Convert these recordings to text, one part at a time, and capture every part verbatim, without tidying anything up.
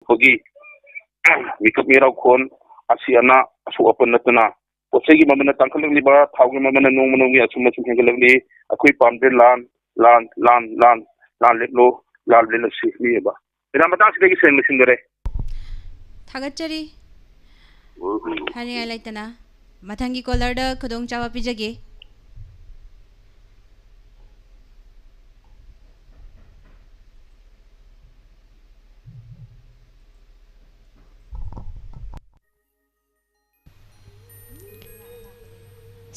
ꯑꯩꯈꯣꯏꯒꯤ ꯃꯤꯀꯨꯞ ꯃꯤꯔꯥꯎꯈꯣꯟ, ꯑꯁꯤ ꯑꯅꯥ, ꯑꯁꯣꯛ ꯑꯄꯟ ꯅꯠꯇꯅ ꯄꯣꯠ ꯆꯩꯒꯤ ꯃꯃꯜꯅ ꯇꯥꯡꯈꯠꯂꯛꯂꯤꯕ, ꯊꯥꯎꯒꯤ ꯃꯃꯜꯅ ꯅꯣꯡꯃ ꯅꯣꯡꯃꯒꯤ ꯑꯁꯨꯝ ꯑꯁꯨꯝ ꯍꯦꯟꯒꯠꯂꯛꯂꯤ꯫ ꯑꯩꯈꯣꯏ ꯄꯥꯝꯗ꯭ꯔꯦ ꯂꯥꯟ, ꯂꯥꯟ, ꯂꯥꯟ, ꯂꯥꯟ, ꯂꯥꯟ ꯂꯦꯞꯂꯣ, ꯂꯥꯟ ꯂꯦꯞꯂꯁꯤ ꯃꯤꯑꯣꯏꯕ꯫ ꯃꯦꯗꯥꯝ, ꯃꯇꯥꯡꯁꯤꯗ ꯑꯩꯒꯤ ꯁꯦꯡꯅ ꯂꯣꯏꯁꯤꯟꯖꯔꯦ꯫ ꯊꯥꯒꯠꯆꯔꯤ꯫ ꯍꯥꯏꯅꯤꯡꯉꯥꯏ ꯂꯩꯇꯅ ꯃꯊꯪꯒꯤ ꯀꯣꯂꯔꯗ ꯈꯨꯗꯣꯡꯆꯥꯕ ꯄꯤꯖꯒꯦ꯫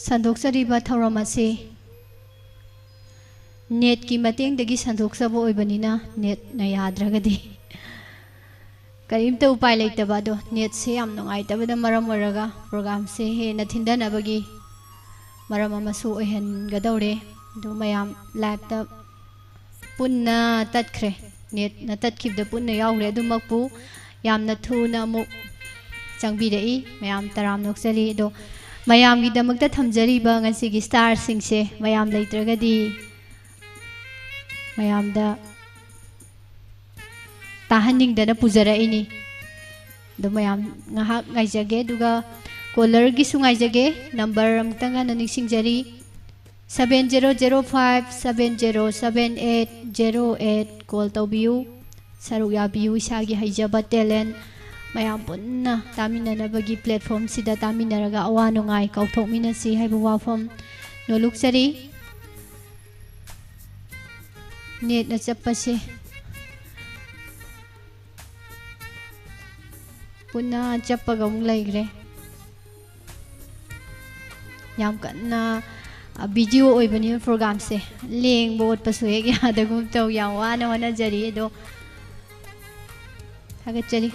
ꯁꯟꯗꯣꯛꯆꯔꯤꯕ ꯊꯧꯔꯝ ꯑꯁꯤ ꯅꯦꯠꯀꯤ ꯃꯇꯦꯡꯗꯒꯤ ꯁꯟꯗꯣꯛꯆꯕ ꯑꯣꯏꯕꯅꯤꯅ, ꯅꯦꯠꯅ ꯌꯥꯗ꯭ꯔꯒꯗꯤ ꯀꯔꯤꯝꯇ ꯎꯄꯥꯏ ꯂꯩꯇꯕ꯫ ꯑꯗꯣ ꯅꯦꯠꯁꯦ ꯌꯥꯝ ꯅꯨꯡꯉꯥꯏꯇꯕꯅ ꯃꯔꯝ ꯑꯣꯏꯔꯒ ꯄ꯭ꯔꯣꯒ꯭ꯔꯥꯝꯁꯦ ꯍꯦꯟꯅ ꯊꯤꯟꯊꯅꯕꯒꯤ ꯃꯔꯝ ꯑꯃꯁꯨ ꯑꯣꯏꯍꯟꯒꯗꯧꯔꯦ꯫ ꯑꯗꯨ ꯃꯌꯥꯝ ꯂꯥꯏꯞꯇ ꯄꯨꯟꯅ ꯇꯠꯈ꯭ꯔꯦ꯫ ꯅꯦꯠꯅ ꯇꯠꯈꯤꯕꯗ ꯄꯨꯟꯅ ꯌꯥꯎꯈ꯭ꯔꯦ꯫ ꯑꯗꯨꯃꯛꯄꯨ ꯌꯥꯝꯅ ꯊꯨꯅ ꯑꯃꯨꯛ ꯆꯪꯕꯤꯔꯛꯏ꯫ ꯃꯌꯥꯝ ꯇꯔꯥꯝꯅ ꯑꯣꯛꯆꯔꯤ꯫ ꯑꯗꯣ ꯃꯌꯥꯝꯒꯤꯗꯃꯛꯇ ꯊꯝꯖꯔꯤꯕ ꯉꯁꯤꯒꯤ ꯁ꯭ꯇꯥꯔꯁꯤꯡꯁꯦ ꯃꯌꯥꯝ ꯂꯩꯇ꯭ꯔꯒꯗꯤ ꯃꯌꯥꯝꯗ ꯇꯥꯍꯟꯅꯤꯡꯗꯅ ꯄꯨꯖꯔꯛꯏꯅꯤ꯫ ꯑꯗꯣ ꯃꯌꯥꯝ ꯉꯥꯏꯍꯥꯛ ꯉꯥꯏꯖꯒꯦ, ꯑꯗꯨꯒ ꯀꯣꯂꯔꯒꯤꯁꯨ ꯉꯥꯏꯖꯒꯦ꯫ ꯅꯝꯕꯔ ꯑꯃꯨꯛꯇꯪ ꯍꯟꯅ ꯅꯤꯡꯁꯤꯡꯖꯔꯤ, seven zero zero five seven zero seven eight zero eight꯫ Call ꯇꯧꯕꯤꯌꯨ, ꯁꯔꯨꯛ ꯌꯥꯕꯤꯌꯨ꯫ ꯏꯁꯥꯒꯤ ꯍꯩꯖꯕ ꯇꯦꯂꯦꯟ ꯃꯌꯥꯝ ꯄꯨꯟꯅ ꯇꯥꯃꯤꯟꯅꯅꯕꯒꯤ ꯄ꯭ꯂꯦꯠꯐꯣꯝꯁꯤꯗ ꯇꯥꯃꯤꯟꯅꯔꯒ ꯑꯋꯥ ꯅꯨꯡꯉꯥꯏ ꯀꯥꯎꯊꯣꯛꯃꯤꯟꯅꯁꯤ ꯍꯥꯏꯕ ꯋꯥꯐꯝ ꯅꯣꯜꯂꯨꯛꯆꯔꯤ꯫ ꯅꯦꯠꯅ ꯆꯞꯄꯁꯦ ꯄꯨꯟꯅ ꯆꯞꯄꯒ ꯑꯃꯨꯛ ꯂꯩꯈ꯭ꯔꯦ꯫ ꯌꯥꯝ ꯀꯟꯅ, ꯑ, ꯚꯤꯗꯤꯑꯣ ꯑꯣꯏꯕꯅꯤꯅ ꯄ꯭ꯔꯣꯒꯥꯝꯁꯦ ꯂꯦꯡꯕ ꯑꯣꯠꯄꯁꯨ ꯍꯦꯛ ꯌꯥꯗꯒꯨꯝ ꯇꯧ꯫ ꯌꯥꯝ ꯋꯥꯅ ꯍꯣꯠꯅꯖꯔꯤ, ꯑꯗꯣ ꯊꯥꯒꯠꯆꯔꯤ꯫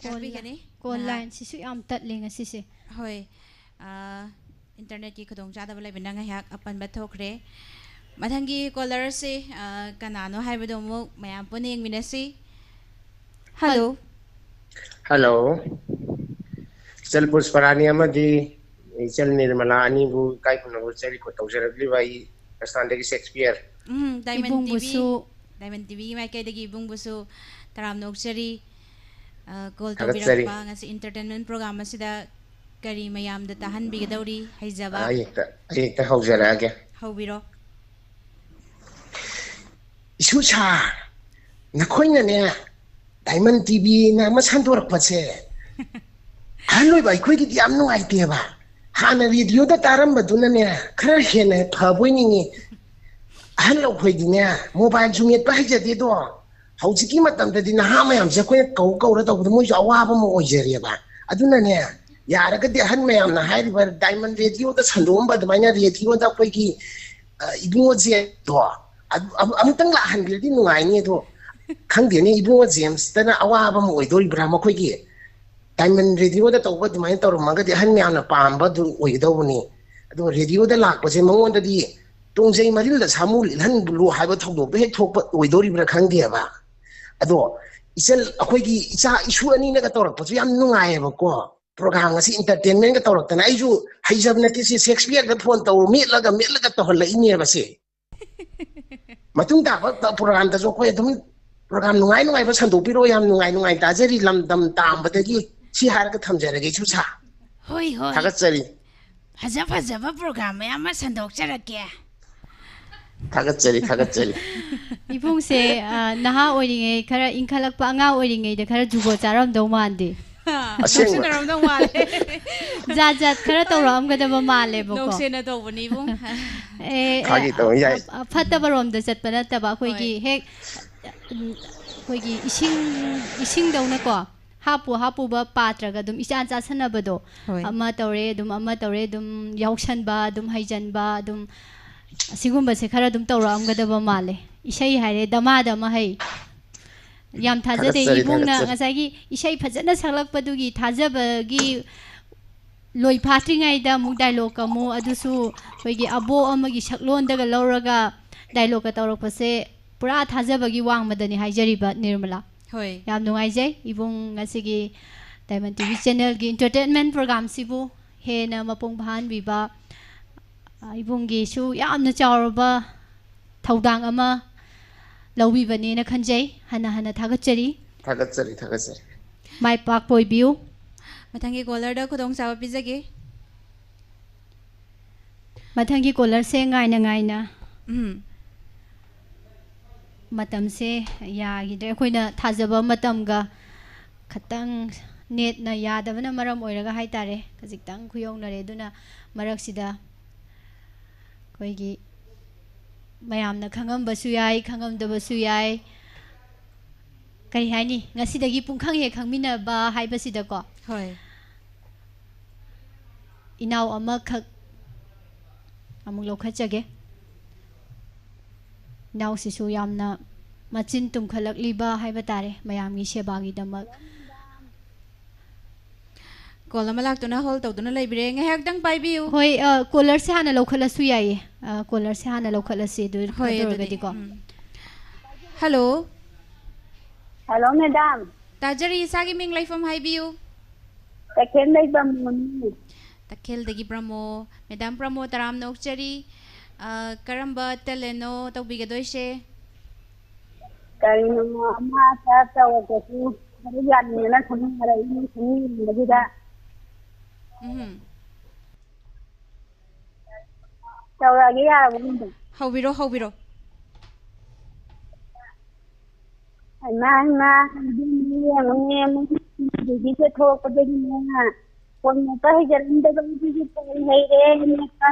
ꯀꯣꯜ ꯂꯥꯛꯄꯤꯒꯅꯤ꯫ ꯀꯣꯜ ꯅꯍꯥꯛ ꯂꯥꯏꯟꯁꯤꯁꯨ ꯌꯥꯝ ꯇꯠꯂꯦ ꯉꯁꯤꯁꯦ꯫ ꯍꯣꯏ, ꯑ, ꯏꯟꯇꯔꯅꯦꯠꯀꯤ ꯈꯨꯗꯣꯡꯆꯥꯗꯕ ꯂꯩꯕꯅ ꯉꯥꯏꯍꯥꯛ ꯑꯄꯟꯕ ꯊꯣꯛꯈ꯭ꯔꯦ꯫ ꯃꯊꯪꯒꯤ ꯀꯣꯂꯔꯁꯤ, ꯑ, ꯀꯅꯥꯅꯣ ꯍꯥꯏꯕꯗꯣ ꯑꯃꯨꯛ ꯃꯌꯥꯝ ꯄꯨꯟꯅ ꯌꯦꯡꯃꯤꯟꯅꯁꯤ꯫ ꯍꯜꯂꯣ꯫ ꯍꯜꯂꯣ꯫ ꯏꯆꯜ ꯄꯨꯁꯄꯔꯥꯅꯤ ꯑꯃꯗꯤ ꯏꯆꯜ ꯅꯤꯔꯃꯂꯥ ꯑꯅꯤꯕꯨ ꯏꯀꯥꯏ ꯈꯨꯝꯅꯕ ꯆꯦꯔꯤ ꯀꯣꯠ ꯇꯧꯖꯔꯛꯂꯤꯕ ꯑꯩ ꯄ꯭ꯔꯁꯥꯟꯇꯒꯤ ꯁꯦꯛꯁꯄꯤꯌꯔ꯫ ꯎꯝ, ꯗꯥꯏꯃꯟ ꯏꯕꯨꯡꯕꯨꯁꯨ ꯇꯤꯚꯤ, ꯗꯥꯏꯃꯟ ꯇꯤꯚꯤꯒꯤ ꯃꯥꯏꯀꯩꯗꯒꯤ ꯏꯕꯨꯡꯕꯨꯁꯨ ꯇꯔꯥꯝꯅ ꯑꯣꯛꯆꯔꯤ꯫ ꯑ, ꯀꯣꯜ ꯊꯥꯒꯠꯆꯔꯤ꯫ ꯇꯧꯕꯤꯔꯛꯄ ꯉꯁꯤ ꯏꯟꯇꯔꯇꯦꯟꯃꯦꯟ ꯄ꯭ꯔꯣꯒ꯭ꯔꯥꯝ ꯑꯁꯤꯗ ꯀꯔꯤ ꯃꯌꯥꯝꯗ ꯇꯥꯍꯟꯕꯤꯒꯗꯧꯔꯤ? ꯍꯩꯖꯕ꯫ ꯑ, ꯑꯩ ꯍꯦꯛꯇ, ꯑꯩ ꯍꯦꯛꯇ ꯍꯧꯖꯔꯛꯑꯒꯦ꯫ ꯍꯧꯕꯤꯔꯣ꯫ ꯏꯁꯨ ꯁꯥꯔ, ꯅꯈꯣꯏꯅꯅꯦ, ꯗꯥꯏꯃꯟ ꯇꯤꯚꯤꯅ ꯑꯃ ꯁꯟꯗꯣꯔꯛꯄꯁꯦ, ꯑꯍꯜ ꯑꯣꯏꯕ ꯑꯩꯈꯣꯏꯒꯤꯗꯤ ꯌꯥꯝ ꯅꯨꯡꯉꯥꯏꯇꯦꯕ꯫ ꯍꯥꯟꯅ ꯔꯦꯗꯤꯑꯣꯗ ꯇꯥꯔꯝꯕꯗꯨꯅꯅꯦ, ꯈꯔ ꯍꯦꯟꯅ ꯐꯕꯣꯏ ꯅꯤꯡꯉꯤ꯫ ꯑꯍꯜ ꯑꯩꯈꯣꯏꯗꯤꯅꯦ, ꯃꯣꯕꯥꯏꯜꯁꯨ ꯃꯦꯠꯄ ꯍꯩꯖꯗꯦꯗꯣ꯫ ꯍꯧꯖꯤꯛꯀꯤ ꯃꯇꯝꯗꯗꯤ ꯅꯍꯥ ꯃꯌꯥꯝꯁꯦ ꯑꯩꯈꯣꯏꯅ ꯀꯧ ꯀꯧꯔ ꯇꯧꯕꯗ ꯃꯣꯏꯁꯨ ꯑꯋꯥꯕ ꯑꯃ ꯑꯣꯏꯖꯔꯦꯕ꯫ ꯑꯗꯨꯅꯅꯦ, ꯌꯥꯔꯒꯗꯤ ꯑꯍꯟ ꯃꯌꯥꯝꯅ ꯍꯥꯏꯔꯤꯕ ꯗꯥꯏꯃꯟ ꯔꯦꯗꯤꯑꯣꯗ ꯁꯟꯗꯣꯛꯑꯝꯕ ꯑꯗꯨꯃꯥꯏꯅ ꯔꯦꯗꯤꯑꯣꯗ ꯑꯩꯈꯣꯏꯒꯤ, ꯑ, ꯏꯕꯨꯡꯉꯣꯁꯦꯗꯣ ꯑꯗꯨ ꯑꯃꯨ-, ꯑꯃꯨꯛꯇꯪ ꯂꯥꯛꯍꯟꯕꯤꯔꯗꯤ ꯅꯨꯡꯉꯥꯏꯅꯤ꯫ ꯑꯗꯣ ꯈꯪꯗꯦꯅꯦ, ꯏꯕꯨꯡꯉꯣ ꯖꯦꯝꯁꯇꯅ ꯑꯋꯥꯕ ꯑꯃ ꯑꯣꯏꯗꯣꯔꯤꯕ꯭ꯔꯥ? ꯃꯈꯣꯏꯒꯤ ꯗꯥꯏꯃꯟ ꯔꯦꯗꯤꯑꯣꯗ ꯇꯧꯕ ꯑꯗꯨꯃꯥꯏꯅ ꯇꯧꯔꯝꯃꯒꯗꯤ ꯑꯍꯟ ꯃꯌꯥꯝꯅ ꯄꯥꯝꯕ ꯑꯗꯨ ꯑꯣꯏꯒꯗꯧꯕꯅꯤ꯫ ꯑꯗꯣ ꯔꯦꯗꯤꯑꯣꯗ ꯂꯥꯛꯄꯁꯦ ꯃꯉꯣꯟꯗꯗꯤ ꯇꯣꯡꯖꯩ ꯃꯔꯤꯜꯗ ꯁꯥꯃꯨ ꯂꯤꯠꯍꯟꯂꯨ ꯍꯥꯏꯕ ꯊꯧꯗꯣꯛꯇꯣ ꯍꯦꯛ ꯊꯣꯛꯄ ꯑꯣꯏꯗꯣꯔꯤꯕ꯭ꯔꯥ ꯈꯪꯗꯦꯕ꯫ ꯑꯗꯣ ꯏꯆꯜ, ꯑꯩꯈꯣꯏꯒꯤ ꯏꯆꯥ ꯏꯁꯨ ꯑꯅꯤꯅꯒ ꯇꯧꯔꯛꯄꯁꯨ ꯌꯥꯝ ꯅꯨꯡꯉꯥꯏꯌꯦꯕꯀꯣ꯫ ꯄ꯭ꯔꯣꯒ꯭ꯔꯥꯝ ꯑꯁꯤ ꯏꯟꯇꯔꯇꯦꯟꯃꯦꯟꯒ ꯇꯧꯔꯛꯇꯅ, ꯑꯩꯁꯨ ꯍꯩꯖꯕ ꯅꯠꯇꯦ ꯁꯤ, ꯁꯦꯛꯁꯄꯤꯌꯔꯗ ꯐꯣꯟ ꯇꯧꯔ ꯃꯦꯠꯂꯒ, ꯃꯦꯠꯂꯒ ꯇꯧꯍꯜꯂꯛꯏꯅꯦꯕ ꯁꯤ꯫ ꯃꯇꯨꯡ ꯇꯥꯕ ꯄ꯭ꯔꯣꯒ꯭ꯔꯥꯝꯗꯁꯨ ꯑꯩꯈꯣꯏ ꯑꯗꯨꯝ ꯄ꯭ꯔꯣꯒ꯭ꯔꯥꯝ ꯅꯨꯡꯉꯥꯏ ꯅꯨꯡꯉꯥꯏꯕ ꯁꯟꯗꯣꯛꯄꯤꯔꯛꯑꯣ, ꯌꯥꯝ ꯅꯨꯡꯉꯥꯏ ꯅꯨꯡꯉꯥꯏ ꯇꯥꯖꯔꯤ ꯂꯝꯗꯝ ꯇꯥꯝꯕꯗꯒꯤ꯫ ꯁꯤ ꯍꯥꯏꯔꯒ ꯊꯝꯖꯔꯒꯦ ꯏꯁꯨ ꯁꯥ꯫ ꯍꯣꯏ, ꯍꯣꯏ꯫ ꯊꯥꯒꯠꯆꯔꯤ꯫ ꯐꯖ ꯐꯖꯕ ꯄ꯭ꯔꯣꯒ꯭ꯔꯥꯝ ꯃꯌꯥꯝ ꯑꯃ ꯁꯟꯗꯣꯛꯆꯔꯛꯀꯦ꯫ ꯊꯥꯒꯠꯆꯔꯤ, ꯊꯥꯒꯠꯆꯔꯤ꯫ ꯏꯕꯨꯡꯁꯦ, ꯑ, ꯅꯍꯥ ꯑꯣꯏꯔꯤꯉꯩ, ꯈꯔ ꯏꯟꯈꯠꯂꯛꯄ ꯑꯉꯥꯡ ꯑꯣꯏꯔꯤꯉꯩꯗ ꯈꯔ ꯖꯨꯒꯣꯠ ꯆꯥꯔꯝꯗꯧ ꯃꯥꯟꯗꯦ꯫ ꯑꯁꯦꯡꯕ꯫ ꯅꯣꯛꯁꯤꯟꯅꯔꯝꯗꯧ ꯃꯥꯜꯂꯦ꯫ ꯖꯥꯠ ꯖꯥꯠ ꯈꯔ ꯇꯧꯔꯛꯑꯝꯒꯗꯕ ꯃꯥꯜꯂꯦꯕꯀꯣ꯫ ꯅꯣꯛꯁꯦꯅ ꯇꯧꯕꯅꯤ ꯏꯕꯨꯡ꯫ ꯑꯦ, ꯐꯥꯒꯤ ꯇꯧꯕ ꯌꯥꯏ꯫ ꯑ, ꯑ, ꯐꯠꯇꯕ ꯔꯣꯝꯗ ꯆꯠꯄ ꯅꯠꯇꯕ, ꯑꯩꯈꯣꯏꯒꯤ ꯍꯣꯏ꯫ ꯍꯦꯛ, ꯎꯝ, ꯑꯩꯈꯣꯏꯒꯤ ꯏꯁꯤꯡ, ꯏꯁꯤꯡꯗꯧꯅꯀꯣ, ꯍꯥꯞꯄꯨ ꯍꯥꯞꯄꯨꯕ ꯄꯥꯇ꯭ꯔꯒ ꯑꯗꯨꯝ ꯏꯆꯥꯟ ꯆꯥꯟꯁꯟꯅꯕꯗꯣ꯫ ꯍꯣꯏ꯫ ꯑꯃ ꯇꯧꯔꯦ ꯑꯗꯨꯝ, ꯑꯃ ꯇꯧꯔꯦ ꯑꯗꯨꯝ, ꯌꯥꯎꯁꯟꯕ ꯑꯗꯨꯝ, ꯍꯩꯖꯟꯕ ꯑꯗꯨꯝ, ꯑꯁꯤꯒꯨꯝꯕꯁꯦ ꯈꯔ ꯑꯗꯨꯝ ꯇꯧꯔꯛꯑꯝꯒꯗꯕ ꯃꯥꯜꯂꯦ꯫ ꯏꯁꯩ ꯍꯥꯏꯔꯦ ꯗꯃꯥꯗ ꯑꯃ ꯍꯩ꯫ ꯌꯥꯝ ꯊꯥꯖꯗꯦ꯫ ꯊꯥꯒꯠꯆꯔꯤ, ꯏꯕꯨꯡꯅ ꯊꯥꯒꯠꯆꯔꯤ꯫ ꯉꯁꯥꯏꯒꯤ ꯏꯁꯩ ꯐꯖꯅ ꯁꯛꯂꯛꯄꯗꯨꯒꯤ ꯊꯥꯖꯕꯒꯤ ꯂꯣꯏ ꯐꯥꯠꯇ꯭ꯔꯤꯉꯩꯗ ꯑꯃꯨꯛ dialogue ꯑꯃꯨꯛ, ꯑꯗꯨꯁꯨ ꯑꯩꯈꯣꯏꯒꯤ ꯑꯕꯣꯛ ꯑꯃꯒꯤ ꯁꯛꯂꯣꯟꯗꯒ ꯂꯧꯔꯒ dialogueꯀ ꯇꯧꯔꯛꯄꯁꯦ ꯄꯨꯔꯥ ꯊꯥꯖꯕꯒꯤ ꯋꯥꯡꯃꯗꯅꯤ ꯍꯥꯏꯖꯔꯤꯕ, ꯅꯤꯔꯃꯂꯥ꯫ ꯍꯣꯏ꯫ ꯌꯥꯝ ꯅꯨꯡꯉꯥꯏꯖꯩ ꯏꯕꯨꯡ ꯉꯁꯤꯒꯤ Diamond TV channelꯒꯤ entertainment programmeꯁꯤꯕꯨ ꯍꯦꯟꯅ ꯃꯄꯨꯡ ꯐꯥꯍꯟꯕꯤꯕ, ꯑ, ꯏꯕꯨꯡꯒꯤꯁꯨ ꯌꯥꯝꯅ ꯆꯥꯎꯔꯕ ꯊꯧꯗꯥꯡ ꯑꯃ ꯂꯧꯕꯤꯕꯅꯦꯅ ꯈꯟꯖꯩ꯫ ꯍꯟꯅ ꯍꯟꯅ ꯊꯥꯒꯠꯆꯔꯤ꯫ ꯊꯥꯒꯠꯆꯔꯤ, ꯊꯥꯒꯠꯆꯔꯤ꯫ ꯃꯥꯏ ꯄꯥꯛꯄ ꯑꯣꯏꯕꯤꯌꯨ꯫ ꯃꯊꯪꯒꯤ callerꯗ ꯈꯨꯗꯣꯡꯆꯥꯕ ꯄꯤꯖꯒꯦ꯫ ꯃꯊꯪꯒꯤ callerꯁꯦ ꯉꯥꯏꯅ ꯉꯥꯏꯅ ꯎꯝ꯫ ꯃꯇꯝꯁꯦ ꯌꯥꯈꯤꯗ꯭ꯔꯦ꯫ ꯑꯩꯈꯣꯏꯅ ꯊꯥꯖꯕ ꯃꯇꯝꯒ ꯈꯇꯪ netꯅ ꯌꯥꯗꯕꯅ ꯃꯔꯝ ꯑꯣꯏꯔꯒ ꯍꯥꯏꯇꯥꯔꯦ, ꯈꯖꯤꯛꯇꯪ ꯈꯨꯌꯧꯅꯔꯦ꯫ ꯑꯗꯨꯅ ꯃꯔꯛꯁꯤꯗ ꯑꯩꯈꯣꯏꯒꯤ ꯃꯌꯥꯝꯅ ꯈꯪꯉꯝꯕꯁꯨ ꯌꯥꯏ, ꯈꯪꯉꯝꯗꯕꯁꯨ ꯌꯥꯏ꯫ ꯀꯔꯤ ꯍꯥꯏꯅꯤ? ꯉꯁꯤꯗꯒꯤ ꯄꯨꯡꯈꯪ ꯍꯦꯛ ꯈꯪꯃꯤꯟꯅꯕ ꯍꯥꯏꯕꯁꯤꯗꯀꯣ꯫ ꯍꯣꯏ꯫ ꯏꯅꯥꯎ ꯑꯃꯈꯛ ꯑꯃꯨꯛ ꯂꯧꯈꯠꯆꯒꯦ꯫ ꯏꯅꯥꯎꯁꯤꯁꯨ ꯌꯥꯝꯅ ꯃꯆꯤꯟ ꯇꯨꯝꯈꯠꯂꯛꯂꯤꯕ ꯍꯥꯏꯕ ꯇꯥꯔꯦ, ꯃꯌꯥꯝꯒꯤ ꯁꯦꯕꯥꯒꯤꯗꯃꯛ꯫ Call ꯑꯃ ꯂꯥꯛꯇꯨꯅ hold ꯇꯧꯗꯨꯅ ꯂꯩꯕꯤꯔꯦ, ꯉꯥꯏꯍꯥꯛꯇꯪ ꯄꯥꯏꯕꯤꯌꯨ꯫ ꯍꯣꯏ, ꯑ, callerꯁꯦ ꯍꯥꯟꯅ ꯂꯧꯈꯠꯂꯁꯨ ꯌꯥꯏꯌꯦ꯫ ꯑ, callerꯁꯦ ꯍꯥꯟꯅ ꯂꯧꯈꯠꯂꯁꯤ, ꯑꯗꯨ, ꯍꯣꯏ, ꯑꯗꯨ ꯑꯗꯨꯗꯤ꯫ ꯑꯣꯏꯔꯒꯗꯤꯀꯣ꯫ ꯎꯝ꯫ Hello꯫ Hello, madam꯫ ꯇꯥꯖꯔꯤ, ꯏꯁꯥꯒꯤ ꯃꯤꯡ ꯂꯩꯐꯝ ꯍꯥꯏꯕꯤꯌꯨ꯫ ꯇꯈꯦꯜꯗꯩ ꯕ꯭ꯔꯃꯣꯅꯤ꯫ ꯇꯈꯦꯜꯗꯒꯤ ꯕ꯭ꯔꯃꯣ꯫ Madam ꯕ꯭ꯔꯃꯣ, ꯇꯔꯥꯝꯅ ꯑꯣꯛꯆꯔꯤ꯫ ꯑ, ꯀꯔꯝꯕ talentꯅꯣ ꯇꯧꯕꯤꯒꯗꯣꯏꯁꯦ? ꯀꯔꯤꯅꯣ ꯑꯃ ꯈꯔ ꯇꯧꯔꯛꯀꯦꯁꯨ ꯈꯔ ꯌꯥꯅꯤꯡꯗꯅ ꯁꯨꯝ ꯍꯥꯏꯔꯛꯏꯅꯤ, ꯁꯨꯝ ꯌꯦꯡꯕꯁꯤꯗ꯫ ꯎꯝ꯫ ꯇꯧꯔꯛꯑꯒꯦ ꯌꯥꯔꯕꯣ, madam? ꯍꯧꯕꯤꯔꯣ, ꯍꯧꯕꯤꯔꯣ꯫ ꯍꯩꯃꯥ, ꯍꯩꯃꯥ, ꯏꯕꯦꯝꯃ ꯌꯦꯡꯉꯨꯅꯦ, ꯃꯣꯏꯒꯤ ꯗ꯭ꯌꯨꯇꯤ ꯆꯠꯊꯣꯛꯄꯗꯒꯤꯅꯦ, ꯐꯣꯟ ꯃꯦꯠꯄ ꯍꯩꯖꯔꯝꯗꯕ ꯑꯩꯈꯣꯏꯒꯤ ꯐꯣꯟ ꯍꯩꯔꯦ ꯃꯦꯠꯄ꯫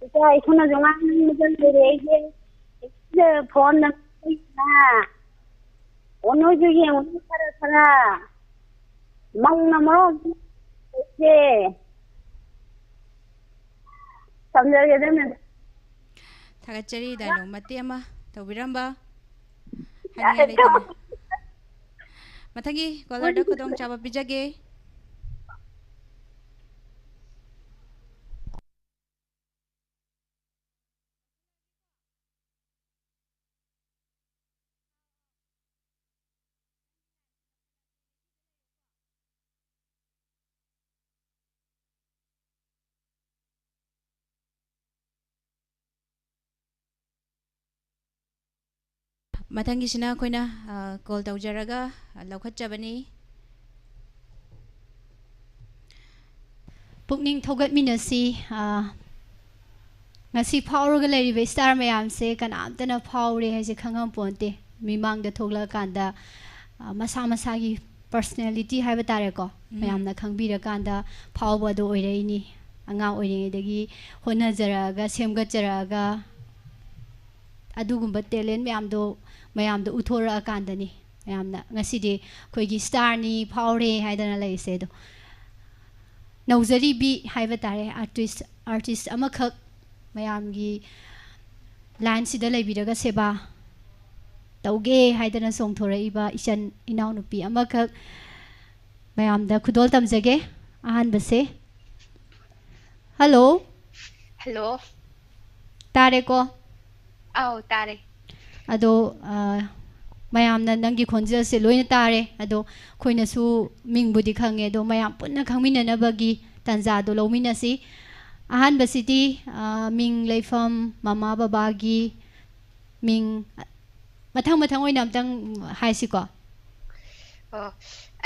ꯏꯆꯥ ꯏꯁꯨꯅꯁꯨ ꯉꯥꯡꯅꯤꯡꯕꯗ ꯂꯣꯏꯔꯦ ꯑꯩꯁꯦ꯫ ꯐꯣꯟꯗ ꯉꯥꯡꯅꯩꯅ꯫ ꯑꯣ, ꯅꯣꯏꯁꯨ ꯌꯦꯡꯉꯨꯅꯦ ꯈꯔ ꯈꯔ꯫ ꯃꯧꯅ ꯃꯔꯣꯟ ꯑꯃ ꯂꯩꯇꯦ꯫ ꯊꯝꯖꯔꯒꯦ ꯑꯗꯨꯝ꯫ ꯊꯥꯒꯠꯆꯔꯤ, dialogue ꯃꯇꯦꯛ ꯑꯃ ꯇꯧꯕꯤꯔꯝꯕ꯫ ꯍꯥꯏꯅꯤꯡꯉꯥꯏ ꯂꯩꯇꯅ꯫ ꯃꯊꯪꯒꯤ ꯀꯣꯂꯔꯗ ꯈꯨꯗꯣꯡꯆꯥꯕ ꯄꯤꯖꯒꯦ꯫ ꯃꯊꯪꯒꯤꯁꯤꯅ ꯑꯩꯈꯣꯏꯅ, ꯑ, ꯀꯣꯜ ꯇꯧꯖꯔꯒ, ꯑ, ꯂꯧꯈꯠꯆꯕꯅꯤ꯫ ꯄꯨꯛꯅꯤꯡ ꯊꯧꯒꯠꯃꯤꯟꯅꯁꯤ꯫ ꯑ, ꯉꯁꯤ ꯐꯥꯎꯔꯒ ꯂꯩꯔꯤꯕ ꯏꯁꯇꯥꯔ ꯃꯌꯥꯝꯁꯦ ꯀꯅꯥꯝꯇꯅ ꯐꯥꯎꯔꯦ ꯍꯥꯏꯁꯦ ꯈꯪꯉꯝꯄꯣꯟꯇꯦ꯫ ꯃꯤꯃꯥꯡꯗ ꯊꯣꯛꯂꯛꯑꯀꯥꯟꯗ, ꯑ, ꯃꯁꯥ ꯃꯁꯥꯒꯤ ꯄꯔꯁꯅꯦꯂꯤꯇꯤ ꯍꯥꯏꯕ ꯇꯥꯔꯦꯀꯣ, ꯎꯝ꯫ ꯃꯌꯥꯝꯅ ꯈꯪꯕꯤꯔꯀꯥꯟꯗ ꯐꯥꯎꯕ ꯑꯗꯨ ꯑꯣꯏꯔꯛꯏꯅꯤ꯫ ꯑꯉꯥꯡ ꯑꯣꯏꯔꯤꯉꯩꯗꯒꯤ ꯍꯣꯠꯅꯖꯔꯛꯑꯒ, ꯁꯦꯝꯒꯠꯆꯔꯛꯑꯒ, ꯑꯗꯨꯒꯨꯝꯕ ꯇꯦꯂꯦꯟ ꯃꯌꯥꯝꯗꯣ ꯃꯌꯥꯝꯗ ꯎꯠꯊꯣꯔꯛꯑꯀꯥꯟꯗꯅꯤ ꯃꯌꯥꯝꯅ ꯉꯁꯤꯗꯤ ꯑꯩꯈꯣꯏꯒꯤ ꯏꯁꯇꯥꯔꯅꯤ, ꯐꯥꯎꯔꯦ ꯍꯥꯏꯗꯅ ꯂꯩꯔꯤꯁꯦ꯫ ꯑꯗꯣ ꯅꯧꯖꯔꯤꯕꯤ ꯍꯥꯏꯕ ꯇꯥꯔꯦ, ꯑꯥꯔꯇꯤꯁ, ꯑꯥꯔꯇꯤꯁ ꯑꯃꯈꯛ ꯃꯌꯥꯝꯒꯤ ꯂꯥꯏꯟꯁꯤꯗ ꯂꯩꯕꯤꯔꯒ ꯁꯦꯕꯥ ꯇꯧꯒꯦ ꯍꯥꯏꯗꯅ ꯆꯣꯡꯊꯣꯔꯛꯏꯕ ꯏꯆꯟ ꯏꯅꯥꯎꯅꯨꯄꯤ ꯑꯃꯈꯛ ꯃꯌꯥꯝꯗ ꯈꯨꯗꯣꯜ ꯇꯝꯖꯒꯦ꯫ ꯑꯍꯥꯟꯕꯁꯦ, ꯍꯜꯂꯣ꯫ ꯍꯜꯂꯣ꯫ ꯇꯥꯔꯦꯀꯣ? ꯑꯧ, ꯇꯥꯔꯦ꯫ ꯑꯗꯣ, ꯑ, ꯃꯌꯥꯝꯅ ꯅꯪꯒꯤ ꯈꯣꯟꯖꯦꯜꯁꯦ ꯂꯣꯏꯅ ꯇꯥꯔꯦ꯫ ꯑꯗꯣ ꯑꯩꯈꯣꯏꯅꯁꯨ ꯃꯤꯡꯕꯨꯗꯤ ꯈꯪꯉꯦ, ꯑꯗꯣ ꯃꯌꯥꯝ ꯄꯨꯟꯅ ꯈꯪꯃꯤꯟꯅꯅꯕꯒꯤ ꯇꯥꯟꯖꯥꯗꯣ ꯂꯧꯃꯤꯟꯅꯁꯤ꯫ ꯑꯍꯥꯟꯕꯁꯤꯗꯤ, ꯑ, ꯃꯤꯡ, ꯂꯩꯐꯝ, ꯃꯃꯥ ꯕꯕꯥꯒꯤ ꯃꯤꯡ, ꯃꯊꯪ ꯃꯊꯪ ꯑꯣꯏꯅ ꯑꯝꯇꯪ ꯍꯥꯏꯁꯤꯀꯣ꯫ ꯑꯣ,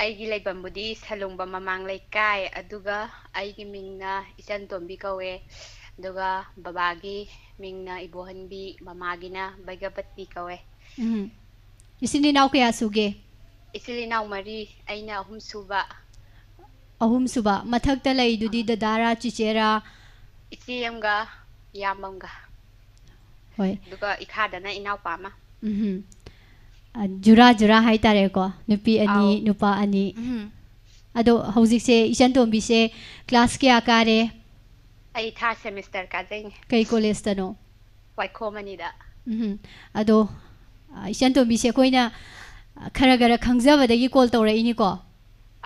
ꯑꯩꯒꯤ ꯂꯩꯐꯝꯕꯨꯗꯤ ꯁꯂꯨꯡꯕ ꯃꯃꯥꯡ ꯂꯩꯀꯥꯏ, ꯑꯗꯨꯒ ꯑꯩꯒꯤ ꯃꯤꯡꯅ ꯏꯆꯟ ꯇꯣꯝꯕꯤ ꯀꯧꯋꯦ, ꯑꯗꯨꯒ ꯕꯕꯥꯒꯤ ꯃꯤꯡꯅ ꯏꯕꯣꯍꯟꯕꯤ, ꯃꯃꯥꯒꯤꯅ ꯕꯩꯒꯄꯇꯤ ꯀꯧꯋꯦ꯫ ꯎꯝ꯫ ꯏꯆꯤꯟ ꯏꯅꯥꯎ ꯀꯌꯥ ꯁꯨꯒꯦ? ꯏꯆꯤꯜ ꯏꯅꯥꯎ ꯃꯔꯤ, ꯑꯩꯅ ꯑꯍꯨꯝ ꯁꯨꯕ꯫ ꯑꯍꯨꯝ ꯁꯨꯕ꯫ ꯃꯊꯛꯇ ꯂꯩꯗꯨꯗꯤ ꯑꯥ꯫ ꯗꯗꯥꯔꯥ, ꯆꯤꯆꯦꯔꯥ? ꯏꯆꯦ ꯑꯃꯒ ꯏꯌꯥꯝꯕ ꯑꯃꯒ꯫ ꯍꯣꯏ꯫ ꯑꯗꯨꯒ ꯏꯈꯥꯗꯅ ꯏꯅꯥꯎꯄꯥ ꯑꯃ꯫ ꯎꯝꯍꯨꯝ꯫ ꯑ, ꯖꯨꯔꯥ ꯖꯨꯔꯥ ꯍꯥꯏꯇꯥꯔꯦꯀꯣ, ꯅꯨꯄꯤ ꯑꯅꯤ, ꯑꯥꯎ꯫ ꯅꯨꯄꯥ ꯑꯅꯤ꯫ ꯎꯝꯍꯨꯝ꯫ ꯑꯗꯣ ꯍꯧꯖꯤꯛꯁꯦ ꯏꯆꯟ ꯇꯣꯝꯕꯤꯁꯦ ꯀ꯭ꯂꯥꯁ ꯀꯌꯥ ꯀꯥꯔꯦ? ꯑꯩ ꯊꯥꯔꯠ ꯁꯦꯃꯤꯁꯇꯔ ꯀꯥꯖꯩꯅꯦ꯫ ꯀꯩ ꯀꯣꯂꯦꯖꯇꯅꯣ? ꯋꯥꯏꯈꯣꯝ ꯑꯅꯤꯗ꯫ ꯎꯝꯍꯨꯝ꯫ ꯑꯗꯣ, ꯑ, ꯏꯆꯟ ꯇꯣꯝꯕꯤꯁꯦ ꯑꯩꯈꯣꯏꯅ ꯈꯔ ꯈꯔ ꯈꯪꯖꯕꯗꯒꯤ ꯀꯣꯜ ꯇꯧꯔꯛꯏꯅꯤꯀꯣ꯫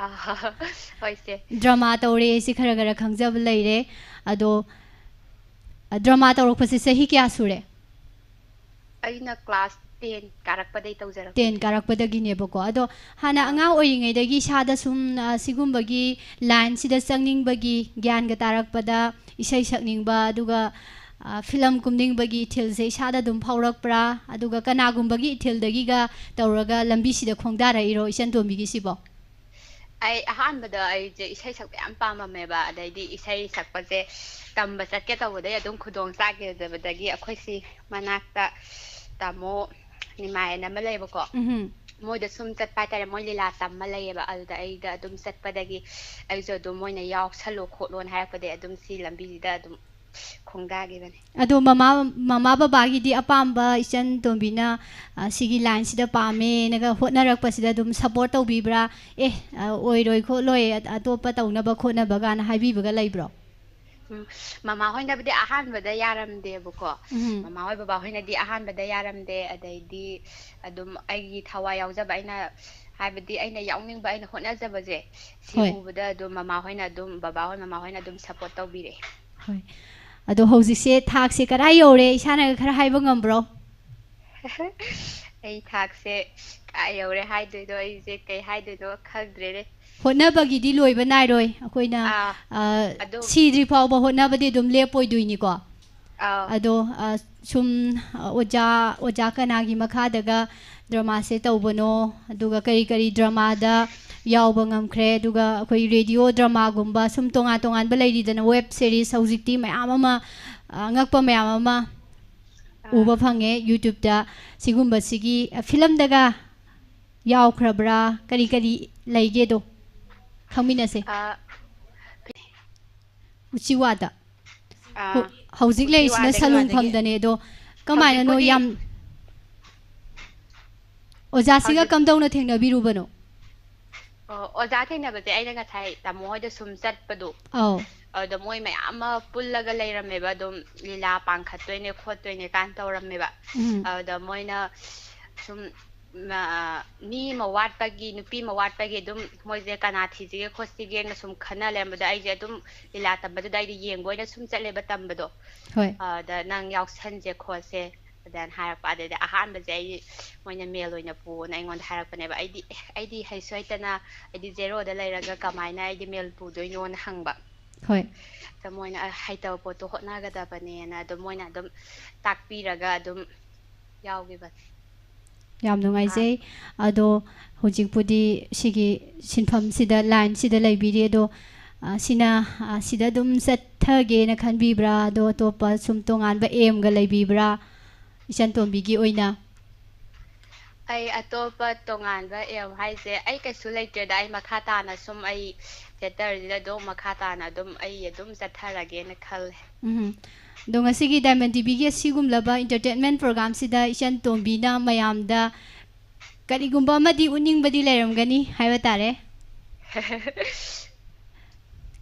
ꯑꯥ, ꯍꯣꯏ ꯁꯦ꯫ ꯗ꯭ꯔꯃꯥ ꯇꯧꯔꯦ ꯁꯤ ꯈꯔ ꯈꯔ ꯈꯪꯖꯕ ꯂꯩꯔꯦ꯫ ꯑꯗꯣ, ꯗ꯭ꯔꯃꯥ ꯇꯧꯔꯛꯄꯁꯦ ꯆꯍꯤ ꯀꯌꯥ ꯁꯨꯔꯦ? ꯑꯩꯅ ꯀ꯭ꯂꯥꯁ ꯇꯦꯟ ꯀꯥꯔꯛꯄꯗꯩ ꯇꯧꯖꯔꯛꯄꯅꯦ꯫ ꯇꯦꯟ ꯀꯥꯔꯛꯄꯗꯒꯤꯅꯦꯕꯀꯣ꯫ ꯑꯗꯣ ꯍꯥꯟꯅ ꯑꯥ꯫ ꯑꯉꯥꯡ ꯑꯣꯏꯔꯤꯉꯩꯗꯒꯤ ꯏꯁꯥꯗ ꯁꯨꯝ, ꯑ, ꯁꯤꯒꯨꯝꯕꯒꯤ ꯂꯥꯏꯟꯁꯤꯗ ꯆꯪꯅꯤꯡꯕꯒꯤ, ꯒ꯭ꯌꯥꯟꯒ ꯇꯥꯔꯛꯄꯗ ꯏꯁꯩ ꯁꯛꯅꯤꯡꯕ, ꯑꯗꯨꯒ, ꯑ, ꯐꯤꯂꯝ ꯀꯨꯝꯅꯤꯡꯕꯒꯤ ꯏꯊꯤꯜꯁꯦ ꯏꯁꯥꯗ ꯑꯗꯨꯝ ꯐꯥꯎꯔꯛꯄ꯭ꯔꯥ? ꯑꯗꯨꯒ ꯀꯅꯥꯒꯨꯝꯕꯒꯤ ꯏꯊꯤꯜꯗꯒꯤꯒ ꯇꯧꯔꯒ ꯂꯝꯕꯤꯁꯤꯗ ꯈꯣꯡꯗꯥꯔꯛꯏꯔꯣ ꯏꯆꯟ ꯇꯣꯝꯕꯤꯒꯤꯁꯤꯕꯣ? ꯑꯩ ꯑꯍꯥꯟꯕꯗ ꯑꯩꯁꯦ ꯏꯁꯩ ꯁꯛꯄ ꯌꯥꯝ ꯄꯥꯝꯃꯝꯃꯦꯕ꯫ ꯑꯗꯩꯗꯤ ꯏꯁꯩ ꯁꯛꯄꯁꯦ ꯇꯝꯕ ꯆꯠꯀꯦ ꯇꯧꯕꯗꯩ ꯑꯗꯨꯝ ꯈꯨꯗꯣꯡ ꯆꯥꯈꯤꯗꯕꯗꯒꯤ ꯑꯩꯈꯣꯏ ꯁꯤ ꯃꯅꯥꯛꯇ ꯇꯥꯃꯣ ꯅꯤꯃꯥꯏ ꯑꯅ ꯑꯃ ꯂꯩꯌꯦꯕꯀꯣ꯫ ꯎꯝꯍꯨꯝ꯫ ꯃꯣꯏꯗ ꯁꯨꯝ ꯆꯠꯄ ꯍꯥꯏꯇꯥꯔꯦ, ꯃꯣꯏ ꯂꯤꯂꯥ ꯇꯝꯕ ꯂꯩꯌꯦꯕ꯫ ꯑꯗꯨꯗ ꯑꯩꯗ ꯑꯗꯨꯝ ꯆꯠꯄꯗꯒꯤ ꯑꯩꯁꯨ ꯑꯗꯨꯝ ꯃꯣꯏꯅ ꯌꯥꯎꯁꯜꯂꯣ ꯈꯣꯠꯂꯣꯅ ꯍꯥꯏꯔꯛꯄꯗꯒꯤ ꯑꯗꯨꯝ ꯁꯤ ꯂꯝꯕꯤꯁꯤꯗ ꯑꯗꯨꯝ ꯈꯣꯡꯗꯥꯈꯤꯕꯅꯦ꯫ ꯑꯗꯣ ꯃꯃꯥ, ꯃꯃꯥ ꯕꯕꯥꯒꯤꯗꯤ ꯑꯄꯥꯝꯕ ꯏꯆꯟ ꯇꯣꯝꯕꯤꯅ, ꯑ, ꯁꯤꯒꯤ ꯂꯥꯏꯟꯁꯤꯗ ꯄꯥꯝꯃꯦꯅꯒ ꯍꯣꯠꯅꯔꯛꯄꯁꯤꯗ ꯑꯗꯨꯝ ꯁꯞꯄꯣꯔꯠ ꯇꯧꯕꯤꯕ꯭ꯔꯥ? ꯑꯦ, ꯑ, ꯑꯣꯏꯔꯣꯏ ꯈꯣꯠꯂꯣꯏ, ꯑ-, ꯑꯇꯣꯞꯄ ꯇꯧꯅꯕ ꯈꯣꯠꯅꯕ ꯀꯥꯏꯅ ꯍꯥꯏꯕꯤꯕꯒ ꯂꯩꯕ꯭ꯔꯣ? ꯎꯝ, ꯃꯃꯥ ꯍꯣꯏꯅꯕꯨꯗꯤ ꯑꯍꯥꯟꯕꯗ ꯌꯥꯔꯝꯗꯦꯕꯀꯣ꯫ ꯎꯝ꯫ ꯃꯃꯥ ꯍꯣꯏ ꯕꯕꯥ ꯍꯣꯏꯅꯗꯤ ꯑꯍꯥꯟꯕꯗ ꯌꯥꯔꯝꯗꯦ꯫ ꯑꯗꯩꯗꯤ ꯑꯗꯨꯝ ꯑꯩꯒꯤ ꯊꯋꯥꯏ ꯌꯥꯎꯖꯕ, ꯑꯩꯅ ꯍꯥꯏꯕꯗꯤ ꯑꯩꯅ ꯌꯥꯎꯅꯤꯡꯕ, ꯑꯩꯅ ꯍꯣꯠꯅꯖꯕꯁꯦ ꯁꯤ ꯍꯣꯏ꯫ ꯎꯕꯗ ꯑꯗꯨꯝ ꯃꯃꯥ ꯍꯣꯏꯅ ꯑꯗꯨꯝ, ꯕꯕꯥ ꯍꯣꯏ, ꯃꯃꯥ ꯍꯣꯏꯅ ꯑꯗꯨꯝ ꯁꯞꯄꯣꯔꯠ ꯇꯧꯕꯤꯔꯛꯑꯦ꯫ ꯍꯣꯏ꯫ ꯑꯗꯣ ꯍꯧꯖꯤꯛꯁꯦ ꯊꯥꯛꯁꯦ ꯀꯗꯥꯏ ꯌꯧꯔꯦ? ꯏꯁꯥꯅꯒ ꯈꯔ ꯍꯥꯏꯕ ꯉꯝꯕ꯭ꯔꯣ? ꯑꯩ ꯊꯥꯛꯁꯦ ꯀꯥꯏ ꯌꯧꯔꯦ ꯍꯥꯏꯗꯣꯏꯅꯣ, ꯑꯩꯁꯦ ꯀꯩ ꯍꯥꯏꯗꯣꯏꯅꯣ ꯈꯪꯗ꯭ꯔꯦꯅꯦ꯫ ꯍꯣꯠꯅꯕꯒꯤꯗꯤ ꯂꯣꯏꯕ ꯅꯥꯏꯔꯣꯏ꯫ ꯑꯩꯈꯣꯏꯅ, ꯑꯥ, ꯑ, ꯑꯗꯨꯝ꯫ ꯁꯤꯗ꯭ꯔꯤ ꯐꯥꯎꯕ ꯍꯣꯠꯅꯕꯗꯤ ꯑꯗꯨꯝ ꯂꯦꯞꯄꯣꯏꯗꯣꯏꯅꯤꯀꯣ꯫ ꯑꯥꯎ꯫ ꯑꯗꯣ, ꯑ, ꯁꯨꯝ, ꯑ, ꯑꯣꯖꯥ, ꯑꯣꯖꯥ ꯀꯅꯥꯒꯤ ꯃꯈꯥꯗꯒ ꯗ꯭ꯔꯃꯥꯁꯦ ꯇꯧꯕꯅꯣ, ꯑꯗꯨꯒ ꯀꯔꯤ ꯀꯔꯤ ꯗ꯭ꯔꯃꯥꯗ ꯌꯥꯎꯕ ꯉꯝꯈ꯭ꯔꯦ, ꯑꯗꯨꯒ ꯑꯩꯈꯣꯏ ꯔꯦꯗꯤꯑꯣ ꯗ꯭ꯔꯃꯥꯒꯨꯝꯕ ꯁꯨꯝ ꯇꯣꯉꯥꯟ ꯇꯣꯉꯥꯟꯕ ꯂꯩꯔꯤꯗꯅ, ꯋꯦꯕ ꯁꯦꯔꯤꯁ ꯍꯧꯖꯤꯛꯇꯤ ꯃꯌꯥꯝ ꯑꯃ, ꯑ, ꯑꯉꯛꯄ ꯃꯌꯥꯝ ꯑꯃ ꯑꯥ꯫ ꯎꯕ ꯐꯪꯉꯦ YouTube-ꯇ꯫ ꯁꯤꯒꯨꯝꯕꯁꯤꯒꯤ, ꯑ, ꯐꯤꯂꯝꯗꯒ ꯌꯥꯎꯈ꯭ꯔꯕ꯭ꯔꯥ? ꯀꯔꯤ ꯀꯔꯤ ꯂꯩꯒꯦꯗꯣ ꯈꯪꯃꯤꯟꯅꯁꯦ꯫ ꯑꯥ, ꯎꯆꯤꯋꯥꯗ꯫ ꯑꯥ, ꯍꯧ-, ꯍꯧꯖꯤꯛ ꯂꯩꯔꯤꯁꯤꯅ ꯎꯆꯤꯋꯥꯗꯒꯤ꯫ ꯁꯂꯨꯡꯐꯝꯗꯅꯦ ꯑꯗꯣ, ꯀꯃꯥꯏꯅꯅꯣ ꯍꯧꯖꯤꯛꯄꯨꯗꯤ ꯌꯥꯝ, ꯑꯣꯖꯥꯁꯤꯒ ꯍꯧꯖꯤꯛ ꯀꯝꯗꯧꯅ ꯊꯦꯡꯅꯕꯤꯔꯨꯕꯅꯣ? ꯑꯣ, ꯑꯣꯖꯥ ꯊꯦꯡꯅꯕꯁꯦ ꯑꯩꯅ ꯉꯁꯥꯏ ꯇꯥꯃꯣ ꯍꯣꯏꯗ ꯁꯨꯝ ꯆꯠꯄꯗꯣ, ꯑꯧ꯫ ꯑꯗꯨꯗ ꯃꯣꯏ ꯃꯌꯥꯝ ꯑꯃ ꯄꯨꯜꯂꯒ ꯂꯩꯔꯝꯃꯦꯕ, ꯑꯗꯨꯝ ꯂꯤꯂꯥ ꯄꯥꯡꯈꯠꯇꯣꯏꯅꯦ ꯈꯣꯠꯇꯣꯏꯅꯦ ꯀꯥꯏꯅ ꯇꯧꯔꯝꯃꯦꯕ꯫ ꯎꯝ꯫ ꯑꯗꯨꯗ ꯃꯣꯏꯅ ꯁꯨꯝ ꯃ-, ꯃꯤ ꯑꯃ ꯋꯥꯠꯄꯒꯤ, ꯅꯨꯄꯤ ꯑꯃ ꯋꯥꯠꯄꯒꯤ ꯑꯗꯨꯝ ꯃꯣꯏꯁꯦ ꯀꯅꯥ ꯊꯤꯁꯤꯒꯦ ꯈꯣꯠꯁꯤꯒꯦꯅ ꯁꯨꯝ ꯈꯟꯅ ꯂꯩꯔꯝꯕꯗ, ꯑꯩꯁꯦ ꯑꯗꯨꯝ ꯂꯤꯂꯥ ꯇꯝꯕꯗꯨꯗ ꯑꯩꯗꯤ ꯌꯦꯡꯕ ꯑꯣꯏꯅ ꯁꯨꯝ ꯆꯠꯂꯦꯕ ꯇꯝꯕꯗꯣ꯫ ꯍꯣꯏ꯫ ꯑꯗ ꯅꯪ ꯌꯥꯎꯁꯟꯁꯦ ꯈꯣꯠꯁꯦ ꯑꯗꯨꯃꯥꯏꯅ ꯍꯥꯏꯔꯛꯄ꯫ ꯑꯗꯩꯗꯤ ꯑꯍꯥꯟꯕꯁꯦ ꯑꯩ ꯃꯣꯏꯅ ꯃꯦꯜ ꯑꯣꯏꯅ ꯄꯨꯑꯣꯅ ꯑꯩꯉꯣꯟꯗ ꯍꯥꯏꯔꯛꯄꯅꯦꯕ꯫ ꯑꯩꯗꯤ, "ꯑꯦ, ꯑꯩꯗꯤ ꯍꯩꯁꯨ ꯍꯩꯇꯅ ꯑꯩꯗꯤ ꯖꯦꯔꯣꯗ ꯂꯩꯔꯒ ꯀꯃꯥꯏꯅ ꯑꯩꯗꯤ ꯃꯦꯜ ꯄꯨꯗꯣꯏꯅꯣꯅ" ꯍꯪꯕ꯫ ꯍꯣꯏ꯫ ꯑꯗ ꯃꯣꯏꯅ, "ꯑ, ꯍꯩꯇꯕ ꯄꯣꯠꯇꯣ ꯍꯣꯠꯅꯒꯗꯕꯅꯦꯅ" ꯑꯗꯨꯝ ꯃꯣꯏꯅ ꯑꯗꯨꯝ ꯇꯥꯛꯄꯤꯔꯒ ꯑꯗꯨꯝ ꯌꯥꯎꯈꯤꯕꯅꯦ꯫ ꯌꯥꯝ ꯅꯨꯡꯉꯥꯏꯖꯩ꯫ ꯑꯗꯣ ꯍꯧꯖꯤꯛꯄꯨꯗꯤ ꯁꯤꯒꯤ ꯁꯤꯟꯐꯝꯁꯤꯗ, ꯂꯥꯏꯟꯁꯤꯗ ꯂꯩꯕꯤꯔꯤ꯫ ꯑꯗꯣ, ꯑ, ꯁꯤꯅ, ꯑ, ꯁꯤꯗ ꯑꯗꯨꯝ ꯆꯠꯊꯒꯦꯅ ꯈꯟꯕꯤꯕ꯭ꯔꯥ? ꯑꯗꯣ ꯑꯇꯣꯞꯄ ꯁꯨꯝ ꯇꯣꯉꯥꯟꯕ ꯑꯦꯝꯒ ꯂꯩꯕꯤꯕ꯭ꯔꯥ, ꯏꯆꯟ ꯇꯣꯝꯕꯤꯒꯤ ꯑꯣꯏꯅ? ꯑꯩ ꯑꯇꯣꯞꯄ ꯇꯣꯉꯥꯟꯕ ꯑꯦꯝ ꯍꯥꯏꯁꯦ ꯑꯩ ꯀꯩꯁꯨ ꯂꯩꯇ꯭ꯔꯦꯗ꯫ ꯑꯩ ꯃꯈꯥ ꯇꯥꯅ ꯁꯨꯝ ꯑꯩ ꯊꯤꯌꯦꯇꯔꯁꯤꯗ ꯑꯗꯨꯝ ꯃꯈꯥ ꯇꯥꯅ ꯑꯗꯨꯝ ꯑꯩ ꯑꯗꯨꯝ ꯆꯠꯊꯔꯒꯦꯅ ꯈꯜꯂꯦ꯫ ꯎꯝ꯫ ꯑꯗꯣ ꯉꯁꯤꯒꯤ ꯗꯥꯏꯃꯟ ꯇꯤꯚꯤꯒꯤ ꯑꯁꯤꯒꯨꯝꯂꯕ entertainment programꯁꯤꯗ ꯏꯆꯟ ꯇꯣꯝꯕꯤꯅ ꯃꯌꯥꯝꯗ ꯀꯔꯤꯒꯨꯝꯕ ꯑꯃꯗꯤ ꯎꯠꯅꯤꯡꯕꯗꯤ ꯂꯩꯔꯝꯒꯅꯤ ꯍꯥꯏꯕ ꯇꯥꯔꯦ꯫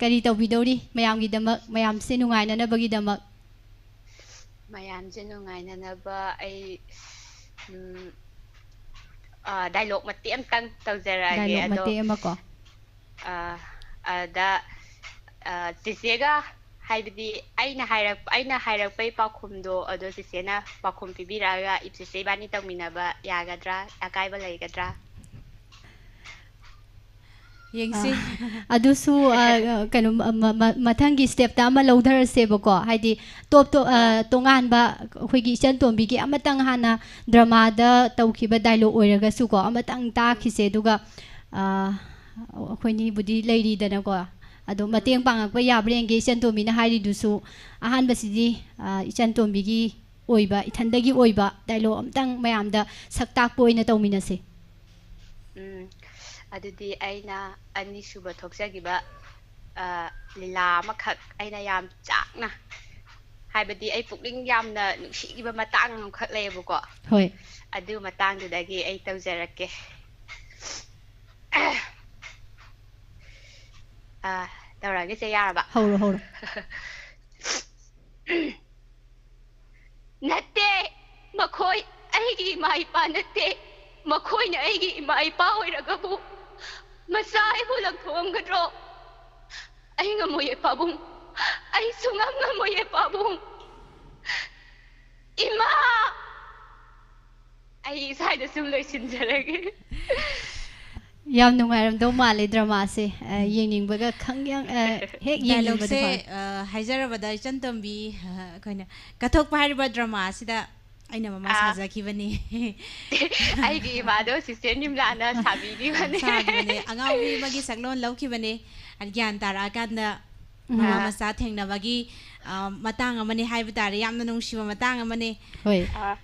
ꯀꯔꯤ ꯇꯧꯕꯤꯗꯧꯔꯤ ꯃꯌꯥꯝꯒꯤꯗꯃꯛ, ꯃꯌꯥꯝꯁꯦ ꯅꯨꯡꯉꯥꯏꯅꯅꯕꯒꯤꯗꯃꯛ? ꯃꯌꯥꯝꯁꯦ ꯅꯨꯡꯉꯥꯏꯅꯅꯕ ꯑꯩ, ꯎꯝ, ꯑ, ꯗꯥꯏꯂꯣꯛ ꯃꯇꯦꯛ ꯑꯃꯇꯪ ꯇꯧꯖꯔꯛꯑꯒꯦ꯫ ꯗꯥꯏꯂꯣꯛ ꯑꯗꯣ, ꯃꯇꯦꯛ ꯑꯃꯀꯣ꯫ ꯑ, ꯑꯗ, ꯑ, ꯆꯤꯆꯦꯒ, ꯍꯥꯏꯕꯗꯤ ꯑꯩꯅ ꯍꯥꯏꯔꯛ-, ꯑꯩꯅ ꯍꯥꯏꯔꯛꯄꯩ ꯄꯥꯎꯈꯨꯝꯗꯣ ꯑꯗꯣ ꯆꯤꯆꯦꯅ ꯄꯥꯎꯈꯨꯝ ꯄꯤꯕꯤꯔꯛꯑꯒ ꯆꯤꯆꯦ ꯏꯕꯥꯅꯤ ꯇꯧꯃꯤꯟꯅꯕ ꯌꯥꯒꯗ꯭ꯔꯥ? ꯑꯀꯥꯏꯕ ꯂꯩꯒꯗ꯭ꯔꯥ? ꯌꯦꯡꯁꯤ꯫ ꯑꯗꯨꯁꯨ, ꯑ, ꯀꯩꯅꯣ, ꯃ-, ꯃ-, ꯃ-, ꯃꯊꯪꯒꯤ stepꯇ ꯑꯃ ꯂꯧꯊꯔꯁꯦꯕꯀꯣ꯫ ꯍꯥꯏꯗꯤ ꯇꯣꯞ ꯇꯣꯞ-, ꯑ, ꯇꯣꯉꯥꯟꯕ ꯑꯩꯈꯣꯏꯒꯤ ꯏꯆꯟ ꯇꯣꯝꯕꯤꯒꯤ ꯑꯃꯇꯪ ꯍꯥꯟꯅ dramaꯗ ꯇꯧꯈꯤꯕ dialogue ꯑꯣꯏꯔꯒꯁꯨꯀꯣ, ꯑꯃꯇꯪ ꯇꯥꯈꯤꯁꯦ꯫ ꯑꯗꯨꯒ, ꯑ, ꯑꯩꯈꯣꯏꯅꯤꯕꯨꯗꯤ ꯂꯩꯔꯤꯗꯅꯀꯣ꯫ ꯑꯗꯣ ꯃꯇꯦꯡ ꯄꯥꯡꯉꯛꯄ ꯌꯥꯕ꯭ꯔꯥ ꯌꯦꯡꯒꯦ꯫ ꯏꯆꯟ ꯇꯣꯝꯕꯤꯅ ꯍꯥꯏꯔꯤꯗꯨꯁꯨ ꯑꯍꯥꯟꯕꯁꯤꯗꯤ, ꯑ, ꯏꯆꯟ ꯇꯣꯝꯕꯤꯒꯤ ꯑꯣꯏꯕ, ꯏꯊꯟꯗꯒꯤ ꯑꯣꯏꯕ dialogue ꯑꯃꯇꯪ ꯃꯌꯥꯝꯗ ꯁꯛ ꯇꯥꯛꯄ ꯑꯣꯏꯅ ꯇꯧꯃꯤꯟꯅꯁꯦ꯫ ꯎꯝ, ꯑꯗꯨꯗꯤ ꯑꯩꯅ ꯑꯅꯤꯁꯨꯕ ꯊꯣꯛꯆꯈꯤꯕ, ꯑ, ꯂꯤꯂꯥ ꯑꯃꯈꯛ ꯑꯩꯅ ꯌꯥꯝ ꯆꯥꯛꯅ, ꯍꯥꯏꯕꯗꯤ ꯑꯩ ꯄꯨꯛꯅꯤꯡ ꯌꯥꯝꯅ ꯅꯨꯡꯁꯤꯈꯤꯕ ꯃꯇꯥꯡ ꯑꯃꯈꯛ ꯂꯩꯌꯦꯕꯀꯣ꯫ ꯍꯣꯏ꯫ ꯑꯗꯨ ꯃꯇꯥꯡꯗꯨꯗꯒꯤ ꯑꯩ ꯇꯧꯖꯔꯛꯀꯦ꯫ ꯑ, ꯇꯧꯔꯛꯑꯒꯦ ꯆꯦ, ꯌꯥꯔꯕ? ꯍꯧꯔꯣ, ꯍꯧꯔꯣ꯫ ꯅꯠꯇꯦ, ꯃꯈꯣꯏ ꯑꯩꯒꯤ ꯏꯃꯥ ꯏꯄꯥ ꯅꯠꯇꯦ꯫ ꯃꯈꯣꯏꯅ ꯑꯩꯒꯤ ꯏꯃꯥ ꯏꯄꯥ ꯑꯣꯏꯔꯒꯕꯨ ꯃꯆꯥ ꯑꯩꯕꯨ ꯂꯪꯊꯣꯛꯑꯝꯒꯗ꯭ꯔꯣ? ꯑꯩ ꯉꯝꯃꯣꯏꯌꯦ ꯄꯥꯕꯨꯡ, ꯑꯩ ꯁꯨꯡꯉꯝ ꯉꯝꯃꯣꯏꯌꯦ ꯄꯥꯕꯨꯡ꯫ ꯏꯃꯥ! ꯑꯩ ꯁ꯭ꯋꯥꯏꯗ ꯁꯨꯝ ꯂꯣꯏꯁꯤꯟꯖꯔꯒꯦ꯫ ꯌꯥꯝ ꯅꯨꯡꯉꯥꯏꯔꯝꯗꯧ ꯃꯥꯜꯂꯦ dramaꯁꯦ꯫ ꯑ, ꯌꯦꯡꯅꯤꯡꯕꯒ ꯈꯪ ꯌꯥꯡ-, ꯑ, ꯍꯦꯛ ꯌꯦꯡꯅꯤꯡꯕꯗꯣ ꯗꯥꯏꯂꯣꯛꯁꯦ ꯐꯥꯎꯔꯦ꯫ ꯑ, ꯍꯥꯏꯖꯔꯕꯗ ꯏꯆꯟ ꯇꯣꯝꯕꯤ, ꯑ, ꯑꯩꯈꯣꯏꯅ ꯀꯠꯊꯣꯛꯄ ꯍꯥꯏꯔꯤꯕ drama ꯑꯁꯤꯗ ꯑꯩꯅ ꯃꯃꯥ ꯑꯥ꯫ ꯁꯥꯖꯈꯤꯕꯅꯤ꯫ ꯑꯩꯒꯤ ꯏꯃꯥꯗꯣ ꯁꯤꯁꯇꯔ ꯅꯤꯝꯂꯥꯅ ꯁꯥꯕꯤꯈꯤꯕꯅꯦ꯫ ꯁꯥꯈꯤꯕꯅꯦ꯫ ꯑꯉꯥꯎꯕꯤ ꯑꯃꯒꯤ ꯁꯛꯂꯣꯟ ꯂꯧꯈꯤꯕꯅꯦ꯫ ꯒ꯭ꯌꯥꯟ ꯇꯥꯔꯛꯑꯀꯥꯟꯗ ꯃꯃꯥ ꯑꯥ꯫ ꯃꯆꯥ ꯊꯦꯡꯅꯕꯒꯤ, ꯑ, ꯃꯇꯥꯡ ꯑꯃꯅꯤ ꯍꯥꯏꯕ ꯇꯥꯔꯦ꯫ ꯌꯥꯝꯅ ꯅꯨꯡꯁꯤꯕ ꯃꯇꯥꯡ ꯑꯃꯅꯤ꯫ ꯍꯣꯏ꯫ ꯑꯥ꯫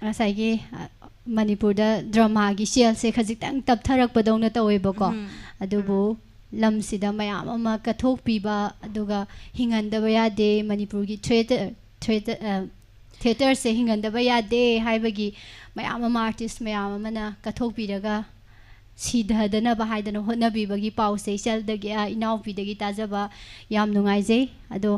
ꯉꯁꯥꯏꯒꯤ, ꯑ, ꯃꯅꯤꯄꯨꯔꯗ dramaꯒꯤ ꯁꯦꯜꯁꯦ ꯈꯖꯤꯛꯇꯪ ꯇꯞꯊꯔꯛꯄꯗꯧꯅ ꯇꯧꯋꯦꯕꯀꯣ꯫ ꯎꯝ꯫ ꯑꯗꯨꯕꯨ ꯂꯝꯁꯤꯗ ꯃꯌꯥꯝ ꯑꯃ ꯀꯠꯊꯣꯛꯄꯤꯕ, ꯑꯗꯨꯒ ꯍꯤꯡꯍꯟꯗꯕ ꯌꯥꯗꯦ, ꯃꯅꯤꯄꯨꯔꯒꯤ theatre, theatre, ꯑ, theatreꯁꯦ ꯍꯤꯡꯍꯟꯗꯕ ꯌꯥꯗꯦ ꯍꯥꯏꯕꯒꯤ ꯃꯌꯥꯝ ꯑꯃ artist ꯃꯌꯥꯝ ꯑꯃꯅ ꯀꯠꯊꯣꯛꯄꯤꯔꯒ ꯁꯤꯊꯗꯅꯕ ꯍꯥꯏꯗꯅ ꯍꯣꯠꯅꯕꯤꯕꯒꯤ ꯄꯥꯎꯁꯦ ꯏꯆꯜꯗꯒꯤ, ꯑ, ꯏꯅꯥꯎꯄꯤꯗꯒꯤ ꯇꯥꯖꯕ ꯌꯥꯝ ꯅꯨꯡꯉꯥꯏꯖꯩ꯫ ꯑꯗꯣ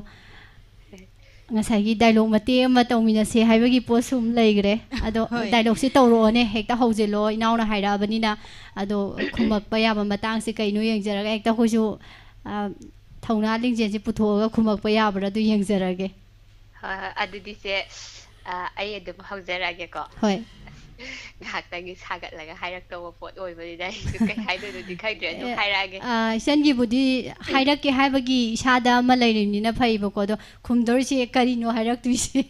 ꯉꯁꯥꯏꯒꯤ dialogue ꯃꯇꯦꯛ ꯑꯃ ꯇꯧꯃꯤꯟꯅꯁꯦ ꯍꯥꯏꯕꯒꯤ ꯄꯣꯠꯁꯨ ꯑꯃ ꯂꯩꯈ꯭ꯔꯦ꯫ ꯑꯗꯣ ꯍꯣꯏ꯫ Dialogueꯁꯦ ꯇꯧꯔꯛꯑꯣꯅꯦ, ꯍꯦꯛꯇ ꯍꯧꯖꯤꯜꯂꯣ, ꯏꯅꯥꯎꯅ ꯍꯥꯏꯔꯛꯑꯕꯅꯤꯅ꯫ ꯑꯗꯣ ꯈꯨꯝꯃꯛꯄ ꯌꯥꯕ ꯃꯇꯥꯡꯁꯦ ꯀꯩꯅꯣ ꯌꯦꯡꯖꯔꯒ ꯍꯦꯛꯇ ꯑꯩꯈꯣꯏꯁꯨ, ꯑ, ꯊꯧꯅꯥ ꯂꯤꯡꯖꯦꯜꯁꯦ ꯄꯨꯊꯣꯛꯑꯒ ꯈꯨꯝꯃꯛꯄ ꯌꯥꯕ꯭ꯔꯥ ꯑꯗꯨ ꯌꯦꯡꯖꯔꯒꯦ꯫ ꯍꯣꯏ, ꯍꯣꯏ, ꯑꯗꯨꯗꯤ ꯆꯦ, ꯑ, ꯑꯩ ꯑꯗꯨꯝ ꯍꯧꯖꯔꯛꯑꯒꯦꯀꯣ꯫ ꯍꯣꯏ꯫ ꯉꯥꯏꯍꯥꯛꯇꯪꯒꯤ ꯁꯥꯒꯠꯂꯒ ꯍꯥꯏꯔꯛꯇꯧꯕ ꯄꯣꯠ ꯑꯣꯏꯕꯅꯤꯅ ꯑꯩꯁꯨ ꯀꯩ ꯍꯥꯏꯗꯣꯏꯅꯣꯗꯤ ꯈꯪꯗ꯭ꯔꯦ, ꯑꯗꯨꯝ ꯑꯦ, ꯍꯥꯏꯔꯛꯑꯒꯦ꯫ ꯑ, ꯏꯆꯟꯒꯤꯕꯨꯗꯤ ꯍꯥꯏꯔꯛꯀꯦ ꯍꯥꯏꯕꯒꯤ ꯏꯁꯥꯗ ꯑꯃ ꯂꯩꯔꯤꯕꯅꯤꯅ ꯐꯩꯕꯀꯣ, ꯑꯗꯣ ꯈꯨꯝꯗꯧꯔꯤꯁꯦ ꯀꯔꯤꯅꯣ ꯍꯥꯏꯔꯛꯇꯣꯏꯁꯦ꯫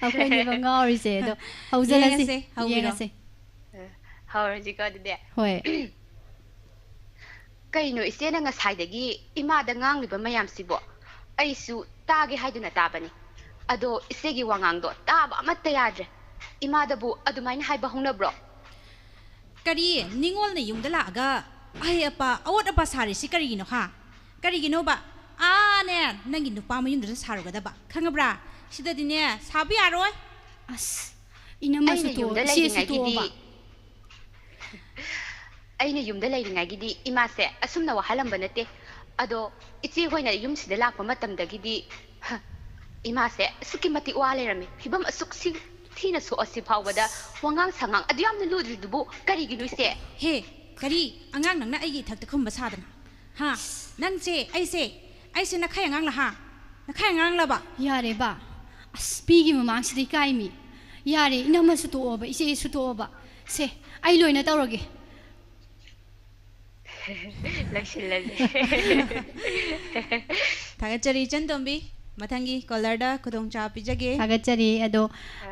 ꯑꯩꯈꯣꯏꯅꯦꯕ ꯉꯥꯎꯔꯤꯁꯦ꯫ ꯑꯗꯣ ꯍꯧꯖꯜꯂꯁꯤ꯫ ꯌꯦꯡꯉꯁꯦ, ꯍꯧꯕꯤꯔꯣ꯫ ꯌꯦꯡꯉꯁꯦ꯫ ꯍꯧꯔꯁꯤꯀꯣ ꯑꯗꯨꯗꯤ꯫ ꯍꯣꯏ꯫ ꯀꯩꯅꯣ ꯏꯆꯦꯅ ꯉꯁꯥꯏꯗꯒꯤ ꯏꯃꯥꯗ ꯉꯥꯡꯂꯤꯕ ꯃꯌꯥꯝꯁꯤꯕꯣ? ꯑꯩꯁꯨ ꯇꯥꯒꯦ ꯍꯥꯏꯗꯨꯅ ꯇꯥꯕꯅꯤ꯫ ꯑꯗꯣ ꯏꯆꯦꯒꯤ ꯋꯥꯉꯥꯡꯗꯣ ꯇꯥꯕ ꯑꯃꯠꯇ ꯌꯥꯗ꯭ꯔꯦ꯫ ꯏꯃꯥꯗꯕꯨ ꯑꯗꯨꯃꯥꯏꯅ ꯍꯥꯏꯕ ꯍꯧꯅꯕ꯭ꯔꯣ? ꯀꯔꯤ? ꯅꯤꯉꯣꯜꯅ ꯌꯨꯝꯗ ꯂꯥꯛꯑꯒ ꯑꯍꯩ ꯑꯄꯥ, ꯑꯑꯣꯠ ꯑꯄꯥ ꯁꯥꯔꯤꯁꯤ ꯀꯔꯤꯒꯤꯅꯣ, ꯍꯥ? ꯀꯔꯤꯒꯤꯅꯣꯕ? ꯑꯥꯅꯦ, ꯅꯪꯒꯤ ꯅꯨꯄꯥ ꯃꯌꯨꯝꯗꯨꯗ ꯁꯥꯔꯨꯒꯗꯕ, ꯈꯪꯉꯕ꯭ꯔꯥ? ꯁꯤꯗꯗꯤꯅꯦ, ꯁꯥꯕ ꯌꯥꯔꯣꯏ꯫ ꯑꯁ, ꯏꯅꯝꯃꯁꯨ ꯑꯩꯅ ꯌꯨꯝꯗ ꯇꯣꯛꯑꯕ, ꯏꯆꯦꯁꯨ ꯂꯩꯔꯤꯉꯩꯒꯤꯗꯤ, ꯇꯣꯛꯑꯕ? ꯑꯩꯅ ꯌꯨꯝꯗ ꯂꯩꯔꯤꯉꯩꯒꯤꯗꯤ ꯏꯃꯥꯁꯦ ꯑꯁꯨꯝꯅ ꯋꯥꯍꯜꯂꯝꯕ ꯅꯠꯇꯦ꯫ ꯑꯗꯣ ꯏꯆꯦ ꯍꯣꯏꯅ ꯌꯨꯝꯁꯤꯗ ꯂꯥꯛꯄ ꯃꯇꯝꯗꯒꯤꯗꯤ, ꯍ, ꯏꯃꯥꯁꯦ ꯑꯁꯨꯛꯀꯤ ꯃꯇꯤꯛ ꯋꯥ ꯂꯩꯔꯝꯃꯤ꯫ ꯐꯤꯕꯝ ꯑꯁꯨꯛ ꯁꯤ-, ꯊꯤꯅ ꯁꯣꯛꯑꯁꯤ ꯐꯥꯎꯕꯗ ꯋꯥꯉꯥꯡ ꯁꯉꯥꯡ ꯑꯗꯨ ꯌꯥꯝꯅ ꯂꯨꯗ꯭ꯔꯤꯗꯨꯕꯨ ꯀꯔꯤꯒꯤꯅꯣ ꯏꯆꯦ? ꯍꯦ, ꯀꯔꯤ? ꯑꯉꯥꯡ ꯅꯪꯅ ꯑꯩꯒꯤ ꯏꯊꯛꯇ ꯈꯨꯝꯕ ꯁꯥꯗꯅ? ꯍꯥ? ꯅꯪꯁꯦ, ꯑꯩꯁꯦ, ꯑꯩꯁꯦ ꯅꯈꯥꯏ ꯑꯉꯥꯡꯂ ꯍꯥ? ꯅꯈꯥꯏ ꯑꯉꯥꯡꯂꯕ? ꯌꯥꯔꯦꯕ꯫ ꯑꯁ, ꯃꯤꯒꯤ ꯃꯃꯥꯡꯁꯤꯗ ꯏꯀꯥꯏꯃꯤ꯫ ꯌꯥꯔꯦ, ꯏꯅꯝꯃꯁꯨ ꯇꯣꯛꯑꯣꯕ, ꯏꯆꯦꯁꯨ ꯇꯣꯛꯑꯣꯕ꯫ ꯁꯦ, ꯑꯩ ꯂꯣꯏꯅ ꯇꯧꯔꯒꯦ꯫ ꯂꯣꯏꯁꯤꯜꯂꯁꯦ꯫ ꯊꯥꯒꯠꯆꯔꯤ ꯏꯆꯟ ꯇꯣꯝꯕꯤ꯫ ꯃꯊꯪꯒꯤ ꯀꯣꯂꯔꯗ ꯈꯨꯗꯣꯡꯆꯥꯕ ꯄꯤꯖꯒꯦ꯫ ꯊꯥꯒꯠꯆꯔꯤ꯫ ꯑꯗꯣ,